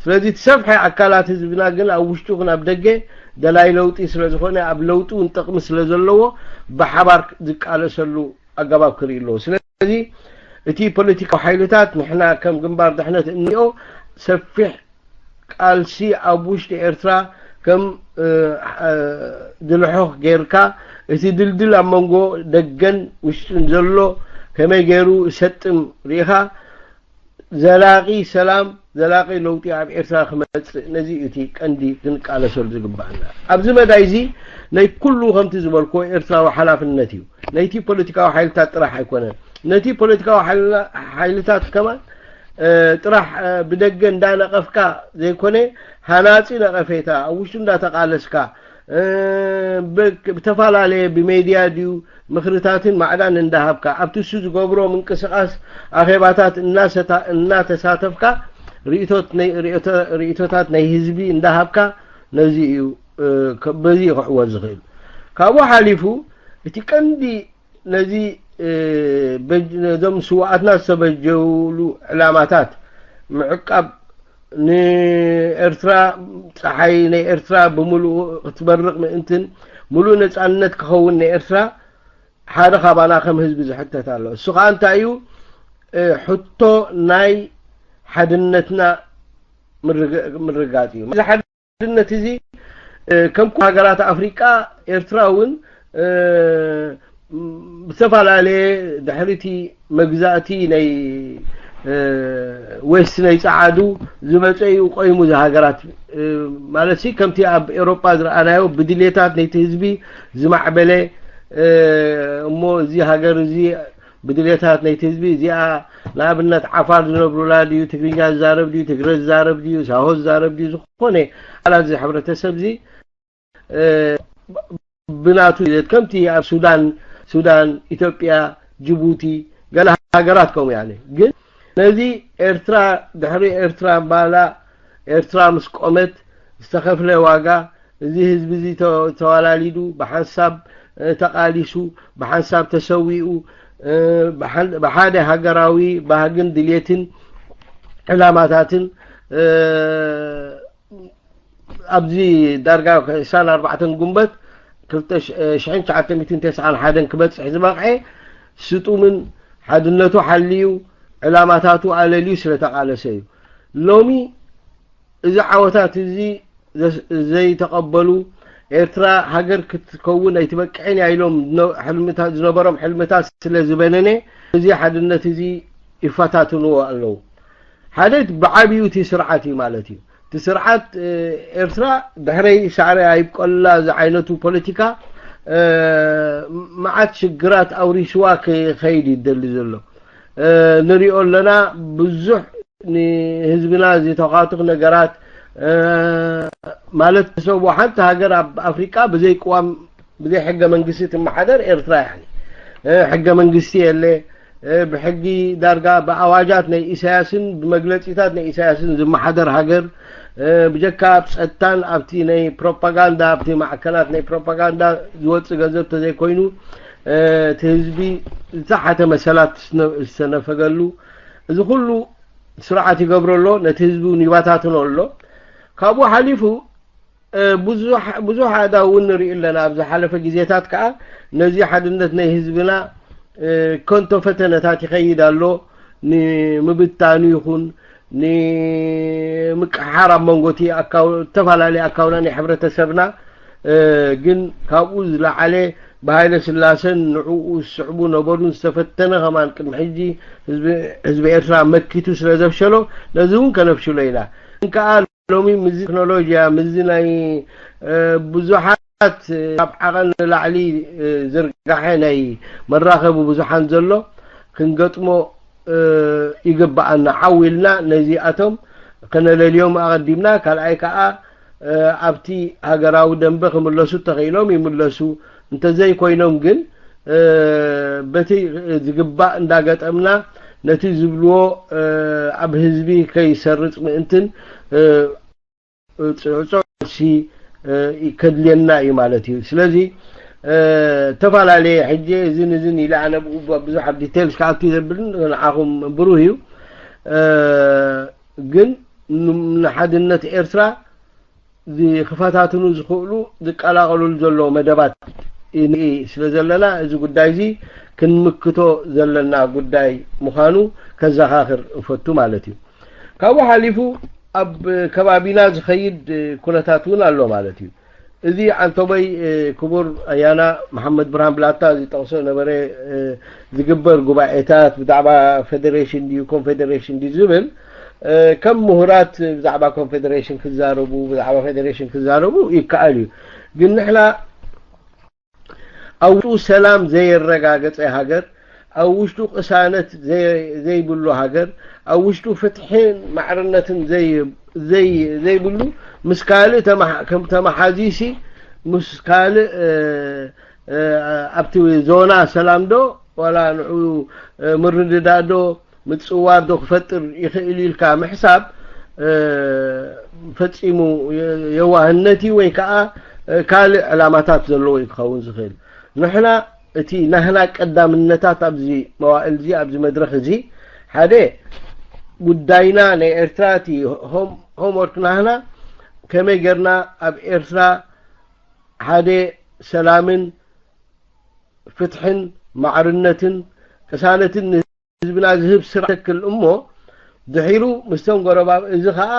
ስለዚ እቲ ሰፍሐ ኣካላት ህዝብና ግን ኣብ ውሽጡ ይኹን ኣብ ደገ ደላይ ለውጢ ስለ ዝኾነ ኣብ ለውጢ እውን ጥቕሚ ስለ ዘለዎ ብሓባር ዝቃለሰሉ ኣገባብ ክርኢ ኣለዎ። ስለዚ እቲ ፖለቲካዊ ሓይልታት ንሕና ከም ግንባር ድሕነት እንሪኦ ሰፊሕ ቃልሲ ኣብ ውሽጢ ኤርትራ ከም እ፣ እ፣ ድልሖኽ ጌርካ እቲ ድልድል ኣብ መንጎ ደገን ውሽጥን ዘሎ ከመይ ገይሩ ሰጥም ርኢኻ ዘላቒ ሰላም ዘላቒ ለውጢ ኣብ ኤርትራ ክመጽእ ነዚ እዩ እቲ ቀንዲ ክንቃለሰሉ ዝግባኣና። ኣብዚ መዳይ እዚ ናይ ኩሉ ከምቲ ዝበልክዎ ኤርትራዊ ሓላፍነት እዩ። ነይቲ ፖለቲካዊ ሓይልታት ጥራሕ ኣይኮነን። ነቲ ፖለቲካዊ ሓይልና-፣ ሓይልታት ከማን እ፣ ጥራሕ እ፣ ብደገ እንዳነቐፍካ ዘይኮነ ሃናጺ ነቐፌታ ኣብ ውሽጡ እንዳተቃለስካ እ፣ ብ-፣ ብተፈላለየ ብሜድያ ድዩ ምኽርታትን ማዕዳን እንዳሃብካ ኣብቲ እሱ ዝገብሮ ምንቅስቃስ ኣኼባታት እናሰታ-፣ እናተሳተፍካ ርእይቶት ናይ-፣ ርእይቶ-፣ ርእይቶታት ናይ ህዝቢ እንዳሃብካ ነዚ እዩ እ፣ ከ-፣ በዚ እዩ ክዕወት ዝኽእል። ካብኡ ሓሊፉ እቲ ቀንዲ ነዚ እ፣ በጅ-፣ ነዞም ስውኣትና ዝተበጀውሉ ዕላማታት ምዕቃብ ንኤርትራ ጸሓይ ናይ ኤርትራ ብምሉኡ ክትበርቕ ምእንትን ምሉእ ነጻነት ክኸውን ንኤርትራ ሓደ ካባና ከም ህዝቢ ዝሕተት ኣሎ። እሱ ከኣ እንታይ እዩ? እ፣ ሕቶ ናይ ሓድነትና ምርግ-፣ ምርጋጽ እዩ። እዚ ሓድነት እዚ እ፣ ከም ኩሉ ሃገራት ኣፍሪቃ ኤርትራ እውን እ፣ ብዝተፈላለየ ድሕሪ እቲ መግዛእቲ ናይ እ፣ ዌስት ናይ ጸዓዱ ዝመጸ እዩ ቆይሙ እዚ ሃገራት እ፣ ማለት ሲ ከምቲ ኣብ ኤውሮጳ ዝረኣናዮ ብድልየታት ናይቲ ህዝቢ ዝማዕበለ እ፣ እሞ እዚ ሃገር እዚ ብድልየታት ናይቲ ህዝቢ እዚኣ ንኣብነት ዓፋር ዝነብሩላ ድዩ ትግርኛ ዝዛረብ ድዩ ትግረ ዝዛረብ ድዩ ሳሆ ዝዛረብ ድዩ ዝኾነ ኣላት እዚ ሕብረተሰብ እዚ እ፣ ብናቱ ይዘት ከምቲ ኣብ ሱዳን ሱዳን ኢትዮጵያ ጅቡቲ ገለ ሃገራት ከምኡ ያለ ግን ነዚ ኤርትራ ድሕሪ ኤርትራ ባላ ኤርትራ ምስ ቆመት ዝተኸፍለ ዋጋ እዚ ህዝቢ እዚ ተ-፣ ተዋላሊዱ ብሓንሳብ እ፣ ተቃሊሱ ብሓንሳብ ተሰዊኡ እ፣ ብሓን-፣ ብሓደ ሃገራዊ ባህግን ድልየትን ዕላማታትን እ፣ ኣብዚ ዳርጋ ዕስራን ኣርባዕተን ጉንበት ክልተ ሽሕን ትሽዓተ ሚእትን ተስዓን ሓደን ክበጽሕ ዝበቕዐ ስጡምን ሓድነቱ ሓልዩ ዕላማታቱ ኣለልዩ ስለ ተቓለሰ እዩ። ሎሚ እዚ ዓወታት እዚ ዘስ-፣ ዘይተቐበሉ ኤርትራ ሃገር ክትከውን ኣይትበቅዕን እያ ኢሎም ዝነ-፣ ሕልምታት፣ ዝነበሮም ሕልምታት ስለ ዝበነነ እዚ ሓድነት እዚ ይፈታትንዎ ኣለዉ። ሓደ ብዓብዩ እቲ ስርዓት እዩ ማለት እዩ። እቲ ስርዓት እ፣ ኤርትራ ድሕረይ ሳዕሪ ኣይብቆላ ዝዓይነቱ ፖለቲካ እ፣ መዓት ሽግራት ኣውሪስዋ ክኸይድ ይደሊ ዘሎ እ፣ ንሪኦ ኣለና። ብዙሕ ንህዝብና ዝተኻትኽ ነገራት እ፣ ማለት ተሰብዎ ሓንቲ ሃገር ኣብ ኣፍሪቃ ብዘይ ቅዋም ብዘይ ሕገ መንግስቲ ትመሓደር ኤርትራ ያኒ እ፣ ሕገ መንግስቲ የለ እ፣ ብሕጊ ዳርጋ ብኣዋጃት ናይ ኢሳያስን ብመግለጺታት ናይ ኢሳያስን ዝመሓደር ሃገር እ፣ ብጀካ ኣብ ጸጥታን ኣብቲ ናይ ፕሮፓጋንዳ ኣብቲ ማዕከናት ናይ ፕሮፓጋንዳ ዝወጽእ ገንዘብ ተዘይኮይኑ እ፣ እቲ ህዝቢ ዝተሓተ መሰላት ዝነ-፣ ዝተነፈገሉ እዚ ኩሉ ስርዓት ይገብሮ ኣሎ፣ ነቲ ህዝቢ እውን ይባታትኖ ኣሎ። ካብኡ ሓሊፉ እ፣ ብዙሕ፣ ብዙሕ ኣእዳው እውን ንርኢ ኣለና። ኣብ ዝሓለፈ ግዜታት ከኣ ነዚ ሓድነት ናይ ህዝብና እ፣ ከንቶ ፈተነታት ይኸይድ ኣሎ። ንምብታኑ ይኹን ንምቅሕሓር ኣብ መንጎ እቲ ኣካው-፣ ዝተፈላለዩ ኣካውና ናይ ሕብረተሰብና እ፣ ግን ካብኡ ዝለዓለ ብሃይለ ስላሰን ንዕኡ ዝስዕቡ ነበሩን ዝተፈተነ ከማን ቅድሚ ሕጂ ህዝቢ ኤርትራ መኪቱ ስለ ዘፍሸሎ ነዚ እውን ከነፍሽሎ ኢና። እንከኣ ሎሚ ምዚ ቴክኖሎጂያ ምዚ ናይ ብዙሓት ካብ ዓቐን ንላዕሊ ዝርጋሐ ናይ መራኸቢ ብዙሓን ዘሎ ክንገጥሞ ይግብኣና። ዓው ኢልና ነዚኣቶም ከነለልዮም ኣቐዲምና። ካልኣይ ከኣ ኣብቲ ሃገራዊ ደንበ ክምለሱ እተኽኢሎም ይምለሱ፣ እንተዘይኮይኖም ግን በቲ ዝግባእ እንዳገጠምና ነቲ ዝብልዎ ኣብ ህዝቢ ከይሰርጽ ምእንትን ጽዕጾ ቃልሲ ከድልየና እዩ ማለት እዩ። ስለዚ ዝተፈላለየ ሕጂ እዝን እዝን ኢለ ኣነ ብዙሕ ኣብ ዲቴልስ ክኣቱ ዘብልን ንዓኹም ብሩህ እዩ። ግን ንሓድነት ኤርትራ ክፈታትኑ ዝኽእሉ ዝቀላቐሉሉ ዘለዉ መደባት ንርኢ ስለ ዘለና እዚ ጉዳይ እዚ ክንምክቶ ዘለና ጉዳይ ምዃኑ ከዘኻኽር እፈቱ ማለት እዩ። ካብኡ ሓሊፉ ኣብ ከባቢና ዝኸይድ ኩነታት እውን ኣሎ ማለት እዩ። እዚ ዓንቶበይ ክቡር ኣያና መሓመድ ብርሃን ብላታ ዝጠቕሶ ነበረ ዝግበር ጉባኤታት ብዛዕባ ፌደሬሽን ድዩ ኮንፌደሬሽን ድዩ ዝብል ከም ምሁራት ብዛዕባ ኮንፌደሬሽን ክዛረቡ ብዛዕባ ፌደሬሽን ክዛረቡ ይከኣል እዩ። ግን ንሕና ኣብ ውሽጡ ሰላም ዘየረጋገጸ ሃገር፣ ኣብ ውሽጡ ቅሳነት ዘይብሉ ሃገር፣ ኣብ ውሽጡ ፍትሕን ማዕርነትን ዘይብሉ ምስ ካልእ ተመሓዚሲ ምስ ካልእ ኣብቲ ዞና ሰላም ዶ ዋላ ንዑ ምርድዳእ ዶ ምጽዋር ዶ ክፈጥር ይኽእል ኢልካ ምሕሳብ ፈጺሙ የዋህነት እዩ ወይ ከዓ ካልእ ዕላማታት ዘለዎ እዩ ክኸውን ዝኽእል። ንሕና እቲ ናህና ቀዳምነታት ኣብዚ መዋእል እዚ ኣብዚ መድረኽ እዚ ሓደ ጉዳይና ናይ ኤርትራ እቲ ሆምወርክ ናህና ከመይ ጌርና ኣብ ኤርትራ ሓደ ሰላምን ፍትሕን ማዕርነትን ቅሳነትን ህዝብና ዝህብ ስራሕ ተክል እሞ ድሒሩ ምስቶም ጎረባብ እዚ ከዓ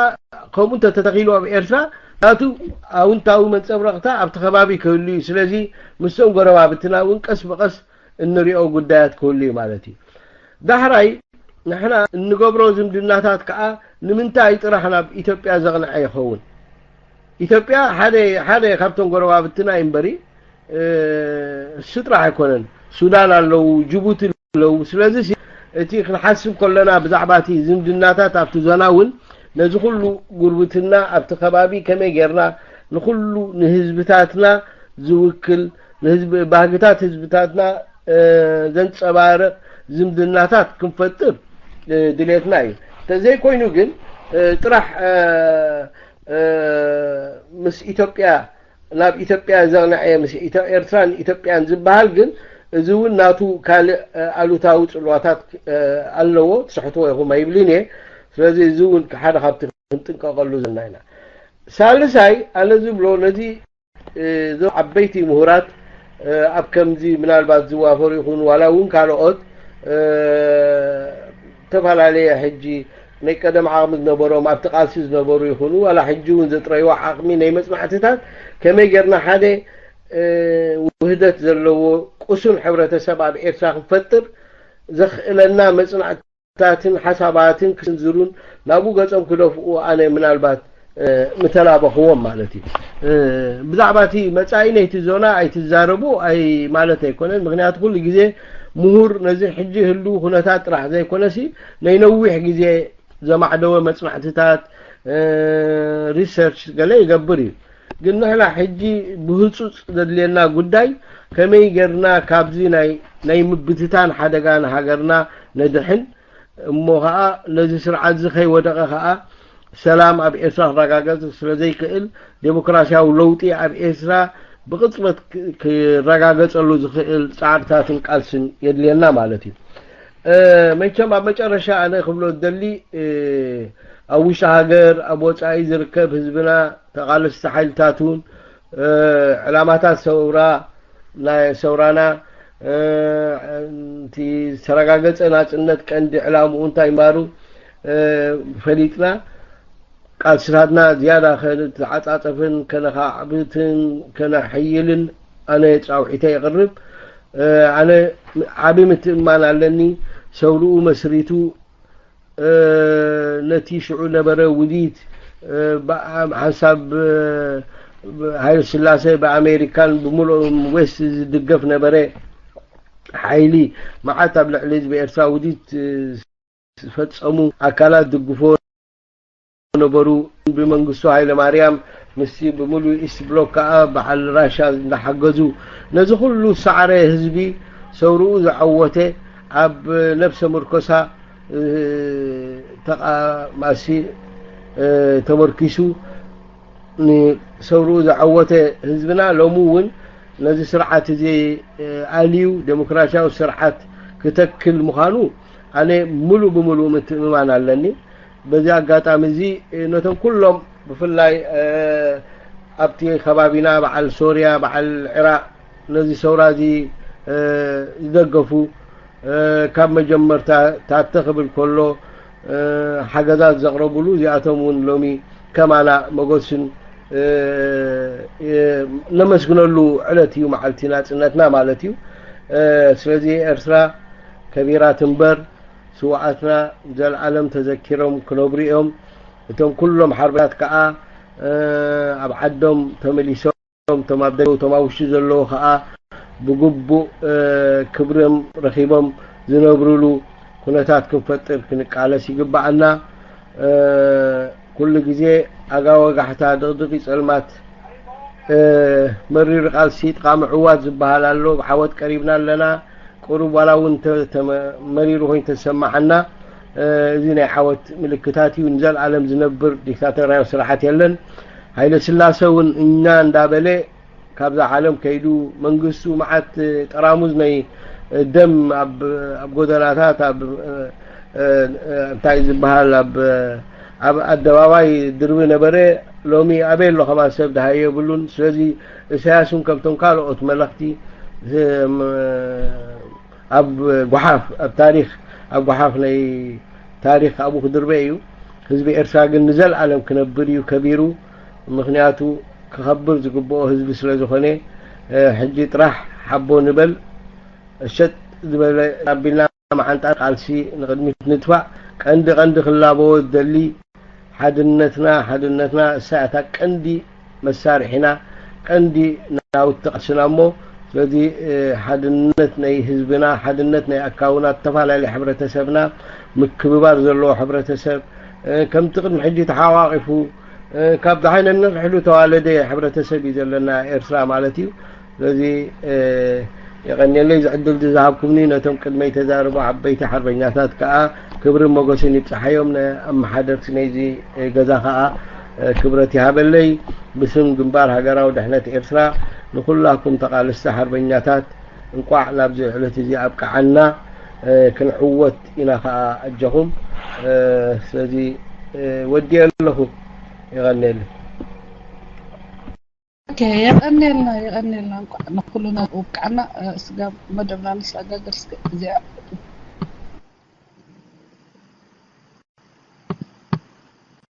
ከምኡ እንተተተኺሉ ኣብ ኤርትራ ናቱ ኣውንታዊ መንፀብረቕታ ኣብቲ ከባቢ ክህሉ እዩ። ስለዚ ምስቶም ጎረባብትና እውን ቀስ ብቐስ እንሪኦ ጉዳያት ክህሉ እዩ ማለት እዩ። ዳሕራይ ንሕና እንገብሮ ዝምድናታት ከዓ ንምንታይ ጥራሕ ናብ ኢትዮጵያ ዘቕንዐ ይኸውን? ኢትዮጵያ ሓደ ሓደ ካብቶም ጎረባብትና እዩ እምበሪ እሱ ጥራሕ ኣይኮነን። ሱዳን ኣለዉ፣ ጅቡቲ ኣለዉ። ስለዚ እቲ ክንሓስብ ከለና ብዛዕባ እቲ ዝምድናታት ኣብቲ ዞና እውን ነዚ ኩሉ ጉርብትና ኣብቲ ከባቢ ከመይ ጌርና ንኩሉ ንህዝብታትና ዝውክል ንህዝቢ ባህግታት ህዝብታትና ዘንጸባርቕ ዝምድናታት ክንፈጥር ድሌትና እዩ። እንተዘይኮይኑ ግን ጥራሕ ምስ ኢትዮጵያ ናብ ኢትዮጵያ ዘቕንዐ ምስ ኤርትራን ኢትዮጵያን ዝበሃል ግን እዚ እውን ናቱ ካልእ ኣሉታዊ ጽልዋታት ኣለዎ። ትስሕትዎ ኢኹም ኣይብልን እየ። ስለዚ እዚ እውን ሓደ ካብቲ ክንጥንቀቐሉ ዘለና ኢና። ሳልሳይ ኣነ ዝብሎ ነዚ እዞም ዓበይቲ ምሁራት ኣብ ከምዚ ምናልባት ዝዋፈሩ ይኹኑ ዋላ እውን ካልኦት ዝተፈላለየ ሕጂ ናይ ቀደም ዓቕሚ ዝነበሮም ኣብቲ ቃልሲ ዝነበሩ ይኹኑ ዋላ ሕጂ እውን ዘጥረይዎ ዓቕሚ ናይ መፅናዕትታት ከመይ ጌርና ሓደ ውህደት ዘለዎ ቁሱን ሕብረተሰብ ኣብ ኤርትራ ክንፈጥር ዘኽእለና መፅናዕቲ ታትን ሓሳባትን ክስንዝሩን ናብኡ ገጾም ክደፍኡ ኣነ ምናልባት ምተላበኽዎም ማለት እዩ። ብዛዕባ እቲ መጻኢ ናይቲ ዞና ኣይትዛረቡ ኣይ ማለት ኣይኮነን። ምክንያቱ ኩሉ ግዜ ምሁር ነዚ ሕጂ ህልው ኩነታት ጥራሕ ዘይኮነሲ ናይ ነዊሕ ግዜ ዘማዕደወ መጽናዕትታት ሪሰርች ገለ ይገብር እዩ። ግን ንሕና ሕጂ ብህጹጽ ዘድልየና ጉዳይ ከመይ ጌርና ካብዚ ናይ ምብትታን ሓደጋ ንሃገርና ነድሕን እሞ ኸዓ ነዚ ስርዓት እዚ ከይወደቐ ኸዓ ሰላም ኣብ ኤርትራ ክረጋገጽ ስለ ዘይክእል ዴሞክራሲያዊ ለውጢ ኣብ ኤርትራ ብቕጽበት ክረጋገጸሉ ዝኽእል ጻዕርታትን ቃልስን የድልየና ማለት እዩ። መቸም ኣብ መጨረሻ ኣነ ክብሎ ዝደሊ ኣብ ውሽጢ ሃገር ኣብ ወጻኢ ዝርከብ ህዝብና ተቓለስቲ ሓይልታት እውን ዕላማታት ሰውራ ናይ ሰውራና እቲ ዝተረጋገጸ ናጽነት ቀንዲ ዕላምኡ እንታይ ማሩ ፈሊጥና ቃልስታትና ዝያዳ ከነተዓጻጸፍን ከነኻዕብትን ከነሕይልን ኣነ ጻውዒተ የቕርብ። ኣነ ዓቢ ምትእምማን ኣለኒ። ሰውርኡ መስሪቱ ነቲ ሽዑ ነበረ ውዲት ሓንሳብ ሃይለ ስላሴ ብኣሜሪካን ብምልኦም ዌስት ዝድገፍ ነበረ ሓይሊ መዓት ኣብ ልዕሊ ህዝቢ ኤርትራ ውዲት ዝፈጸሙ ኣካላት ድግፎ ነበሩ። ብመንግስቱ ሃይለ ማርያም ምስቲ ብምሉእ ኢስት ብሎክ ከኣ በዓል ራሻ እንዳሓገዙ ነዚ ኩሉ ሳዕረ ህዝቢ ሰውርኡ ዝዓወተ ኣብ ነብሰ ምርኮሳ ተቃማሲ ተመርኪሱ ንሰውርኡ ዝዓወተ ህዝብና ሎሚ እውን ነዚ ስርዓት እዚ ኣልዩ ዴሞክራሲያዊ ስርዓት ክተክል ምዃኑ ኣነ ሙሉእ ብሙሉእ ምትእምማን ኣለኒ። በዚ ኣጋጣሚ እዚ ነቶም ኩሎም ብፍላይ ኣብቲ ከባቢና በዓል ሶርያ፣ በዓል ዕራቕ ነዚ ሰውራ እዚ ዝደገፉ ካብ መጀመርታ ታተ ክብል ከሎ ሓገዛት ዘቕረቡሉ እዚኣቶም እውን ሎሚ ከማና መጎስን ነመስግነሉ ዕለት እዩ፣ መዓልቲ ናጽነትና ማለት እዩ። ስለዚ ኤርትራ ከቢራ ትንበር፣ ስውኣትና ዘልኣለም ተዘኪሮም ክነብሩ እዮም። እቶም ኩሎም ሓርበኛታት ከኣ ኣብ ዓዶም ተመሊሶም እቶም ኣብ ደገ እቶም ኣብ ውሽጢ ዘለዉ ከኣ ብግቡእ ክብሮም ረኺቦም ዝነብሩሉ ኩነታት ክንፈጥር ክንቃለስ ይግባኣና። ኩሉ ግዜ ኣጋ ወጋሕታ ድቕድቕ ጸልማት መሪር ቃልሲ ጥቓ ምዕዋት ዝበሃል ኣሎ። ብዓወት ቀሪብና ኣለና። ቁሩብ ዋላ እውን መሪሩ ኮይኑ ተሰማዓና። እዚ ናይ ዓወት ምልክታት እዩ። ንዘለኣለም ዝነብር ዲክታቶርያዊ ስርዓት የለን። ሃይለ ስላሰ እውን እኛ እንዳበለ ካብዛ ዓለም ከይዱ መንግስቱ መዓት ጠራሙዝ ናይ ደም ኣብ ጎደናታት ኣብ እንታይ ዝበሃል ኣብ ኣብ ኣደባባይ ድርቢ ነበረ። ሎሚ ኣበይ ኣሎ ከማን ሰብ ድሃይ የብሉን። ስለዚ እሳያስን ከምቶም ካልኦት መለኽቲ ኣብ ጓሓፍ ኣብ ታሪኽ ኣብ ጓሓፍ ናይ ታሪኽ ኣብኡ ክድርበ እዩ። ህዝቢ ኤርትራ ግን ንዘለኣለም ክነብር እዩ ከቢሩ። ምኽንያቱ ክኸብር ዝግብኦ ህዝቢ ስለ ዝኾነ ሕጂ ጥራሕ ሓቦ ንበል። ሸጥ ዝበለ ኣቢልና መዓንጣ ቃልሲ ንቕድሚት ንትፋእ። ቀንዲ ቀንዲ ክላበዎ ዝደሊ ሓድነትና ሓድነትና እሳ እታ ቀንዲ መሳርሒና ቀንዲ ናውቲ ቃልስና እሞ ስለዚ ሓድነት ናይ ህዝብና ሓድነት ናይ ኣካውና ተፈላለየ ሕብረተሰብና ምክብባር ዘለዎ ሕብረተሰብ ከምቲ ቅድሚ ሕጂ ተሓቋቂፉ ካብ ዝሓይነ ንርሕሉ ተዋለደ ሕብረተሰብ እዩ ዘለና ኤርትራ ማለት እዩ። ስለዚ የቐንየለይ ዝዕድል ዝሃብኩምኒ ነቶም ቅድመይ ተዛርቡ ዓበይቲ ሓርበኛታት ከዓ ክብርን ሞገስን ይብፅሓዮም። ንኣመሓደርቲ ናይዚ ገዛ ከዓ ክብረት ይሃበለይ። ብስም ግንባር ሃገራዊ ድሕነት ኤርትራ ንኩላኩም ተቓለስቲ ሓርበኛታት እንቋዕ ናብዚ ዕለት እዚ ኣብቅዓና። ክንዕወት ኢና ከዓ ኣጆኹም። ስለዚ ወዲኤ ኣለኹ። የቐንየለይ። ኦኬ፣ የቐንየልና የቐንየልና፣ እንኳዕ ንኩልና ኣብቅዓና። ስጋብ መደብና ንሰጋገር እስከ እዚኣ